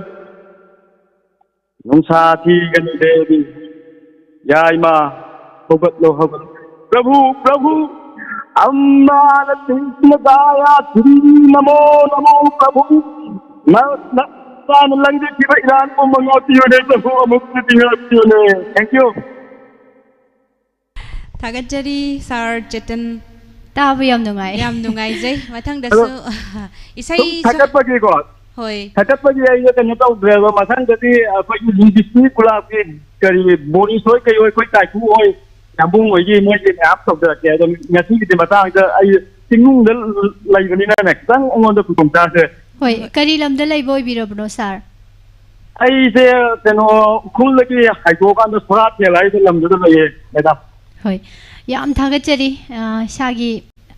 ꯅꯨꯡꯁꯥ ꯊꯤꯒꯅꯤ ꯗꯦꯕꯤ꯫ ꯌꯥꯏꯃ, ꯍꯧꯒꯠꯂꯣ, ꯍꯧꯒꯠꯂꯣ꯫ ꯄ꯭ꯔꯚꯨ, ꯄ꯭ꯔꯚꯨ, ꯑꯝꯕꯥꯅ ꯁꯤꯡꯁꯤꯅ ꯗꯥꯌꯥ ꯊꯤꯔꯤ, ꯅꯃꯣ, ꯅꯃꯣ, ꯄ꯭ꯔꯚꯨ꯫ ꯅ-, ꯅ-, ꯅꯆꯥꯅ ꯂꯪꯖꯈꯤꯕ ꯏꯔꯥꯟ ꯄꯨꯝꯕ ꯉꯥꯛꯄꯤꯌꯨꯅꯦ, ꯄ꯭ꯔꯚꯨ, ꯑꯃꯨꯛꯇꯗꯤ ꯉꯥꯛꯄꯤꯌꯨꯅꯦ꯫ Thank you꯫ ꯊꯥꯒꯠꯆꯔꯤ, ꯁꯥꯔ ꯆꯦꯇꯟ꯫ ꯇꯥꯕ ꯌꯥꯝ ꯅꯨꯡꯉꯥꯏ꯫ ꯌꯥꯝ ꯅꯨꯡꯉꯥꯏꯖꯩ꯫ ꯃꯊꯪꯗꯁꯨ ꯑꯗꯣ, ꯏꯁꯩ ꯁꯨꯝ ꯁꯨꯝ ꯊꯥꯒꯠꯄꯒꯤꯀꯣ, ꯍꯣꯏ꯫ ꯊꯥꯒꯠꯄꯒꯤ ꯑꯩꯁꯦ ꯀꯩꯅꯣ ꯇꯧꯗ꯭ꯔꯦꯕ, ꯃꯊꯪꯗꯗꯤ ꯑꯩꯈꯣꯏꯒꯤ ꯂꯤꯡꯒꯤꯁꯇꯤꯛ ꯀꯨꯂꯥꯞꯀꯤ ꯀꯔꯤ ꯕꯣꯔꯤꯁ ꯍꯣꯏ ꯀꯩ ꯍꯣꯏ, ꯑꯩꯈꯣꯏ ꯀꯥꯏꯀꯨ ꯍꯣꯏ, ꯌꯥꯝꯕꯨꯡ ꯍꯣꯏꯒꯤ ꯃꯣꯏꯒꯤ ꯃꯌꯥꯝ ꯇꯧꯖꯔꯛꯀꯦ꯫ ꯑꯗꯣ ꯉꯁꯤꯒꯤꯗꯤ ꯃꯇꯥꯡꯁꯤꯗ ꯑꯩ ꯆꯤꯡꯅꯨꯡꯗ ꯂꯩꯕꯅꯤꯅꯅꯦ, ꯈꯤꯇꯪ ꯑꯩꯉꯣꯟꯗ ꯈꯨꯗꯣꯡ ꯆꯥꯗ꯭ꯔꯦ꯫ ꯍꯣꯏ, ꯀꯔꯤ ꯂꯝꯗ ꯂꯩꯕ ꯑꯣꯏꯕꯤꯔꯕꯅꯣ, ꯁꯥꯔ? ꯑꯩꯁꯦ ꯀꯩꯅꯣ, ꯎꯈ꯭ꯔꯨꯜꯗꯒꯤ ꯍꯥꯏꯗꯣꯛꯑꯀꯥꯟꯗ ꯁꯣꯔꯥꯠꯊꯦꯜ ꯍꯥꯏꯕ ꯂꯝꯗꯨꯗ ꯂꯩꯌꯦ, ꯃꯦꯗꯥꯝ꯫ ꯍꯣꯏ, ꯌꯥꯝ ꯊꯥꯒꯠꯆꯔꯤ, ꯑ, ꯏꯁꯥꯒꯤ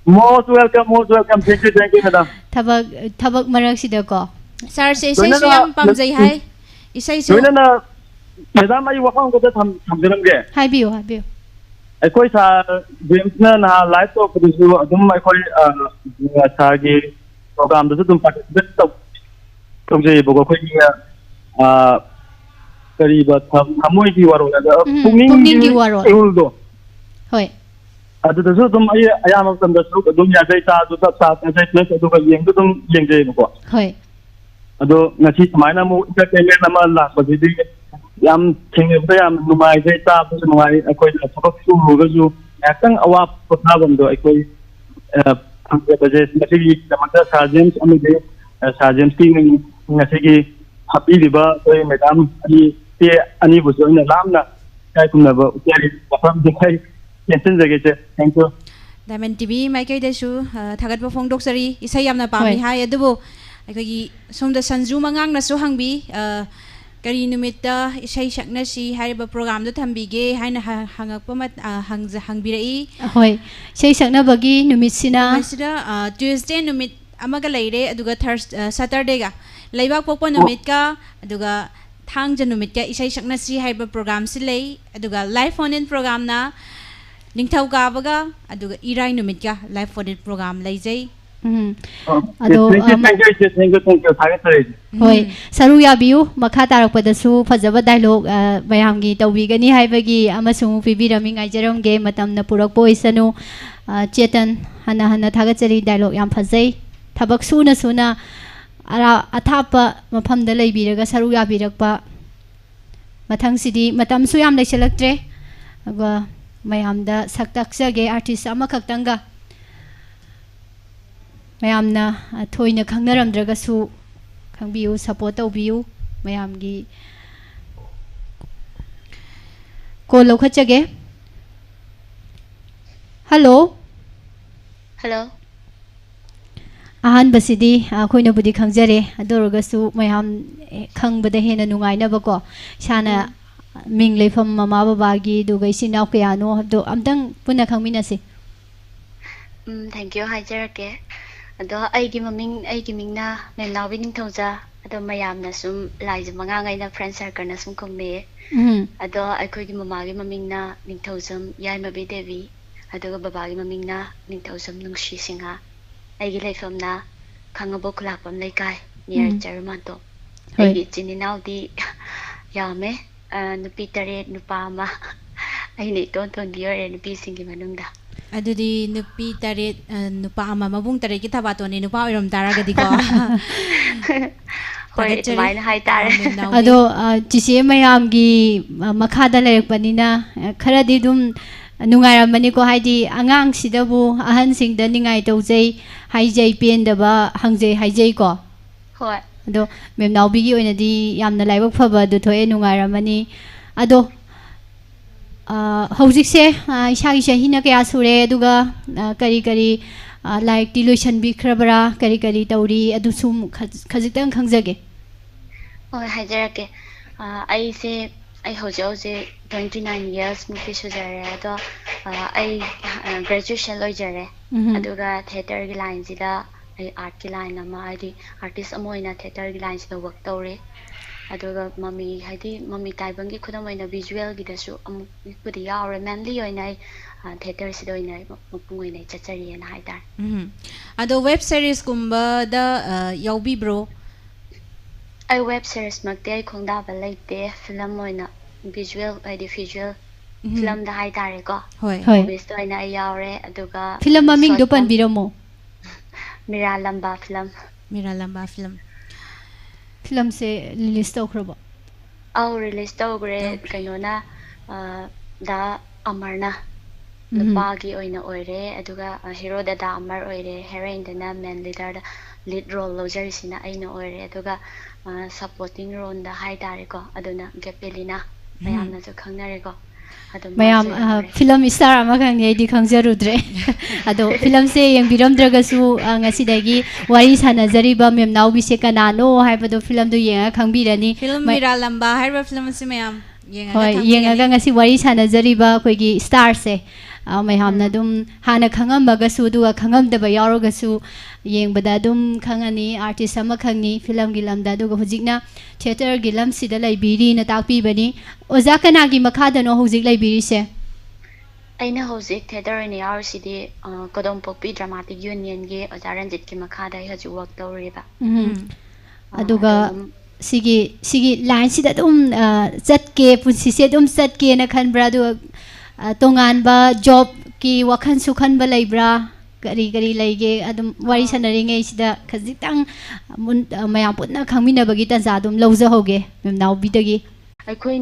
Most welcome, most welcome. Thank you, thank you, madam. ꯊꯕꯛ, ꯊꯕꯛ ꯃꯔꯛꯁꯤꯗꯀꯣ꯫ ꯁꯥꯔꯁꯦ ꯏꯁꯩꯁꯨ ꯂꯣꯏꯅꯅ ꯌꯥꯝ ꯄꯥꯝꯖꯩ ꯍꯥꯏ꯫ ꯏꯁꯩꯁꯨ ꯂꯣꯏꯅꯅ, ꯃꯦꯗꯥꯝ, ꯑꯩ ꯋꯥꯐꯝ ꯑꯃꯈꯛꯇ ꯊꯝ-, ꯊꯝꯖꯔꯝꯒꯦ꯫ ꯍꯥꯏꯕꯤꯌꯨ, ꯍꯥꯏꯕꯤꯌꯨ꯫ ꯑꯩꯈꯣꯏ ꯁꯥꯔ ꯖꯦꯝꯁꯅ ꯅꯍꯥꯟ ꯂꯥꯏꯚ ꯇꯧꯔꯛꯄꯗꯨꯁꯨ ꯑꯗꯨꯝ ꯑꯩꯈꯣꯏ, ꯑ, ꯁꯥꯔꯒꯤ ꯄ꯭ꯔꯣꯒꯥꯝꯗꯁꯨ ꯑꯗꯨꯝ ꯄꯥꯔꯇꯤꯁꯤꯄꯦꯠ ꯇꯧ-, ꯇꯧꯖꯩꯌꯦꯕꯀꯣ꯫ ꯑꯩꯈꯣꯏꯒꯤ, ꯑ, ꯀꯔꯤꯕ, ꯊ-, ꯊꯃꯣꯏꯒꯤ ꯋꯥꯔꯣꯜ ꯍꯥꯏꯕ, ꯎꯝ, ꯄꯨꯛꯅꯤꯡꯒꯤ ꯄꯨꯛꯅꯤꯡꯒꯤ ꯋꯥꯔꯣꯜ꯫ ꯏꯍꯨꯜꯗꯣ꯫ ꯍꯣꯏ꯫ ꯑꯗꯨꯗꯁꯨ ꯑꯗꯨꯝ ꯑꯩ ꯑꯌꯥꯝꯕ ꯃꯇꯝꯗ ꯁꯔꯨꯛ ꯑꯗꯨꯝ ꯌꯥꯖꯩ, ꯆꯥꯁꯨ ꯆꯞ ꯆꯥ ꯆꯥꯖꯩ, ꯄ꯭ꯂꯁ ꯑꯗꯨꯒ ꯌꯦꯡꯁꯨ ꯑꯗꯨꯝ ꯌꯦꯡꯖꯩꯌꯦꯕꯀꯣ꯫ ꯍꯣꯏ꯫ ꯑꯗꯣ ꯉꯁꯤ ꯁꯨꯃꯥꯏꯅ ꯑꯃꯨꯛ ꯏꯟꯇꯔꯇꯦꯟꯃꯦꯟ ꯑꯃ ꯂꯥꯛꯄꯁꯤꯗꯤ ꯌꯥꯝ ꯊꯦꯡꯅꯕꯗ ꯌꯥꯝ ꯅꯨꯡꯉꯥꯏꯖꯩ, ꯆꯥꯕꯁꯨ ꯅꯨꯡꯉꯥꯏ, ꯑꯩꯈꯣꯏꯅ ꯊꯕꯛ ꯁꯨꯔꯨꯔꯒꯁꯨ ꯉꯥꯏꯍꯥꯛꯇꯪ ꯑꯋꯥ ꯄꯣꯊꯥꯐꯝꯗꯣ ꯑꯩꯈꯣꯏ, ꯑ, ꯐꯪꯖꯕꯁꯦ꯫ ꯃꯁꯤꯒꯤꯗꯃꯛꯇ ꯁꯥꯔ ꯖꯦꯝꯁ ꯑꯃꯗꯤ, ꯑ, ꯁꯥꯔ ꯖꯦꯝꯁꯀꯤ ꯉꯁꯤꯒꯤ ꯍꯥꯞꯄꯤꯔꯤꯕ ꯑꯩꯈꯣꯏ ꯃꯦꯗꯥꯝ ꯑꯅꯤ, ꯆꯦ ꯑꯅꯤꯕꯨꯁꯨ ꯑꯩꯅ ꯂꯥꯞꯅ ꯏꯀꯥꯏ ꯈꯨꯝꯅꯕ ꯎꯠꯆꯔꯤ꯫ ꯋꯥꯐꯝꯁꯦ ꯑꯩ ꯇꯦꯟꯁꯤꯟꯖꯒꯦ, ꯏꯆꯦ꯫ Thank you꯫ ꯗꯥꯏꯃꯟ ꯇꯤꯚꯤ ꯃꯥꯏꯀꯩꯗꯁꯨ, ꯑ, ꯊꯥꯒꯠꯄ ꯐꯣꯡꯗꯣꯛꯆꯔꯤ꯫ ꯏꯁꯩ ꯌꯥꯝꯅ ꯄꯥꯝꯃꯤ ꯍꯣꯏ꯫ ꯍꯥꯏ, ꯑꯗꯨꯕꯨ ꯑꯩꯈꯣꯏꯒꯤ ꯁꯣꯝꯗ ꯁꯟꯖꯨ ꯃꯉꯥꯡꯅꯁꯨ ꯍꯪꯕꯤ, ꯑ, ꯀꯔꯤ ꯅꯨꯃꯤꯠꯇ ꯏꯁꯩ ꯁꯛꯅꯁꯤ ꯍꯥꯏꯔꯤꯕ ꯄ꯭ꯔꯣꯒ꯭ꯔꯥꯝꯗꯣ ꯊꯝꯕꯤꯒꯦ ꯍꯥꯏꯅ ꯍ- ꯍꯪꯉꯛꯄ ꯃꯠ- ꯑ, ꯍꯪꯖ- ꯍꯪꯕꯤꯔꯛꯏ꯫ ꯍꯣꯏ, ꯏꯁꯩ ꯁꯛꯅꯕꯒꯤ ꯅꯨꯃꯤꯠꯁꯤꯅ ꯃꯁꯤꯗ ꯇ꯭ꯌꯨꯁꯗꯦ ꯅꯨꯃꯤꯠ ꯑꯃꯒ ꯂꯩꯔꯦ, ꯑꯗꯨꯒ ꯊꯔꯁ ꯁꯇꯔꯗꯦꯒ, ꯂꯩꯕꯥꯛ ꯄꯣꯛꯄ ꯅꯨꯃꯤꯠꯀ ꯑꯗꯨꯒ ꯊꯥꯡꯖ ꯅꯨꯃꯤꯠꯀ ꯏꯁꯩ ꯁꯛꯅꯁꯤ ꯍꯥꯏꯕ ꯄ꯭ꯔꯣꯒ꯭ꯔꯥꯝꯁꯤ ꯂꯩ꯫ ꯑꯗꯨꯒ ꯂꯥꯏꯐ ꯐꯣꯟ ꯏꯟ ꯄ꯭ꯔꯣꯒ꯭ꯔꯥꯝꯅ ꯅꯤꯡꯊꯧꯀꯥꯕꯒ ꯑꯗꯨꯒ ꯏꯔꯥꯏ ꯅꯨꯃꯤꯠꯀ ꯂꯥꯏꯐ ꯐꯣꯟ ꯏꯟ ꯄ꯭ꯔꯣꯒ꯭ꯔꯥꯝ ꯂꯩꯖꯩ꯫ ꯎꯝ, ꯑꯗꯣ ꯊꯦꯡꯀ꯭ꯌꯨ ꯑ, ꯊꯦꯡꯀ꯭ꯌꯨ ꯏꯆꯦ, ꯊꯦꯡꯀ꯭ꯌꯨ ꯊꯦꯡꯀ꯭ꯌꯨ, ꯊꯥꯒꯠꯆꯔꯤ ꯏꯆꯦ꯫ ꯍꯣꯏ, ꯎꯝ꯫ ꯁꯔꯨꯛ ꯌꯥꯕꯤꯌꯨ꯫ ꯃꯈꯥ ꯇꯥꯔꯛꯄꯗꯁꯨ ꯐꯖꯕ ꯗꯥꯏꯂꯣꯛ ꯃꯌꯥꯝꯒꯤ ꯇꯧꯕꯤꯒꯅꯤ ꯍꯥꯏꯕꯒꯤ ꯑꯃꯁꯨ ꯑꯃꯨꯛ ꯄꯤꯕꯤꯔꯝꯃꯤ꯫ ꯉꯥꯏꯖꯔꯝꯒꯦ, ꯃꯇꯝꯅ ꯄꯨꯔꯛꯄ ꯑꯣꯏꯁꯅꯨ꯫ ꯑ, ꯆꯦꯇꯟ, ꯍꯟꯅ ꯍꯟꯅ ꯊꯥꯒꯠꯆꯔꯤ, ꯗꯥꯏꯂꯣꯛ ꯌꯥꯝ ꯐꯖꯩ꯫ ꯊꯕꯛ ꯁꯨꯅ ꯁꯨꯅ ꯑꯔꯥ- ꯑꯊꯥꯞꯄ ꯃꯐꯝꯗ ꯂꯩꯕꯤꯔꯒ ꯁꯔꯨꯛ ꯌꯥꯕꯤꯔꯛꯄ꯫ ꯃꯊꯪꯁꯤꯗꯤ ꯃꯇꯝꯁꯨ ꯌꯥꯝ ꯂꯩꯁꯤꯜꯂꯛꯇ꯭ꯔꯦ, ꯑꯗꯨꯒ ꯃꯌꯥꯝꯗ ꯁꯛ ꯇꯥꯛꯆꯒꯦ ꯑꯥꯔꯇꯤꯁ ꯑꯃꯈꯛꯇꯪꯒ꯫ ꯃꯌꯥꯝꯅ, ꯑ, ꯊꯣꯏꯅ ꯈꯪꯅꯔꯝꯗ꯭ꯔꯒꯁꯨ ꯈꯪꯕꯤꯌꯨ, ꯁꯄꯣꯔꯠ ꯇꯧꯕꯤꯌꯨ꯫ ꯃꯌꯥꯝꯒꯤ ꯀꯣꯜ ꯂꯧꯈꯠꯆꯒꯦ꯫ ꯍꯜꯂꯣ꯫ ꯍꯜꯂꯣ꯫ ꯑꯍꯥꯟꯕꯁꯤꯗꯤ ꯑꯩꯈꯣꯏꯅꯕꯨꯗꯤ ꯈꯪꯖꯔꯦ, ꯑꯗꯨ ꯑꯣꯏꯔꯒꯁꯨ ꯃꯌꯥꯝ ꯈꯪꯕꯗ ꯍꯦꯟꯅ ꯅꯨꯡꯉꯥꯏꯅꯕꯀꯣ, ꯏꯁꯥꯅ ꯃꯤꯡ, ꯂꯩꯐꯝ, ꯃꯃꯥ ꯕꯕꯥꯒꯤ, ꯑꯗꯨꯒ ꯏꯆꯤꯟ ꯏꯅꯥꯎ ꯀꯌꯥꯅꯣ ꯍꯥꯏꯕꯗꯣ ꯑꯝꯇꯪ ꯄꯨꯟꯅ ꯈꯪꯃꯤꯟꯅꯁꯤ꯫ ꯎꯝ, ꯊꯦꯡꯀ꯭ꯌꯨ ꯍꯥꯏꯖꯔꯛꯀꯦ꯫ ꯑꯗꯣ ꯑꯩꯒꯤ ꯃꯃꯤꯡ, ꯑꯩꯒꯤ ꯃꯤꯡꯅ ꯃꯦꯝꯅꯥꯎꯕꯤ ꯅꯤꯡꯊꯧꯖꯥ꯫ ꯑꯗꯣ ꯃꯌꯥꯝꯅ ꯁꯨꯝ ꯂꯥꯏꯖꯝ ꯑꯉꯥꯡ ꯑꯩꯅ ꯐ꯭ꯔꯦꯟ ꯁꯔꯀꯜꯅ ꯁꯨꯝ ꯈꯨꯝꯃꯦ꯫ ꯎꯝ꯫ ꯑꯗꯣ ꯑꯩꯈꯣꯏꯒꯤ ꯃꯃꯥꯒꯤ ꯃꯃꯤꯡꯅ ꯅꯤꯡꯊꯧꯖꯝ ꯌꯥꯏꯃꯕꯤ ꯗꯦꯕꯤ, ꯑꯗꯨꯒ ꯕꯕꯥꯒꯤ ꯃꯃꯤꯡꯅ ꯅꯤꯡꯊꯧꯖꯝ ꯅꯨꯡꯁꯤ ꯁꯤꯡꯍ꯫ ꯑꯩꯒꯤ ꯂꯩꯐꯝꯅ ꯈꯥꯉꯕꯣꯛ ꯈꯨꯂꯥꯛꯄꯝ ꯂꯩꯀꯥꯏ, ꯅꯤꯌꯔ ꯎꯝ꯫ ꯆꯔꯨꯃꯥꯟꯇꯣ꯫ ꯍꯣꯏ꯫ ꯑꯩꯒꯤ ꯏꯆꯤꯟ ꯏꯅꯥꯎꯗꯤ ꯌꯥꯝꯃꯦ꯫ ꯑ, ꯅꯨꯄꯤ ꯇꯔꯦꯠ, ꯅꯨꯄꯥ ꯑꯃ꯫ ꯑꯩꯅ ꯏꯇꯣꯟ ꯇꯣꯟꯕꯤ ꯑꯣꯏꯔꯦ ꯅꯨꯄꯤꯁꯤꯡꯒꯤ ꯃꯅꯨꯡꯗ꯫ ꯑꯗꯨꯗꯤ ꯅꯨꯄꯤ ꯇꯔꯦꯠ, ꯑ, ꯅꯨꯄꯥ ꯑꯃ, ꯃꯕꯨꯡ ꯇꯔꯦꯠꯀꯤ ꯊꯕꯥꯇꯣꯟꯅꯦ, ꯅꯨꯄꯥ ꯑꯣꯏꯔꯝ ꯇꯥꯔꯒꯗꯤꯀꯣ꯫ ꯊꯥꯒꯠꯆꯔꯤ꯫ ꯑꯗꯨꯃꯥꯏꯅ ꯍꯥꯏꯇꯥꯔꯦ꯫ ꯑ, ꯃꯦꯝꯅꯥꯎꯕꯤ꯫ ꯑꯗꯣ, ꯑ, ꯆꯤꯆꯦ ꯃꯌꯥꯝꯒꯤ, ꯑ, ꯃꯈꯥꯗ ꯂꯩꯔꯛꯄꯅꯤꯅ, ꯑ, ꯈꯔꯗꯤ ꯑꯗꯨꯝ ꯅꯨꯡꯉꯥꯏꯔꯝꯃꯅꯤꯀꯣ, ꯍꯥꯏꯗꯤ ꯑꯉꯥꯡꯁꯤꯗꯕꯨ ꯑꯍꯟꯁꯤꯡꯗ ꯅꯤꯡꯉꯥꯏ ꯇꯧꯖꯩ, ꯍꯥꯏꯖꯩ, ꯄꯦꯟꯗꯕ ꯍꯪꯖꯩ ꯍꯥꯏꯖꯩꯀꯣ꯫ ꯍꯣꯏ꯫ ꯑꯗꯣ ꯃꯦꯝꯅꯥꯎꯕꯤꯒꯤ ꯑꯣꯏꯅꯗꯤ ꯌꯥꯝꯅ ꯂꯥꯏꯕꯛ ꯐꯕ ꯑꯗꯨ ꯊꯣꯛꯑꯦ, ꯅꯨꯡꯉꯥꯏꯔꯝꯃꯅꯤ꯫ ꯑꯗꯣ, ꯑ, ꯍꯧꯖꯤꯛꯁꯦ, ꯑ, ꯏꯁꯥꯒꯤ ꯆꯍꯤꯅ ꯀꯌꯥ ꯁꯨꯔꯦ, ꯑꯗꯨꯒ, ꯑ, ꯀꯔꯤ ꯀꯔꯤ, ꯑ, ꯂꯥꯏꯔꯤꯛꯇꯤ ꯂꯣꯏꯁꯤꯟꯕꯤꯈ꯭ꯔꯕ꯭ꯔꯥ, ꯀꯔꯤ ꯀꯔꯤ ꯇꯧꯔꯤ, ꯑꯗꯨꯁꯨ ꯈꯖ-, ꯈꯖꯤꯛꯇꯪ ꯈꯪꯖꯒꯦ꯫ ꯍꯣꯏ, ꯍꯥꯏꯖꯔꯛꯀꯦ꯫ ꯑ, ꯑꯩꯁꯦ, ꯑꯩ ꯍꯧꯖꯤꯛ ꯍꯧꯖꯤꯛ twenty nine years ꯃꯨꯛꯇꯤ ꯁꯨꯖꯔꯦ, ꯑꯗꯣ, ꯑ, ꯑꯩ, ꯑ, graduation ꯂꯣꯏꯖꯔꯦ꯫ ꯎꯝꯍꯨꯝ꯫ ꯑꯗꯨꯒ theatreꯒꯤ lineꯁꯤꯗ ꯑꯩ artꯀꯤ line ꯑꯃ, ꯍꯥꯏꯗꯤ artist ꯑꯃ ꯑꯣꯏꯅ theatreꯒꯤ lineꯁꯤꯗ work ꯇꯧꯔꯤ꯫ ꯑꯗꯨꯒ ꯃꯃꯤ, ꯍꯥꯏꯗꯤ ꯃꯃꯤ ꯇꯥꯏꯕꯪꯒꯤ ꯈꯨꯗꯝ ꯑꯣꯏꯅ visualꯒꯤꯗꯁꯨ ꯑꯃꯨꯛꯄꯨꯗꯤ ꯌꯥꯎꯔꯦ꯫ Mainly ꯑꯣꯏꯅ ꯑꯩ, ꯑ, theatreꯁꯤꯗ ꯑꯣꯏꯅ ꯑꯩ ꯃꯄꯨꯡ ꯑꯣꯏꯅ ꯑꯩ ꯆꯠꯆꯔꯤꯑꯅ ꯍꯥꯏꯇꯥꯔꯦ꯫ ꯎꯝꯍꯨꯝ꯫ ꯑꯗꯣ web seriesꯀꯨꯝꯕꯗ, ꯑ, ꯌꯥꯎꯕꯤꯕ꯭ꯔꯣ? ꯑꯩ web seriesꯃꯛꯇꯤ ꯑꯩ ꯈꯣꯡꯗꯥꯕ ꯂꯩꯇꯦ꯫ Film ꯑꯣꯏꯅ visual, ꯍꯥꯏꯗꯤ visual ꯎꯝ꯫ Filmꯗ ꯍꯥꯏꯇꯥꯔꯦꯀꯣ꯫ ꯍꯣꯏ꯫ ꯍꯣꯏ꯫ Moviesꯇ ꯑꯣꯏꯅ ꯑꯩ ꯌꯥꯎꯔꯦ, ꯑꯗꯨꯒ film ꯃꯃꯤꯡꯗꯣ short film ꯄꯟꯕꯤꯔꯝꯃꯣ꯫ ꯃꯤꯔꯥ ꯂꯝꯕꯥ film꯫ ꯃꯤꯔꯥ ꯂꯝꯕꯥ film꯫ Filmꯁꯦ release ꯇꯧꯈ꯭ꯔꯕꯣ? ꯑꯧ, release ꯇꯧꯈ꯭ꯔꯦ꯫ ꯇꯧꯈ꯭ꯔꯦ꯫ ꯀꯩꯅꯣꯅ, ꯑ, ꯗꯥ ꯑꯃꯔꯅ ꯎꯝ꯫ ꯅꯨꯄꯥꯒꯤ ꯑꯣꯏꯅ ꯑꯣꯏꯔꯦ, ꯑꯗꯨꯒ, ꯑ, hero ꯗꯥ ꯑꯃꯔ ꯑꯣꯏꯔꯦ, heroineꯗꯅ main leaderꯗ lead role ꯂꯧꯖꯔꯤꯁꯤꯅ ꯑꯩꯅ ꯑꯣꯏꯔꯦ, ꯑꯗꯨꯒ, ꯑ, supporting roleꯗ ꯍꯥꯏꯇꯥꯔꯦꯀꯣ, ꯑꯗꯨꯅ ꯒꯦꯄꯦꯂꯤꯅꯥ, ꯎꯝ꯫ ꯃꯌꯥꯝꯅꯁꯨ ꯈꯪꯅꯔꯦꯀꯣ꯫ ꯑꯗꯨꯝ ꯃꯌꯥꯝ, ꯃꯥꯁꯨ ꯑ, ꯌꯥꯎꯔꯦ꯫ Film star ꯑꯃꯈꯛꯅꯤ, ꯑꯩꯗꯤ ꯈꯪꯖꯔꯨꯗ꯭ꯔꯦ꯫ ꯑꯗꯣ filmꯁꯦ ꯌꯦꯡꯕꯤꯔꯝꯗ꯭ꯔꯒꯁꯨ, ꯑ, ꯉꯁꯤꯗꯒꯤ ꯋꯥꯔꯤ ꯁꯥꯟꯅꯖꯔꯤꯕ ꯃꯦꯝꯅꯥꯎꯕꯤꯁꯦ ꯀꯅꯥꯅꯣ ꯍꯥꯏꯕꯗꯣ filmꯗꯨ ꯌꯦꯡꯉꯒ ꯈꯪꯕꯤꯔꯅꯤ꯫ Film ꯃ-, ꯃꯤꯔꯥ ꯂꯝꯕꯥ ꯍꯥꯏꯔꯤꯕ film ꯑꯁꯤ ꯃꯌꯥꯝ ꯌꯦꯡꯉꯒ ꯍꯣꯏ, ꯈꯪꯕꯤꯒꯅꯤ꯫ ꯌꯦꯡꯉꯒ ꯉꯁꯤ ꯋꯥꯔꯤ ꯁꯥꯟꯅꯖꯔꯤꯕ ꯑꯩꯈꯣꯏꯒꯤ starꯁꯦ, ꯑ, ꯃꯌꯥꯝꯅ ꯎꯝ꯫ ꯑꯗꯨꯝ ꯍꯥꯟꯅ ꯈꯪꯉꯝꯃꯒꯁꯨ, ꯑꯗꯨꯒ ꯈꯪꯉꯝꯗꯕ ꯌꯥꯎꯔꯒꯁꯨ, ꯌꯦꯡꯕꯗ ꯑꯗꯨꯝ ꯈꯪꯉꯅꯤ, artist ꯑꯃꯈꯛꯅꯤ filmꯒꯤ ꯂꯝꯗ꯫ ꯑꯗꯨꯒ ꯍꯧꯖꯤꯛꯅ theatreꯒꯤ ꯂꯝꯁꯤꯗ ꯂꯩꯕꯤꯔꯤꯅ ꯇꯥꯛꯄꯤꯕꯅꯤ꯫ ꯑꯣꯖꯥ ꯀꯅꯥꯒꯤ ꯃꯈꯥꯗꯅꯣ ꯍꯧꯖꯤꯛ ꯂꯩꯕꯤꯔꯤꯁꯦ? ꯑꯩꯅ ꯍꯧꯖꯤꯛ theatre ꯑꯣꯏꯅ ꯌꯥꯎꯔꯤꯁꯤꯗꯤ, ꯑ, ꯀꯣꯗꯣꯝꯄꯣꯛꯄꯤ Dramatic Unionꯒꯤ ꯑꯣꯖꯥ ꯔꯟꯖꯤꯠꯀꯤ ꯃꯈꯥꯗ ꯑꯩ ꯍꯧꯖꯤꯛ work ꯇꯧꯔꯤꯕ꯫ ꯎꯝ꯫ ꯎꯝ꯫ ꯑ, ꯑꯗꯨꯒ ꯑꯗꯨꯝ ꯁꯤꯒꯤ, ꯁꯤꯒꯤ lineꯁꯤꯗ ꯑꯗꯨꯝ, ꯑ, ꯆꯠꯀꯦ, ꯄꯨꯟꯁꯤꯁꯦ ꯑꯗꯨꯝ ꯆꯠꯀꯦꯅ ꯈꯟꯕ꯭ꯔꯥ? ꯑꯗꯨꯒ, ꯑ, ꯇꯣꯉꯥꯟꯕ jobꯀꯤ ꯋꯥꯈꯜꯁꯨ ꯈꯟꯕ ꯂꯩꯕ꯭ꯔꯥ? ꯀꯔꯤ ꯀꯔꯤ ꯂꯩꯒꯦ? ꯑꯗꯨꯝ ꯋꯥꯔꯤ ꯑꯥ꯫ ꯁꯥꯟꯅꯔꯤꯉꯩꯁꯤꯗ ꯈꯖꯤꯛꯇꯪ ꯃꯨꯟ-, ꯑ, ꯃꯌꯥꯝ ꯄꯨꯟꯅ ꯈꯪꯃꯤꯟꯅꯕꯒꯤ ꯇꯥꯟꯖꯥ ꯑꯗꯨꯝ ꯂꯧꯖꯍꯧꯒꯦ ꯃꯦꯝ ꯅꯥꯎꯕꯤꯗꯒꯤ꯫ ꯑꯩꯈꯣꯏꯅ